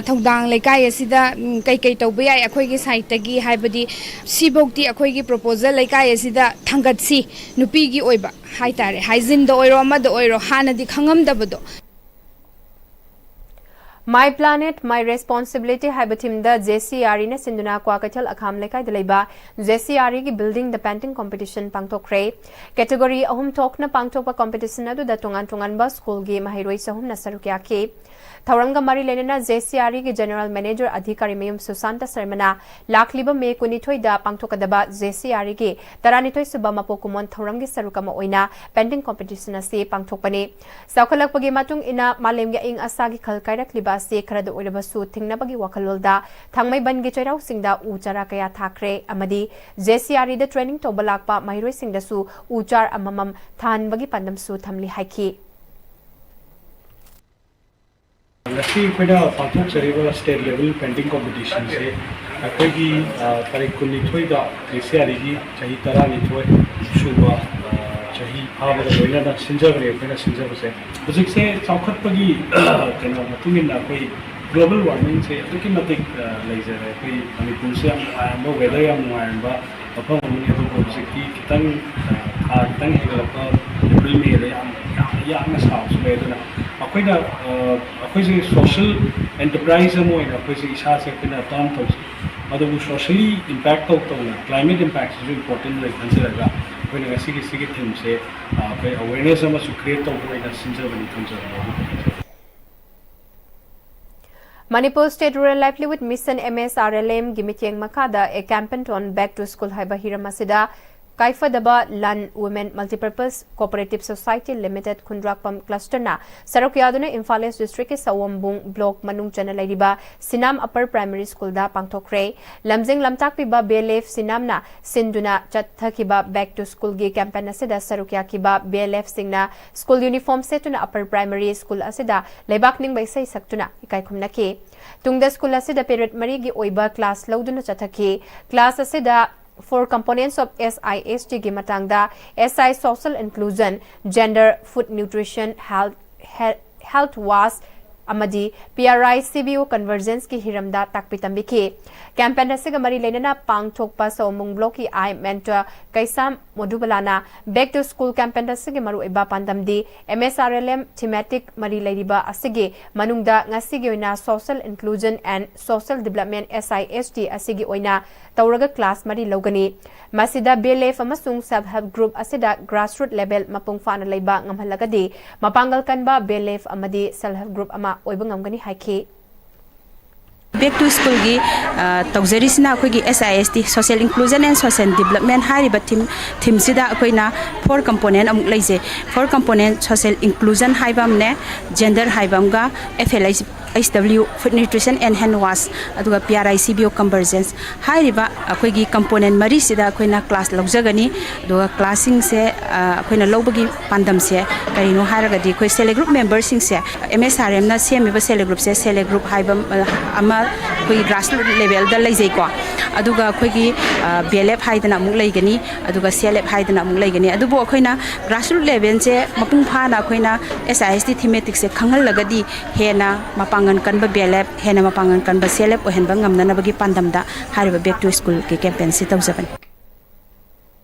ꯊꯧꯗꯥꯡ ꯂꯩꯀꯥꯏ ꯑꯁꯤꯗ ꯀꯩꯀꯩ ꯇꯧꯕ ꯌꯥꯏ ꯑꯩꯈꯣꯏꯒꯤ ꯁꯥꯏꯠꯇꯒꯤ ꯍꯥꯏꯕꯗꯤ ꯁꯤꯐꯧꯗꯤ ꯑꯩꯈꯣꯏꯒꯤ ꯄ꯭ꯔꯣꯄꯣꯖꯦꯜ ꯂꯩꯀꯥꯏ ꯑꯁꯤꯗ ꯊꯥꯡꯒꯠꯁꯤ, ꯅꯨꯄꯤꯒꯤ ꯑꯣꯏꯕ ꯍꯥꯏꯇꯥꯔꯦ, ꯍꯥꯏꯖꯤꯟꯗ ꯑꯣꯏꯔꯣ ꯑꯃꯗ ꯑꯣꯏꯔꯣ ꯍꯥꯟꯅꯗꯤ ꯈꯪꯉꯝꯗꯕꯗꯣ꯫ My Planet My Responsibility ꯍꯥꯏꯕ ꯊꯤꯝꯗ ꯖꯦ ꯁꯤ ꯑꯥꯔ ꯏꯅ ꯁꯤꯟꯗꯨꯅ ꯀ꯭ꯋꯥꯀꯩꯊꯦꯜ ꯑꯈꯥꯝ ꯂꯩꯀꯥꯏꯗ ꯂꯩꯕ ꯖꯦ ꯁꯤ ꯑꯥꯔ ꯏꯒꯤ ꯕꯤꯜꯗꯤꯡꯗ ꯄꯦꯟꯇꯤꯡ ꯀꯣꯝꯄꯤꯇꯤꯁꯟ ꯄꯥꯡꯊꯣꯛꯈ꯭ꯔꯦ꯫ ꯀꯦꯇꯦꯒꯣꯔꯤ ꯑꯍꯨꯝ ꯊꯣꯛꯅ ꯄꯥꯡꯊꯣꯛꯄ ꯀꯣꯝꯄꯤꯇꯤꯁꯟ ꯑꯗꯨꯗ ꯇꯣꯉꯥꯟ ꯇꯣꯉꯥꯟꯕ ꯁ꯭ꯀꯨꯜꯒꯤ ꯃꯍꯩꯔꯣꯏ ꯆꯍꯨꯝꯅ ꯁꯔꯨꯛ ꯌꯥꯈꯤ꯫ ꯊꯧꯔꯝꯒ ꯃꯔꯤ ꯂꯩꯅꯅ ꯖꯦ ꯁꯤ ꯑꯥꯔ ꯏꯒꯤ ꯖꯦꯅꯦꯔꯦꯜ ꯃꯦꯅꯦꯖꯔ ꯑꯙꯤꯀꯥꯔꯤ ꯃꯌꯨꯝ ꯁꯨꯁꯥꯟꯇ ꯁꯔꯃꯅ ꯂꯥꯛꯂꯤꯕ ꯃꯦ ꯀꯨꯟꯅꯤꯊꯣꯏꯗ ꯄꯥꯡꯊꯣꯛꯀꯗꯕ ꯖꯦ ꯁꯤ ꯑꯥꯔ ꯏꯒꯤ ꯇꯔꯥꯅꯤꯊꯣꯏ ꯁꯨꯕ ꯃꯄꯣꯛ ꯀꯨꯝꯑꯣꯟ ꯊꯧꯔꯝꯒꯤ ꯁꯔꯨꯛ ꯑꯃ ꯑꯣꯏꯅ ꯄꯦꯟꯇꯤꯡ ꯀꯣꯝꯄꯤꯇꯤꯁꯟ ꯑꯁꯤ ꯄꯥꯡꯊꯣꯛꯄꯅꯤ꯫ ꯆꯥꯎꯈꯠꯂꯛꯄꯒꯤ ꯃꯇꯨꯡ ꯏꯟꯅ ꯃꯥꯂꯦꯝꯒꯤ ꯑꯏꯪ ꯑꯁꯥꯒꯤ ꯈꯜ ꯀꯥꯏꯔꯛꯂꯤꯕ ꯑꯁꯤ ꯈꯔꯗ ꯑꯣꯏꯔꯕꯁꯨ ꯊꯤꯡꯅꯕꯒꯤ ꯋꯥꯈꯜꯂꯣꯟꯗ ꯊꯥꯡꯃꯩꯕꯟꯒꯤ ꯆꯩꯔꯥꯎ ꯆꯤꯡꯗ ꯎ ꯆꯥꯔꯥ ꯀꯌꯥ ꯊꯥꯈ꯭ꯔꯦ ꯑꯃꯗꯤ ꯖꯦ ꯁꯤ ꯑꯥꯔ ꯏꯗ ꯇ꯭ꯔꯦꯅꯤꯡ ꯇꯧꯕ ꯂꯥꯛꯄ ꯃꯍꯩꯔꯣꯏꯁꯤꯡꯗꯁꯨ ꯎ ꯆꯥꯔ ꯑꯃꯃꯝ ꯊꯥꯍꯟꯕꯒꯤ ꯄꯥꯟꯗꯝꯁꯨ ꯊꯝꯂꯤ ꯍꯥꯏꯈꯤ꯫ ꯉꯁꯤ ꯑꯩꯈꯣꯏꯅ ꯄꯥꯡꯊꯣꯛꯆꯔꯤꯕ ꯁ꯭ꯇꯦꯠ ꯂꯦꯚꯦꯜ ꯄꯦꯟꯇꯤꯡ ꯀꯣꯝꯄꯤꯇꯤꯁꯟꯁꯦ ꯑꯩꯈꯣꯏꯒꯤ ꯇꯥꯔꯤꯛ ꯀꯨꯟꯅꯤꯊꯣꯏꯗ ꯖꯦ ꯁꯤ ꯑꯥꯔ ꯏꯒꯤ ꯆꯍꯤ ꯇꯔꯥꯅꯤꯊꯣꯏ ꯁꯨꯕ ꯆꯍꯤ ꯐꯥꯕꯒ ꯂꯣꯏꯅꯅ ꯁꯤꯟꯖꯕꯅꯦ ꯑꯩꯈꯣꯏꯅ ꯁꯤꯟꯖꯕꯁꯦ꯫ ꯍꯧꯖꯤꯛꯁꯦ ꯆꯥꯎꯈꯠꯄꯒꯤ ꯀꯩꯅꯣ ꯃꯇꯨꯡ ꯏꯟꯅ ꯑꯩꯈꯣꯏ ꯒ꯭ꯂꯣꯕꯦꯜ ꯋꯥꯔꯃꯤꯡꯁꯦ ꯑꯗꯨꯛꯀꯤ ꯃꯇꯤꯛ ꯂꯩꯖꯔꯦ꯫ ꯑꯩꯈꯣꯏ ꯃꯅꯤꯄꯨꯔꯁꯦ ꯌꯥꯝ ꯅꯨꯡꯉꯥꯏꯔꯝꯕ, ꯋꯦꯗꯔ ꯌꯥꯝ ꯅꯨꯡꯉꯥꯏꯔꯝꯕ ꯃꯐꯝ ꯑꯃꯅꯤ꯫ ꯑꯗꯨꯕꯨ ꯍꯧꯖꯤꯛꯇꯤ ꯈꯤꯇꯪ ꯊꯥ ꯈꯤꯇꯪ ꯍꯦꯟꯒꯠꯂꯛꯄ ꯑꯦꯄ꯭ꯔꯤꯜ ꯃꯦꯗ ꯌꯥꯝ ꯌꯥꯝꯅ ꯌꯥꯡꯅ ꯁꯥꯕꯁꯨ ꯂꯩ꯫ ꯑꯗꯨꯅ ꯑꯩꯈꯣꯏꯅ ꯑꯩꯈꯣꯏꯁꯦ ꯁꯣꯁꯤꯌꯦꯜ ꯑꯦꯟꯇꯔꯄ꯭ꯔꯥꯏꯖ ꯑꯃ ꯑꯣꯏꯅ ꯑꯩꯈꯣꯏꯁꯦ ꯏꯁꯥꯁꯦ ꯑꯩꯈꯣꯏꯅ ꯇꯔꯟ ꯇꯧꯖꯩ꯫ ꯑꯗꯨꯕꯨ ꯁꯣꯁꯤꯌꯦꯜꯂꯤ ꯏꯝꯄꯦꯛ ꯇꯧ ꯇꯧꯅ ꯀ꯭ꯂꯥꯏꯃꯦꯠ ꯏꯝꯄꯦꯛꯁꯤꯁꯨ ꯏꯝꯄꯣꯔꯇꯦꯟ ꯑꯣꯏ ꯈꯟꯖꯔꯒ ꯑꯩꯈꯣꯏꯅ ꯉꯁꯤꯒꯤ ꯁꯤꯒꯤ ꯊꯤꯝꯁꯦ ꯑꯩꯈꯣꯏ ꯑꯋꯦꯔꯅꯦꯁ ꯑꯃꯁꯨ ꯀ꯭ꯔꯤꯌꯦꯠ ꯇꯧꯕ ꯑꯣꯏꯅ ꯁꯤꯟꯖꯕꯅꯤ ꯈꯟꯖꯕꯅꯤ꯫ Manipur State Rural Livelihood Mission, M S R L M, ꯒꯤ ꯃꯤꯠꯌꯦꯡ ꯃꯈꯥꯗ A Campaign on Back to School ꯍꯥꯏꯕ ꯍꯤꯔꯝ ꯑꯁꯤꯗ ꯀꯥꯏꯐꯗꯕ ꯂꯟ Women Multipurpose Cooperative Society Limited ꯈꯨꯟꯗ꯭ꯔꯥꯛꯄꯝ cluster ꯅ ꯁꯔꯨꯛ ꯌꯥꯗꯨꯅ ꯏꯝꯐꯥꯜ ꯏꯁ district ꯀꯤ ꯁꯋꯣꯝꯕꯨꯡ block ꯃꯅꯨꯡ ꯆꯟꯅ ꯂꯩꯔꯤꯕ ꯁꯤꯅꯥꯝ Upper Primary School ꯗ ꯄꯥꯡꯊꯣꯛꯈ꯭ꯔꯦ꯫ ꯂꯝꯖꯤꯡ ꯂꯝꯇꯥꯛꯄꯤꯕ B L F ꯁꯤꯅꯥꯝꯅ ꯁꯤꯟꯗꯨꯅ ꯆꯠꯊꯈꯤꯕ Back to School ꯒꯤ campaign ꯑꯁꯤꯗ ꯁꯔꯨꯛ ꯌꯥꯈꯤꯕ B L F ꯁꯤꯡꯅ school uniform ꯁꯦꯠꯇꯨꯅ Upper Primary School ꯑꯁꯤꯗ ꯂꯩꯕꯥꯛ ꯅꯤꯡꯕ ꯏꯁꯩ ꯁꯛꯇꯨꯅ ꯏꯀꯥꯏ ꯈꯨꯝꯅꯈꯤ꯫ ꯇꯨꯡꯗ school ꯑꯁꯤꯗ period ꯃꯔꯤꯒꯤ ꯑꯣꯏꯕ class ꯂꯧꯗꯨꯅ ꯆꯠꯊꯈꯤ꯫ Class ꯑꯁꯤꯗ four components of S I S T ꯒꯤ ꯃꯇꯥꯡꯗ S I Social Inclusion, Gender, Food Nutrition, Health, He-, Health Wash ꯑꯃꯗꯤ P R I C B O Convergence ꯀꯤ ꯍꯤꯔꯝꯗ ꯇꯥꯛꯄꯤ ꯇꯝꯕꯤꯈꯤ꯫ Campaign ꯑꯁꯤꯒ ꯃꯔꯤ ꯂꯩꯅꯅ ꯄꯥꯡꯊꯣꯛꯄ ꯁꯋꯣꯝꯕꯨꯡ block ꯀꯤ I mentor Keisham ꯃꯣꯗꯨꯕꯂꯥꯅ Back to School campaign ꯑꯁꯤꯒꯤ ꯃꯔꯨꯑꯣꯏꯕ ꯄꯥꯟꯗꯝꯗꯤ M S R L M thematic ꯃꯔꯤ ꯂꯩꯔꯤꯕ ꯑꯁꯤꯒꯤ ꯃꯅꯨꯡꯗ ꯉꯁꯤꯒꯤ ꯑꯣꯏꯅ Social Inclusion and Social Development S I S T ꯑꯁꯤꯒꯤ ꯑꯣꯏꯅ ꯇꯧꯔꯒ class ꯃꯔꯤ ꯂꯧꯒꯅꯤ꯫ ꯃꯁꯤꯗ B L F ꯑꯃꯁꯨꯡ Self Help Group ꯑꯁꯤꯗ grassroots level ꯃꯄꯨꯡ ꯐꯥꯅ ꯂꯩꯕ ꯉꯝꯍꯜꯂꯒꯗꯤ ꯃꯄꯥꯡꯒꯜ ꯀꯟꯕ B L F ꯑꯃꯗꯤ Self Help Group ꯑꯃ ꯑꯣꯏꯕ ꯉꯝꯒꯅꯤ ꯍꯥꯏꯈꯤ꯫ Back to School ꯒꯤ, ꯑ, ꯇꯧꯖꯔꯤꯁꯤꯅ ꯑꯩꯈꯣꯏꯒꯤ S I S T, Social Inclusion and Social Development ꯍꯥꯏꯔꯤꯕ theme, theme ꯁꯤꯗ ꯑꯩꯈꯣꯏꯅ four component ꯑꯃꯨꯛ ꯂꯩꯖꯩ꯫ Four component social inclusion ꯍꯥꯏꯕ ꯑꯃꯅꯦ, gender ꯍꯥꯏꯕ ꯑꯃꯒ, F L H, H W, Food Nutrition and Hand Wash, ꯑꯗꯨꯒ P R I C B O Convergence ꯍꯥꯏꯔꯤꯕ ꯑꯩꯈꯣꯏꯒꯤ component ꯃꯔꯤꯁꯤꯗ ꯑꯩꯈꯣꯏꯅ class ꯂꯧꯖꯒꯅꯤ꯫ ꯑꯗꯨꯒ class ꯁꯤꯡꯁꯦ, ꯑ, ꯑꯩꯈꯣꯏꯅ ꯂꯧꯕꯒꯤ ꯄꯥꯟꯗꯝꯁꯦ ꯀꯔꯤꯅꯣ ꯍꯥꯏꯔꯒꯗꯤ, ꯑꯩꯈꯣꯏ Self Help Group member ꯁꯤꯡꯁꯦ, M S R M ꯅ ꯁꯦꯝꯃꯤꯕ Self Help Group ꯁꯦ Self Help Group ꯍꯥꯏꯕ, ꯑ, ꯑꯃ ꯑꯩꯈꯣꯏꯒꯤ grassroots level ꯗ ꯂꯩꯖꯩꯀꯣ꯫ ꯑꯗꯨꯒ ꯑꯩꯈꯣꯏꯒꯤ, ꯑ, B L F ꯍꯥꯏꯗꯅ ꯑꯃꯨꯛ ꯂꯩꯒꯅꯤ, ꯑꯗꯨꯒ C L F ꯍꯥꯏꯗꯅ ꯑꯃꯨꯛ ꯂꯩꯒꯅꯤ꯫ ꯑꯗꯨꯕꯨ ꯑꯩꯈꯣꯏꯅ grassroots level ꯁꯦ ꯃꯄꯨꯡ ꯐꯥꯅ ꯑꯩꯈꯣꯏꯅ S I S T thematic ꯁꯦ ꯈꯪꯍꯜꯂꯒꯗꯤ ꯍꯦꯟꯅ ꯃꯄꯥꯡꯒꯜ ꯀꯟꯕ B L F, ꯍꯦꯟꯅ ꯃꯄꯥꯡꯒꯜ ꯀꯟꯕ C L F ꯑꯣꯏꯍꯟꯕ ꯉꯝꯅꯅꯕꯒꯤ ꯄꯥꯟꯗꯝꯗ ꯍꯥꯏꯔꯤꯕ Back to School ꯒꯤ campaign ꯁꯤ ꯇꯧꯖꯕꯅꯤ꯫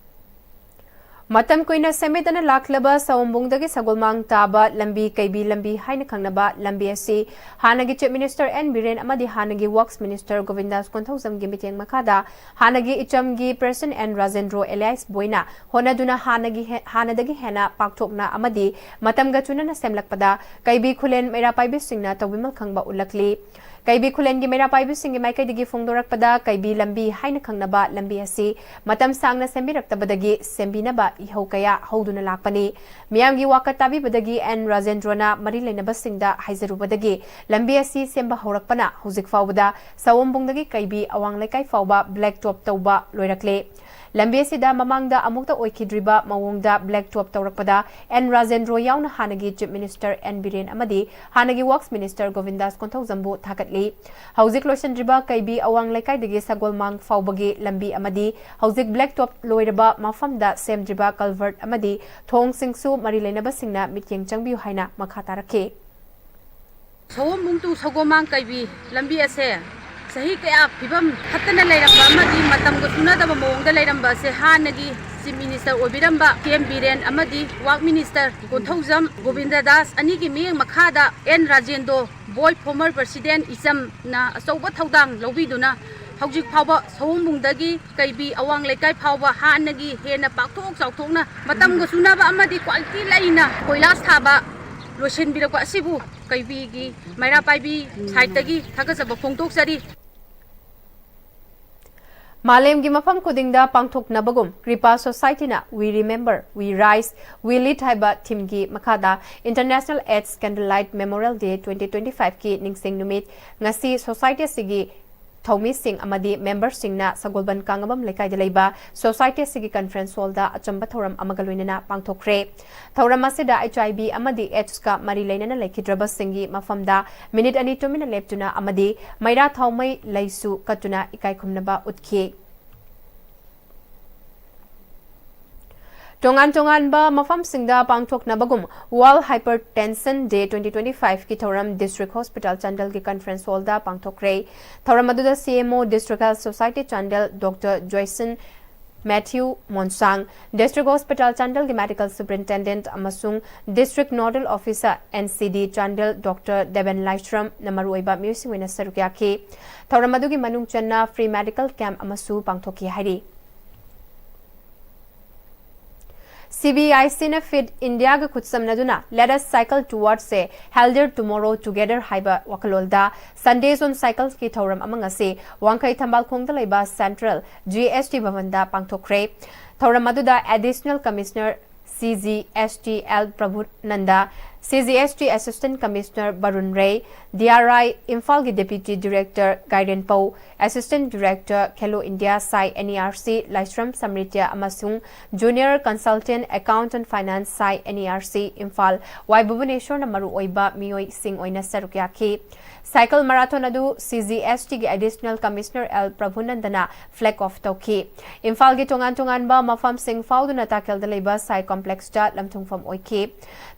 ꯃꯇꯝ ꯀꯨꯏꯅ ꯁꯦꯝꯕꯤꯗꯅ ꯂꯥꯛꯂꯕ ꯁꯑꯣꯝꯕꯨꯡꯗꯒꯤ ꯁꯒꯣꯜꯃꯥꯡ ꯇꯥꯕ ꯂꯝꯕꯤ, ꯀꯩꯕꯤ ꯂꯝꯕꯤ ꯍꯥꯏꯅ ꯈꯪꯅꯕ ꯂꯝꯕꯤ ꯑꯁꯤ ꯍꯥꯟꯅꯒꯤ Chief Minister N ꯕꯤꯔꯦꯟ ꯑꯃꯗꯤ ꯍꯥꯟꯅꯒꯤ Works Minister ꯒꯣꯕꯤꯟꯗꯥꯁ ꯀꯣꯟꯊꯧꯖꯝꯒꯤ ꯃꯤꯠꯌꯦꯡ ꯃꯈꯥꯗ ꯍꯥꯟꯅꯒꯤ ꯏꯆꯝꯒꯤ President N ꯔꯥꯖꯦꯟꯗ꯭ꯔꯣ ꯑꯦꯂꯤꯌꯥꯁ ꯕꯣꯏꯅ ꯍꯣꯠꯅꯗꯨꯅ ꯍꯥꯟꯅꯒꯤ ꯍꯦ-, ꯍꯥꯟꯅꯗꯒꯤ ꯍꯦꯟꯅ ꯄꯥꯛꯊꯣꯛꯅ ꯑꯃꯗꯤ ꯃꯇꯝꯒ ꯆꯨꯅꯅ ꯁꯦꯝꯂꯛꯄꯗ ꯀꯩꯕꯤ ꯈꯨꯂꯦꯟ ꯃꯩꯔꯥ ꯄꯥꯏꯕꯤꯁꯤꯡꯅ ꯇꯧꯕꯤꯃꯜ ꯈꯪꯕ ꯎꯠꯂꯛꯂꯤ꯫ ꯀꯩꯕꯤ ꯈꯨꯂꯦꯟꯒꯤ ꯃꯩꯔꯥ ꯄꯥꯏꯕꯤꯁꯤꯡꯒꯤ ꯃꯥꯏꯀꯩꯗꯒꯤ ꯐꯣꯡꯗꯣꯔꯛꯄꯗ, ꯀꯩꯕꯤ ꯂꯝꯕꯤ ꯍꯥꯏꯅ ꯈꯪꯅꯕ ꯂꯝꯕꯤ ꯑꯁꯤ ꯃꯇꯝ ꯁꯥꯡꯅ ꯁꯦꯝꯕꯤꯔꯛꯇꯕꯗꯒꯤ ꯁꯦꯝꯕꯤꯅꯕ ꯏꯍꯧ ꯀꯌꯥ ꯍꯧꯗꯨꯅ ꯂꯥꯛꯄꯅꯤ꯫ ꯃꯤꯌꯥꯝꯒꯤ ꯋꯥꯀꯠ ꯇꯥꯕꯤꯕꯗꯒꯤ ꯑꯦꯟ ꯔꯥꯖꯦꯟꯗ꯭ꯔꯣꯅ ꯃꯔꯤ ꯂꯩꯅꯕꯁꯤꯡꯗ ꯍꯥꯏꯖꯔꯨꯕꯗꯒꯤ ꯂꯝꯕꯤ ꯑꯁꯤ ꯁꯦꯝꯕ ꯍꯧꯔꯛꯄꯅ ꯍꯧꯖꯤꯛ ꯐꯥꯎꯕꯗ ꯁꯑꯣꯝꯕꯨꯡꯗꯒꯤ ꯀꯩꯕꯤ ꯑꯋꯥꯡ ꯂꯩꯀꯥꯏ ꯐꯥꯎꯕ black top ꯇꯧꯕ ꯂꯣꯏꯔꯛꯂꯦ꯫ ꯂꯝꯕꯤ ꯑꯁꯤꯗ ꯃꯃꯥꯡꯗ ꯑꯃꯨꯛꯇ ꯑꯣꯏꯈꯤꯗ꯭ꯔꯤꯕ ꯃꯑꯣꯡꯗ black top ꯇꯧꯔꯛꯄꯗ ꯑꯦꯟ ꯔꯥꯖꯦꯟꯗ꯭ꯔꯣ ꯌꯥꯎꯅ ꯍꯥꯟꯅꯒꯤ Chief Minister ꯑꯦꯟ ꯕꯤꯔꯦꯟ ꯑꯃꯗꯤ ꯍꯥꯟꯅꯒꯤ Works Minister ꯒꯣꯕꯤꯟꯗꯥꯁ ꯀꯣꯟꯊꯧꯖꯝꯕꯨ ꯊꯥꯒꯠꯂꯤ꯫ ꯍꯧꯖꯤꯛ ꯂꯣꯏꯁꯤꯟꯗ꯭ꯔꯤꯕ ꯀꯩꯕꯤ ꯑꯋꯥꯡ ꯂꯩꯀꯥꯏꯗꯒꯤ ꯁꯒꯣꯜꯃꯥꯡ ꯐꯥꯎꯕꯒꯤ ꯂꯝꯕꯤ ꯑꯃꯗꯤ ꯍꯧꯖꯤꯛ black top ꯂꯣꯏꯔꯕ ꯃꯐꯝꯗ ꯁꯦꯝꯗ꯭ꯔꯤꯕ culvert ꯑꯃꯗꯤ ꯊꯣꯡꯁꯤꯡꯁꯨ ꯃꯔꯤ ꯂꯩꯅꯕꯁꯤꯡꯅ ꯃꯤꯠꯌꯦꯡ ꯆꯪꯕꯤꯌꯨ ꯍꯥꯏꯅ ꯃꯈꯥ ꯇꯥꯔꯛꯈꯤ꯫ ꯁꯑꯣꯝꯕꯨꯡ to ꯁꯒꯣꯜꯃꯥꯡ ꯀꯩꯕꯤ ꯂꯝꯕꯤ ꯑꯁꯦ ꯆꯍꯤ ꯀꯌꯥ ꯐꯤꯕꯝ ꯐꯠꯇꯅ ꯂꯩꯔꯝꯕ ꯑꯃꯗꯤ ꯃꯇꯝꯒ ꯆꯨꯅꯗꯕ ꯃꯑꯣꯡꯗ ꯂꯩꯔꯝꯕ ꯑꯁꯦ ꯍꯥꯟꯅꯒꯤ Chief Minister ꯑꯣꯏꯕꯤꯔꯝꯕ ꯀꯦ ꯑꯦꯝ ꯕꯤꯔꯦꯟ ꯑꯃꯗꯤ Works Minister ꯀꯣꯟꯊꯧꯖꯝ ꯒꯣꯕꯤꯟꯗ ꯗꯥꯁ ꯑꯅꯤꯒꯤ ꯃꯤꯠꯌꯦꯡ ꯃꯈꯥꯗ and Rajendro boy former President ꯏꯆꯝꯅ ꯑꯆꯧꯕ ꯊꯧꯗꯥꯡ ꯂꯧꯕꯤꯗꯨꯅ ꯍꯧꯖꯤꯛ ꯐꯥꯎꯕ ꯁꯑꯣꯝꯕꯨꯡꯗꯒꯤ ꯀꯩꯕꯤ ꯑꯋꯥꯡ ꯂꯩꯀꯥꯏ ꯐꯥꯎꯕ ꯍꯥꯟꯅꯒꯤ ꯍꯦꯟꯅ ꯄꯥꯛꯊꯣꯛ ꯆꯥꯎꯊꯣꯛꯅ ꯃꯇꯝꯒ ꯆꯨꯅꯕ ꯑꯃꯗꯤ quality ꯂꯩꯅ ꯀꯣꯏꯂꯥꯁ ꯊꯥꯕ ꯂꯣꯏꯁꯤꯟꯕꯤꯔꯛꯄ ꯑꯁꯤꯕꯨ ꯀꯩꯕꯤꯒꯤ ꯃꯩꯔꯥ ꯄꯥꯏꯕꯤ side ꯇꯒꯤ ꯊꯥꯒꯠꯆꯕ ꯐꯣꯡꯗꯣꯛꯆꯔꯤ꯫ ꯃꯥꯂꯦꯝꯒꯤ ꯃꯐꯝ ꯈꯨꯗꯤꯡꯗ ꯄꯥꯡꯊꯣꯛꯅꯕꯒꯨꯝ, ꯀ꯭ꯔꯤꯄꯥ Society ꯅ We Remember, We Rise, We Lead ꯍꯥꯏꯕ theme ꯒꯤ ꯃꯈꯥꯗ International AIDS Candlelight Memorial Day twenty twenty-five ꯀꯤ ꯅꯤꯡꯁꯤꯡ ꯅꯨꯃꯤꯠ ꯉꯁꯤ society ꯑꯁꯤꯒꯤ ꯊꯧꯃꯤꯁꯤꯡ ꯑꯃꯗꯤ member ꯁꯤꯡꯅ ꯁꯒꯣꯜꯕꯟ ꯀꯥꯡꯉꯕꯝ ꯂꯩꯀꯥꯏꯗ ꯂꯩꯕ society ꯑꯁꯤꯒꯤ conference hall ꯗ ꯑꯆꯝꯕ ꯊꯧꯔꯝ ꯑꯃꯒ ꯂꯣꯏꯅꯅ ꯄꯥꯡꯊꯣꯛꯈ꯭ꯔꯦ꯫ ꯊꯧꯔꯝ ꯑꯁꯤꯗ H I V ꯑꯃꯗꯤ AIDS ꯀ ꯃꯔꯤ ꯂꯩꯅꯅ ꯂꯩꯈꯤꯗ꯭ꯔꯕꯁꯤꯡꯒꯤ ꯃꯐꯝꯗ minute ꯑꯅꯤ ꯇꯨꯃꯤꯟꯅ ꯂꯦꯞꯇꯨꯅ ꯑꯃꯗꯤ ꯃꯩꯔꯥ ꯊꯥꯎꯃꯩ ꯂꯩꯁꯨ ꯀꯠꯇꯨꯅ ꯏꯀꯥꯏ ꯈꯨꯝꯅꯕ ꯎꯠꯈꯤ꯫ ꯇꯣꯉꯥꯟ ꯇꯣꯉꯥꯟꯕ ꯃꯐꯝꯁꯤꯡꯗ ꯄꯥꯡꯊꯣꯛꯅꯕꯒꯨꯝ World Hypertension Day twenty twenty-five ꯀꯤ ꯊꯧꯔꯝ District Hospital ꯆꯥꯟꯗꯦꯜꯒꯤ conference hall ꯗ ꯄꯥꯡꯊꯣꯛꯈ꯭ꯔꯦ꯫ ꯊꯧꯔꯝ ꯑꯗꯨꯗ C M O District Health Society Chandel Doctor Joyson Matthew ꯃꯣꯟꯁꯥꯡ, District Hospital ꯆꯥꯟꯗꯦꯜꯒꯤ Medical Superintendent ꯑꯃꯁꯨꯡ District Nodal Officer N C D Chandel Doctor Deben ꯂꯥꯏꯁ꯭ꯔꯝꯅ ꯃꯔꯨꯑꯣꯏꯕ ꯃꯤꯑꯣꯏꯁꯤꯡ ꯑꯣꯏꯅ ꯁꯔꯨꯛ ꯌꯥꯈꯤ꯫ ꯊꯧꯔꯝ ꯑꯗꯨꯒꯤ ꯃꯅꯨꯡ ꯆꯟꯅ free medical camp ꯑꯃꯁꯨ ꯄꯥꯡꯊꯣꯛꯈꯤ ꯍꯥꯏꯔꯤ꯫ CBICꯅ Fit Indiaꯒ ꯈꯨꯠꯁꯝꯅꯗꯨꯅ Let us cycle towards a healthier tomorrow together ꯍꯥꯏꯕ ꯋꯥꯈꯜꯂꯣꯟꯗ Sundays on Cyclesꯀꯤ ꯊꯧꯔꯝ ꯑꯃ ꯉꯁꯤ ꯋꯥꯡꯈꯩ ꯊꯝꯕꯥꯜꯈꯣꯡꯗ ꯂꯩꯕ Central GST ꯚꯕꯟꯗ ꯄꯥꯡꯊꯣꯛꯈ꯭ꯔꯦ꯫ ꯊꯧꯔꯝ ꯑꯗꯨꯗ Additional Commissioner CGST L ꯄ꯭ꯔꯚꯨꯅꯟꯗ, CGST Assistant Commissioner Barun ꯔꯦ, DRI ꯏꯝꯐꯥꯜꯒꯤ Deputy Director ꯒꯥꯏꯔꯦꯟꯄꯧ, Assistant Director Khelo India ꯁꯥꯏ NERC ꯂꯥꯏꯁ꯭ꯔꯝ ꯁꯝꯔꯤꯇ꯭ꯌ ꯑꯃꯁꯨꯡ Junior Consultant Account and Finance ꯁꯥꯏ NERC ꯏꯝꯐꯥꯜ ꯋꯥꯏ ꯚꯨꯕꯅꯦꯁꯣꯔꯅ ꯃꯔꯨꯑꯣꯏꯕ ꯃꯤꯑꯣꯏꯁꯤꯡ ꯑꯣꯏꯅ ꯁꯔꯨꯛ ꯌꯥꯈꯤ꯫ Cycle Marathon ꯑꯗꯨ CGSTꯒꯤ Additional Commissioner L ꯄ꯭ꯔꯚꯨꯅꯟꯗꯅ flag off ꯇꯧꯈꯤ꯫ ꯏꯝꯐꯥꯜꯒꯤ ꯇꯣꯉꯥꯟ ꯇꯣꯉꯥꯟꯕ ꯃꯐꯝꯁꯤꯡ ꯐꯥꯎꯗꯨꯅ ꯇꯥꯀꯦꯜꯗ ꯂꯩꯕ ꯁꯥꯏ complex ꯇ ꯂꯝꯊꯨꯡꯐꯝ ꯑꯣꯏꯈꯤ꯫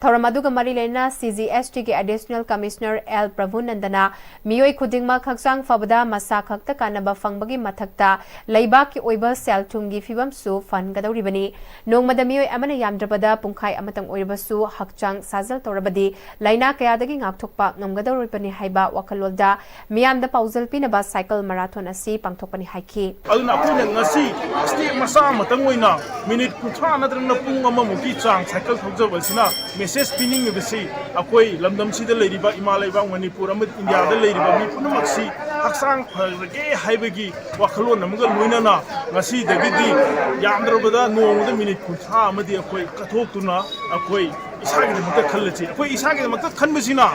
ꯊꯧꯔꯝ ꯑꯗꯨꯒ ꯃꯔꯤ ꯂꯩꯅꯅ CGSTꯒꯤ Additional Commissioner L ꯄ꯭ꯔꯚꯨꯅꯟꯗꯅ ꯃꯤꯑꯣꯏ ꯈꯨꯗꯤꯡꯃꯛ ꯍꯛꯆꯥꯡ ꯐꯕꯗ ꯃꯁꯥ ꯈꯛꯇ ꯀꯥꯟꯅꯕ ꯐꯪꯕꯒꯤ ꯃꯊꯛꯇ ꯂꯩꯕꯥꯛꯀꯤ ꯑꯣꯏꯕ ꯁꯦꯜ ꯊꯨꯝꯒꯤ ꯐꯤꯕꯝꯁꯨ ꯐꯍꯟꯒꯗꯧꯔꯤꯕꯅꯤ꯫ ꯅꯣꯡꯃꯗ ꯃꯤꯑꯣꯏ ꯑꯃꯅ ꯌꯥꯝꯗ꯭ꯔꯕꯗ ꯄꯨꯡꯈꯥꯏ ꯑꯃꯇꯪ ꯑꯣꯏꯔꯕꯁꯨ ꯍꯛꯆꯥꯡ ꯁꯥꯖꯦꯜ ꯇꯧꯔꯕꯗꯤ ꯂꯥꯏꯅꯥ ꯀꯌꯥꯗꯒꯤ ꯉꯥꯛꯊꯣꯛꯄ ꯉꯝꯒꯗꯧꯔꯤꯕꯅꯤ ꯍꯥꯏꯕ ꯋꯥꯈꯜꯂꯣꯟꯗ ꯃꯤꯌꯥꯝꯗ ꯄꯥꯎꯖꯦꯜ ꯄꯤꯅꯕ Cycle Marathon ꯑꯁꯤ ꯄꯥꯡꯊꯣꯛꯄꯅꯤ ꯍꯥꯏꯈꯤ꯫ ꯑꯗꯨꯅ ꯑꯩꯈꯣꯏꯅ ꯉꯁꯤ step ꯃꯆꯥ ꯑꯃꯇꯪ ꯑꯣꯏꯅ minute ꯀꯨꯟꯊ꯭ꯔꯥ ꯅꯠꯇ꯭ꯔꯒꯅ ꯄꯨꯡ ꯑꯃꯃꯨꯛꯀꯤ ꯆꯥꯡ cycle ꯊꯧꯖꯕ ꯑꯁꯤꯅ message ꯄꯤꯅꯤꯡꯉꯤꯕꯁꯤ ꯑꯩꯈꯣꯏ ꯂꯝꯗꯝꯁꯤꯗ ꯂꯩꯔꯤꯕ ꯏꯃꯥ ꯂꯩꯕꯥꯛ ꯃꯅꯤꯄꯨꯔ ꯑꯃꯗꯤ ꯏꯟꯗꯤꯌꯥꯗ ꯂꯩꯔꯤꯕ ꯃꯤ ꯄꯨꯝꯅꯃꯛꯁꯤ ꯍꯛꯆꯥꯡ ꯐꯔꯒꯦ ꯍꯥꯏꯕꯒꯤ ꯋꯥꯈꯜꯂꯣꯟ ꯑꯃꯒ ꯂꯣꯏꯅꯅ ꯉꯁꯤꯗꯒꯤꯗꯤ ꯌꯥꯝꯗ꯭ꯔꯕꯗ ꯅꯣꯡꯃꯗ minute ꯀꯨꯟꯊ꯭ꯔꯥ ꯑꯃꯗꯤ ꯑꯩꯈꯣꯏ ꯀꯠꯊꯣꯛꯇꯨꯅ ꯑꯩꯈꯣꯏ ꯏꯁꯥꯒꯤꯗꯃꯛꯇ ꯈꯜꯂꯁꯤ꯫ ꯑꯩꯈꯣꯏ ꯏꯁꯥꯒꯤꯗꯃꯛꯇ ꯈꯟꯕꯁꯤꯅ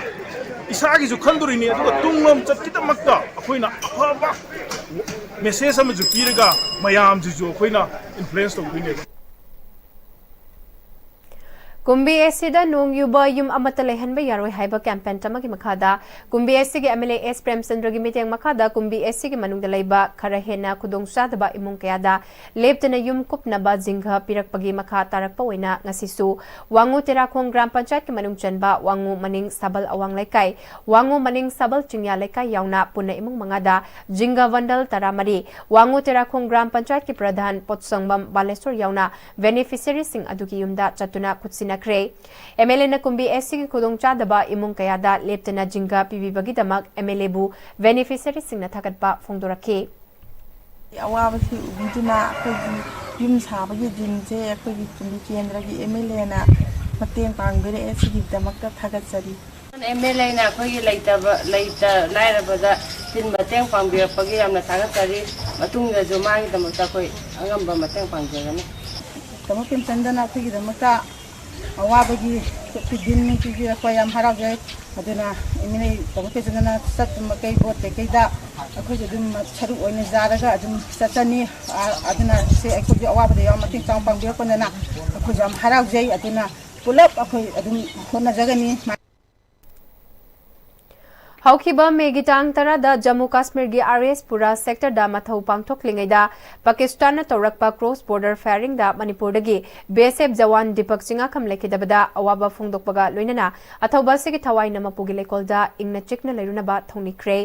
ꯏꯁꯥꯒꯤꯁꯨ ꯈꯟꯗꯣꯔꯤꯅꯤ, ꯑꯗꯨꯒ ꯇꯨꯡꯂꯝꯆꯠꯀꯤꯗꯃꯛꯇ ꯑꯩꯈꯣꯏꯅ ꯑꯐꯕ message ꯑꯃꯁꯨ ꯄꯤꯔꯒ ꯃꯌꯥꯝꯁꯤꯁꯨ ꯑꯩꯈꯣꯏꯅ influence ꯇꯧꯗꯣꯏꯅꯦꯕ꯫ ꯀꯨꯝꯕꯤ ACꯗ ꯅꯣꯡ ꯌꯨꯕ ꯌꯨꯝ ꯑꯃꯠꯇ ꯂꯩꯍꯟꯕ ꯌꯥꯔꯣꯏ ꯍꯥꯏꯕ campaign ꯑꯃꯒꯤ ꯃꯈꯥꯗ ꯀꯨꯝꯕꯤ ACꯒꯤ MLA S ꯄ꯭ꯔꯦꯝꯆꯟꯗ꯭ꯔꯒꯤ ꯃꯤꯠꯌꯦꯡ ꯃꯈꯥꯗ ꯀꯨꯝꯕꯤ ACꯒꯤ ꯃꯅꯨꯡꯗ ꯂꯩꯕ ꯈꯔ ꯍꯦꯟꯅ ꯈꯨꯗꯣꯡꯆꯥꯗꯕ ꯏꯃꯨꯡ ꯀꯌꯥꯗ ꯂꯦꯞꯇꯅ ꯌꯨꯝ ꯀꯨꯞꯅꯕ ꯖꯤꯡꯒ ꯄꯤꯔꯛꯄꯒꯤ ꯃꯈꯥ ꯇꯥꯔꯛꯄ ꯑꯣꯏꯅ ꯉꯁꯤꯁꯨ ꯋꯥꯉꯨ ꯇꯦꯔꯥꯈꯣꯡ ꯒ꯭ꯔꯥꯝ ꯄꯟꯆꯥꯌꯠꯀꯤ ꯃꯅꯨꯡ ꯆꯟꯕ ꯋꯥꯉꯨ ꯃꯅꯤꯡ ꯁꯥꯕꯜ ꯑꯋꯥꯡ ꯂꯩꯀꯥꯏ, ꯋꯥꯉꯨ ꯃꯅꯤꯡ ꯁꯥꯕꯜ ꯆꯤꯡꯌꯥ ꯂꯩꯀꯥꯏ ꯌꯥꯎꯅ ꯄꯨꯟꯅ ꯏꯃꯨꯡ ꯃꯉꯥꯗ ꯖꯤꯡꯒ ꯕꯟꯗꯜ ꯇꯔꯥꯃꯔꯤ, ꯋꯥꯉꯨ ꯇꯦꯔꯥꯈꯣꯡ ꯒ꯭ꯔꯥꯝ ꯄꯟꯆꯥꯌꯠꯀꯤ ꯄ꯭ꯔꯙꯥꯟ ꯄꯣꯠꯁꯪꯕꯝ ꯕꯥꯂꯦꯁꯣꯔ ꯌꯥꯎꯅ beneficiaryꯁꯤꯡ ꯑꯗꯨꯒꯤ ꯌꯨꯝꯗ ꯆꯠꯇꯨꯅ ꯈꯨꯠꯁꯤꯟꯅꯈ꯭ꯔꯦ꯫ MLAꯅ ꯀꯨꯝꯕꯤ ACꯒꯤ ꯈꯨꯗꯣꯡꯆꯥꯗꯕ ꯏꯃꯨꯡ ꯀꯌꯥꯗ ꯂꯦꯞꯇꯅ ꯖꯤꯡꯒ ꯄꯤꯕꯤꯕꯒꯤꯗꯃꯛ MLAꯕꯨ beneficiaryꯁꯤꯡꯅ ꯊꯥꯒꯠꯄ ꯐꯣꯡꯗꯣꯔꯛꯈꯤ꯫ ꯑꯋꯥꯕꯁꯤ ꯎꯕꯤꯗꯨꯅ ꯑꯩꯈꯣꯏꯒꯤ ꯌꯨꯝ ꯁꯥꯕꯒꯤ ꯗꯤꯟꯁꯦ ꯑꯩꯈꯣꯏꯒꯤ ꯀꯨꯝꯕꯤ ꯀꯦꯟꯗ꯭ꯔꯒꯤ ꯑꯦꯝ ꯑꯦꯜ ꯑꯦꯅ ꯃꯇꯦꯡ ꯄꯥꯡꯕꯤꯔꯛꯑꯦ꯫ ꯁꯤꯒꯤꯗꯃꯛꯇ ꯊꯥꯒꯠꯆꯔꯤ꯫ ꯑꯦꯝ ꯑꯦꯜ ꯑꯦꯅ ꯑꯩꯈꯣꯏꯒꯤ ꯂꯩꯇꯕ, ꯂꯩꯇ, ꯂꯥꯏꯔꯕꯗ ꯇꯤꯟ ꯃꯇꯦꯡ ꯄꯥꯡꯕꯤꯔꯛꯄꯒꯤ ꯌꯥꯝꯅ ꯊꯥꯒꯠꯆꯔꯤ꯫ ꯃꯇꯨꯡꯗꯁꯨ ꯃꯥꯒꯤꯗꯃꯛꯇ ꯑꯩꯈꯣꯏ ꯑꯉꯝꯕ ꯃꯇꯦꯡ ꯄꯥꯡꯖꯒꯅꯤ꯫ ꯇꯥꯃꯣ ꯄꯦꯝꯆꯟꯗꯅ ꯑꯩꯈꯣꯏꯒꯤꯗꯃꯛꯇ ꯑꯋꯥꯕꯒꯤ ꯗꯤꯟ ꯄꯤꯕꯤꯔꯛꯄ ꯌꯥꯝ ꯍꯔꯥꯎꯖꯩ꯫ ꯑꯗꯨꯅ ꯑꯦꯝ ꯑꯦꯜ ꯑꯦ ꯇꯥꯃꯣ ꯄꯦꯝꯆꯟꯗꯅ ꯆꯠꯄ ꯃꯈꯩ ꯚꯣꯠ ꯀꯩꯀꯩꯗ ꯑꯩꯈꯣꯏꯁꯨ ꯑꯗꯨꯝ ꯁꯔꯨꯛ ꯑꯣꯏꯅ ꯌꯥꯔꯒ ꯑꯗꯨꯝ ꯆꯠꯆꯅꯤ꯫ ꯑ-, ꯑꯗꯨꯅ ꯁꯦ ꯑꯩꯈꯣꯏꯁꯨ ꯑꯋꯥꯕꯗ ꯌꯥꯎ ꯃꯇꯦꯡ ꯆꯥꯎꯅ ꯄꯥꯡꯕꯤꯔꯛꯄꯅꯤꯅ ꯑꯩꯈꯣꯏꯁꯨ ꯌꯥꯝ ꯍꯔꯥꯎꯖꯩ꯫ ꯑꯗꯨꯅ ꯄꯨꯂꯞ ꯑꯩꯈꯣꯏ ꯑꯗꯨꯝ ꯍꯣꯠꯅꯖꯒꯅꯤ꯫ ꯍꯧꯈꯤꯕ ꯃꯦꯒꯤ ꯇꯥꯡ ꯇꯔꯥꯗ ꯖꯝꯃꯨ ꯀꯥꯁꯃꯤꯔꯒꯤ ꯑꯥꯔ ꯑꯦꯁ ꯄꯨꯔꯥ ꯁꯦꯛꯇꯔꯗ ꯃꯊꯧ ꯄꯥꯡꯊꯣꯛꯂꯤꯉꯩꯗ ꯄꯥꯀꯤꯁꯇꯥꯟꯅ ꯇꯧꯔꯛꯄ ꯀ꯭ꯔꯣꯁ ꯕꯣꯔꯗꯔ ꯐꯥꯌꯔꯤꯡꯗ ꯃꯅꯤꯄꯨꯔꯗꯒꯤ ꯕꯤ ꯑꯦꯁ ꯑꯦꯐ ꯖꯋꯥꯟ ꯗꯤꯄꯛ ꯆꯤꯡꯉꯥꯈꯝ ꯂꯩꯈꯤꯗꯕꯗ ꯑꯋꯥꯕ ꯐꯣꯡꯗꯣꯛꯄꯒ ꯂꯣꯏꯅꯅ ꯑꯊꯧꯕ ꯑꯁꯤꯒꯤ ꯊꯋꯥꯏꯅ ꯃꯄꯨꯒꯤ ꯂꯩꯀꯣꯜꯗ ꯏꯪꯅ ꯆꯤꯛꯅ ꯂꯩꯔꯨꯅꯕ ꯊꯧꯅꯤꯈ꯭ꯔꯦ꯫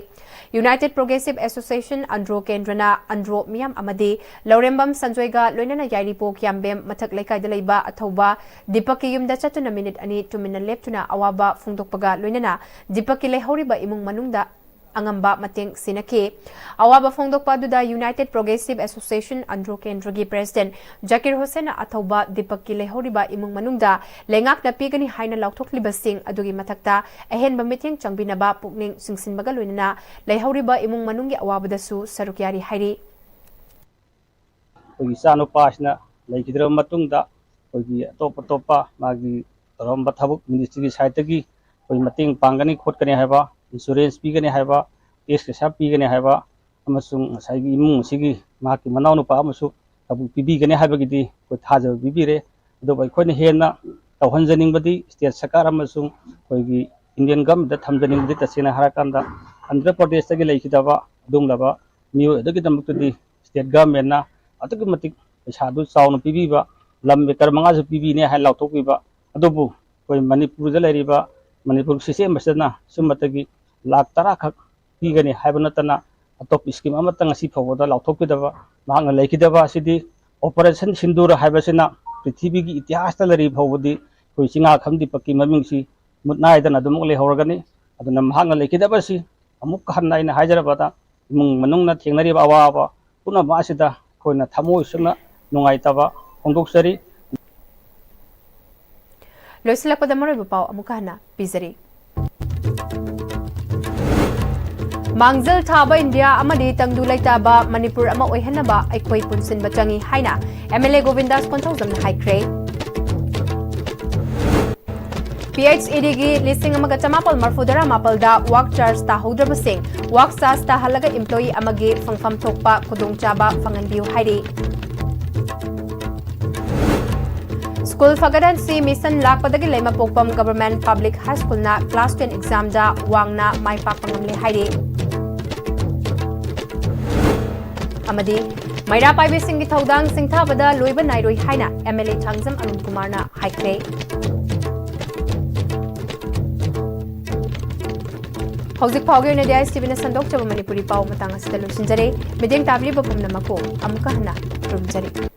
ꯌꯨꯅꯥꯏꯇꯦꯗ ꯄ꯭ꯔꯣꯒ꯭ꯔꯦꯁꯤꯚ ꯑꯦꯁꯣꯁꯤꯌꯦꯁꯟ ꯑꯟꯗ꯭ꯔꯣ ꯀꯦꯟꯗ꯭ꯔꯅ ꯑꯟꯗ꯭ꯔꯣ ꯃꯤꯌꯥꯝ ꯑꯃꯗꯤ ꯂꯧꯔꯦꯝꯕꯝ ꯁꯟꯖꯣꯏꯒ ꯂꯣꯏꯅꯅ ꯌꯥꯏꯔꯤꯄꯣꯛ ꯌꯥꯝꯕꯦꯝ ꯃꯊꯛ ꯂꯩꯀꯥꯏꯗ ꯂꯩꯕ ꯑꯊꯧꯕ ꯗꯤꯄꯛꯀꯤ ꯌꯨꯝꯗ ꯆꯠꯇꯨꯅ ꯃꯤꯅꯤꯠ ꯑꯅꯤ ꯇꯨꯃꯤꯟꯅ ꯂꯦꯞꯇꯨꯅ ꯑꯋꯥꯕ ꯐꯣꯡꯗꯣꯛꯄꯒ ꯂꯣꯏꯅꯅ ꯗꯤꯄꯛꯀꯤ ꯂꯩꯍꯧꯔꯤꯕ ꯏꯃꯨꯡ ꯃꯅꯨꯡꯗ ꯑꯉꯝꯕ ꯃꯇꯦꯡ ꯁꯤꯟꯅꯈꯤ꯫ ꯑꯋꯥꯕ ꯐꯣꯡꯗꯣꯛꯄ ꯑꯗꯨꯗ ꯌꯨꯅꯥꯏꯇꯦꯗ ꯄ꯭ꯔꯣꯒ꯭ꯔꯦꯁꯤꯚ ꯑꯦꯁꯣꯁꯤꯌꯦꯁꯟ ꯑꯟꯗ꯭ꯔꯣ ꯀꯦꯟꯗ꯭ꯔꯒꯤ ꯄ꯭ꯔꯦꯁꯤꯗꯦꯟꯠ ꯖꯀꯤꯔ ꯍꯨꯁꯦꯟꯅ ꯑꯊꯧꯕ ꯗꯤꯄꯛꯀꯤ ꯂꯩꯍꯧꯔꯤꯕ ꯏꯃꯨꯡ ꯃꯅꯨꯡꯗ ꯂꯩꯉꯥꯛꯅ ꯄꯤꯒꯅꯤ ꯍꯥꯏꯅ ꯂꯥꯎꯊꯣꯛꯂꯤꯕꯁꯤꯡ ꯑꯗꯨꯒꯤ ꯃꯊꯛꯇ ꯑꯍꯦꯟꯕ ꯃꯤꯠꯌꯦꯡ ꯆꯪꯕꯤꯅꯕ ꯄꯨꯛꯅꯤꯡ ꯆꯤꯡꯁꯤꯟꯕꯒ ꯂꯣꯏꯅꯅ ꯂꯩꯍꯧꯔꯤꯕ ꯏꯃꯨꯡ ꯃꯅꯨꯡꯒꯤ ꯑꯋꯥꯕꯗꯁꯨ ꯁꯔꯨꯛ ꯌꯥꯔꯤ ꯍꯥꯏꯔꯤ꯫ ꯑꯩꯈꯣꯏꯒꯤ ꯏꯆꯥꯅꯨꯄꯥꯁꯤꯅ ꯂꯩꯈꯤꯗ꯭ꯔꯕ ꯃꯇꯨꯡꯗ ꯑꯩꯈꯣꯏꯒꯤ ꯑꯇꯣꯞ ꯑꯇꯣꯞꯄ ꯃꯥꯒꯤ ꯇꯧꯔꯝꯕ ꯊꯕꯛ ꯃꯤꯅꯤꯁꯇ꯭ꯔꯤꯒꯤ ꯁꯥꯏꯠꯇꯒꯤ ꯑꯩꯈꯣꯏ ꯃꯇꯦꯡ ꯄꯥꯡꯒꯅꯤ ꯈꯣꯠꯀꯅꯤ ꯍꯥꯏꯕ, ꯏꯟꯁꯨꯔꯦꯟꯁ ꯄꯤꯒꯅꯤ ꯍꯥꯏꯕ, ꯀꯦꯁ ꯄꯩꯁꯥ ꯄꯤꯒꯅꯤ ꯍꯥꯏꯕ ꯑꯃꯁꯨꯡ ꯉꯁꯥꯏꯒꯤ ꯏꯃꯨꯡ ꯑꯁꯤꯒꯤ ꯃꯍꯥꯛꯀꯤ ꯃꯅꯥꯎꯅꯨꯄꯥ ꯑꯃꯁꯨ ꯊꯕꯛ ꯄꯤꯕꯤꯒꯅꯤ ꯍꯥꯏꯕꯒꯤꯗꯤ ꯑꯩꯈꯣꯏ ꯊꯥꯖꯕ ꯄꯤꯕꯤꯔꯦ꯫ ꯑꯗꯨꯕꯨ ꯑꯩꯈꯣꯏꯅ ꯍꯦꯟꯅ ꯇꯧꯍꯟꯖꯅꯤꯡꯕꯗꯤ ꯁ꯭ꯇꯦꯠ ꯁꯔꯀꯥꯔ ꯑꯃꯁꯨꯡ ꯑꯩꯈꯣꯏꯒꯤ ꯏꯟꯗꯤꯌꯟ ꯒꯚꯔꯟꯃꯦꯟꯠꯇ ꯊꯝꯖꯅꯤꯡꯕꯗꯤ ꯇꯁꯦꯡꯅ ꯍꯥꯏꯔꯀꯥꯟꯗ ꯑꯟꯙ꯭ꯔ ꯄ꯭ꯔꯗꯦꯁꯇꯒꯤ ꯂꯩꯈꯤꯗꯕ ꯑꯗꯨꯒꯨꯝꯂꯕ ꯃꯤꯑꯣꯏ ꯑꯗꯨꯒꯤꯗꯃꯛꯇꯗꯤ ꯁ꯭ꯇꯦꯠ ꯒꯚꯔꯟꯃꯦꯟꯠꯅ ꯑꯗꯨꯛꯀꯤ ꯃꯇꯤꯛ ꯄꯩꯁꯥꯗꯨ ꯆꯥꯎꯅ ꯄꯤꯕꯤꯕ, ꯂꯝ ꯑꯦꯀꯔ ꯃꯉꯥꯁꯨ ꯄꯤꯕꯤꯅꯤ ꯍꯥꯏꯅ ꯂꯥꯎꯊꯣꯛꯄꯤꯕ꯫ ꯑꯗꯨꯕꯨ ꯑꯩꯈꯣꯏ ꯃꯅꯤꯄꯨꯔꯗ ꯂꯩꯔꯤꯕ ꯃꯅꯤꯄꯨꯔ ꯁꯤꯁꯇꯦꯝ ꯑꯁꯤꯗꯅ ꯁꯨꯝꯃꯇꯒꯤ ꯂꯥꯈ ꯇꯔꯥ ꯈꯛ ꯄꯤꯒꯅꯤ ꯍꯥꯏꯕ ꯅꯠꯇꯅ ꯑꯇꯣꯞꯄ ꯁ꯭ꯀꯤꯝ ꯑꯃꯠꯇ ꯉꯁꯤ ꯐꯥꯎꯕꯗ ꯂꯥꯎꯊꯣꯛꯄꯤꯗꯕ ꯃꯍꯥꯛꯅ ꯂꯩꯈꯤꯗꯕ ꯑꯁꯤꯗꯤ ꯑꯣꯄꯔꯦꯁꯟ ꯁꯤꯟꯗꯨꯔ ꯍꯥꯏꯕꯁꯤꯅ ꯄ꯭ꯔꯤꯊꯤꯕꯤꯒꯤ ꯏꯇꯤꯍꯥꯁꯇ ꯂꯩꯔꯤ ꯐꯥꯎꯕꯗꯤ ꯑꯩꯈꯣꯏ ꯆꯤꯡꯉꯥꯈꯝ ꯗꯤꯄꯛꯀꯤ ꯃꯃꯤꯡꯁꯤ ꯃꯨꯠ ꯅꯥꯏꯗꯅ ꯑꯗꯨꯃꯛ ꯂꯩꯍꯧꯔꯒꯅꯤ꯫ ꯑꯗꯨꯅ ꯃꯍꯥꯛꯅ ꯂꯩꯈꯤꯗꯕ ꯑꯁꯤ ꯑꯃꯨꯛ ꯍꯟꯅ ꯑꯩꯅ ꯍꯥꯏꯖꯔꯕꯗ ꯏꯃꯨꯡ ꯃꯅꯨꯡꯅ ꯊꯦꯡꯅꯔꯤꯕ ꯑꯋꯥꯕ ꯄꯨꯝꯅꯃꯛ ꯑꯁꯤꯗ ꯑꯩꯈꯣꯏꯅ ꯊꯃꯣꯏ ꯁꯦꯡꯅ ꯅꯨꯡꯉꯥꯏꯇꯕ ꯐꯣꯡꯗꯣꯛꯆꯔꯤ꯫ ꯂꯣꯏꯁꯤꯜꯂꯛꯄꯗ ꯃꯔꯨꯑꯣꯏꯕ ꯄꯥꯎ ꯑꯃꯨꯛꯀ ꯍꯟꯅ ꯄꯤꯖꯔꯤ꯫ ꯃꯥꯡꯖꯤꯜ ꯊꯥꯕ ꯏꯟꯗꯤꯌꯥ ꯑꯃꯗꯤ ꯇꯪꯗꯨ ꯂꯩꯇꯥꯕ ꯃꯅꯤꯄꯨꯔ ꯑꯃ ꯑꯣꯏꯍꯟꯅꯕ ꯑꯩꯈꯣꯏ ꯄꯨꯟꯁꯤꯟꯕ ꯆꯪꯏ ꯍꯥꯏꯅ MLA ꯒꯣꯕꯤꯟꯗꯥꯁ ꯀꯣꯟꯊꯧꯖꯝꯅ ꯍꯥꯏꯈ꯭ꯔꯦ꯫ PHED ꯒꯤ ꯂꯤꯁꯤꯡ ꯑꯃꯒ ꯆꯃꯥꯄꯜ ꯃꯔꯐꯨ ꯇꯔꯥ ꯃꯥꯄꯜꯗ work charge ꯇꯥꯍꯧꯗ꯭ꯔꯕꯁꯤꯡ work charge ꯇꯥꯍꯜꯂꯒ employee ꯑꯃꯒꯤ ꯐꯪꯐꯝ ꯊꯣꯛꯄ ꯈꯨꯗꯣꯡꯆꯥꯕ ꯐꯪꯍꯟꯕꯤꯌꯨ ꯍꯥꯏꯔꯤ꯫ ꯁ꯭ꯀꯨꯜ ꯐꯒꯠꯍꯟꯁꯤ ꯃꯤꯁꯟ ꯂꯥꯛꯄꯗꯒꯤ ꯂꯩꯃꯄꯣꯛꯄꯝ Government Public High School ꯅ class ten exam ꯗ ꯋꯥꯡꯅ ꯃꯥꯏ ꯄꯥꯛꯄ ꯉꯝꯂꯦ ꯍꯥꯏꯔꯤ꯫ ꯑꯃꯗꯤ ꯃꯩꯔꯥ ꯄꯥꯏꯕꯤꯁꯤꯡꯒꯤ ꯊꯧꯗꯥꯡ ꯁꯤꯡꯊꯥꯕꯗ ꯂꯣꯏꯕ ꯅꯥꯏꯔꯣꯏ ꯍꯥꯏꯅ MLA ꯊꯥꯡꯖꯝ ꯑꯔꯨꯟ ꯀꯨꯃꯥꯔꯅ ꯍꯥꯏꯈ꯭ꯔꯦ꯫ ꯍꯧꯖꯤꯛ ꯐꯥꯎꯒꯤ ꯑꯣꯏꯅꯗꯤ ISTV ꯅ ꯁꯟꯗꯣꯛꯆꯕ ꯃꯅꯤꯄꯨꯔꯤ ꯄꯥꯎ ꯃꯇꯥꯡ ꯑꯁꯤꯗ ꯂꯣꯏꯁꯤꯟꯖꯔꯦ꯫ ꯃꯤꯠꯌꯦꯡ ꯇꯥꯕꯤꯔꯤꯕ ꯄꯨꯝꯅꯃꯛꯄꯨ ꯑꯃꯨꯛꯀ ꯍꯟꯅ ꯈꯨꯔꯨꯝꯖꯔꯤ꯫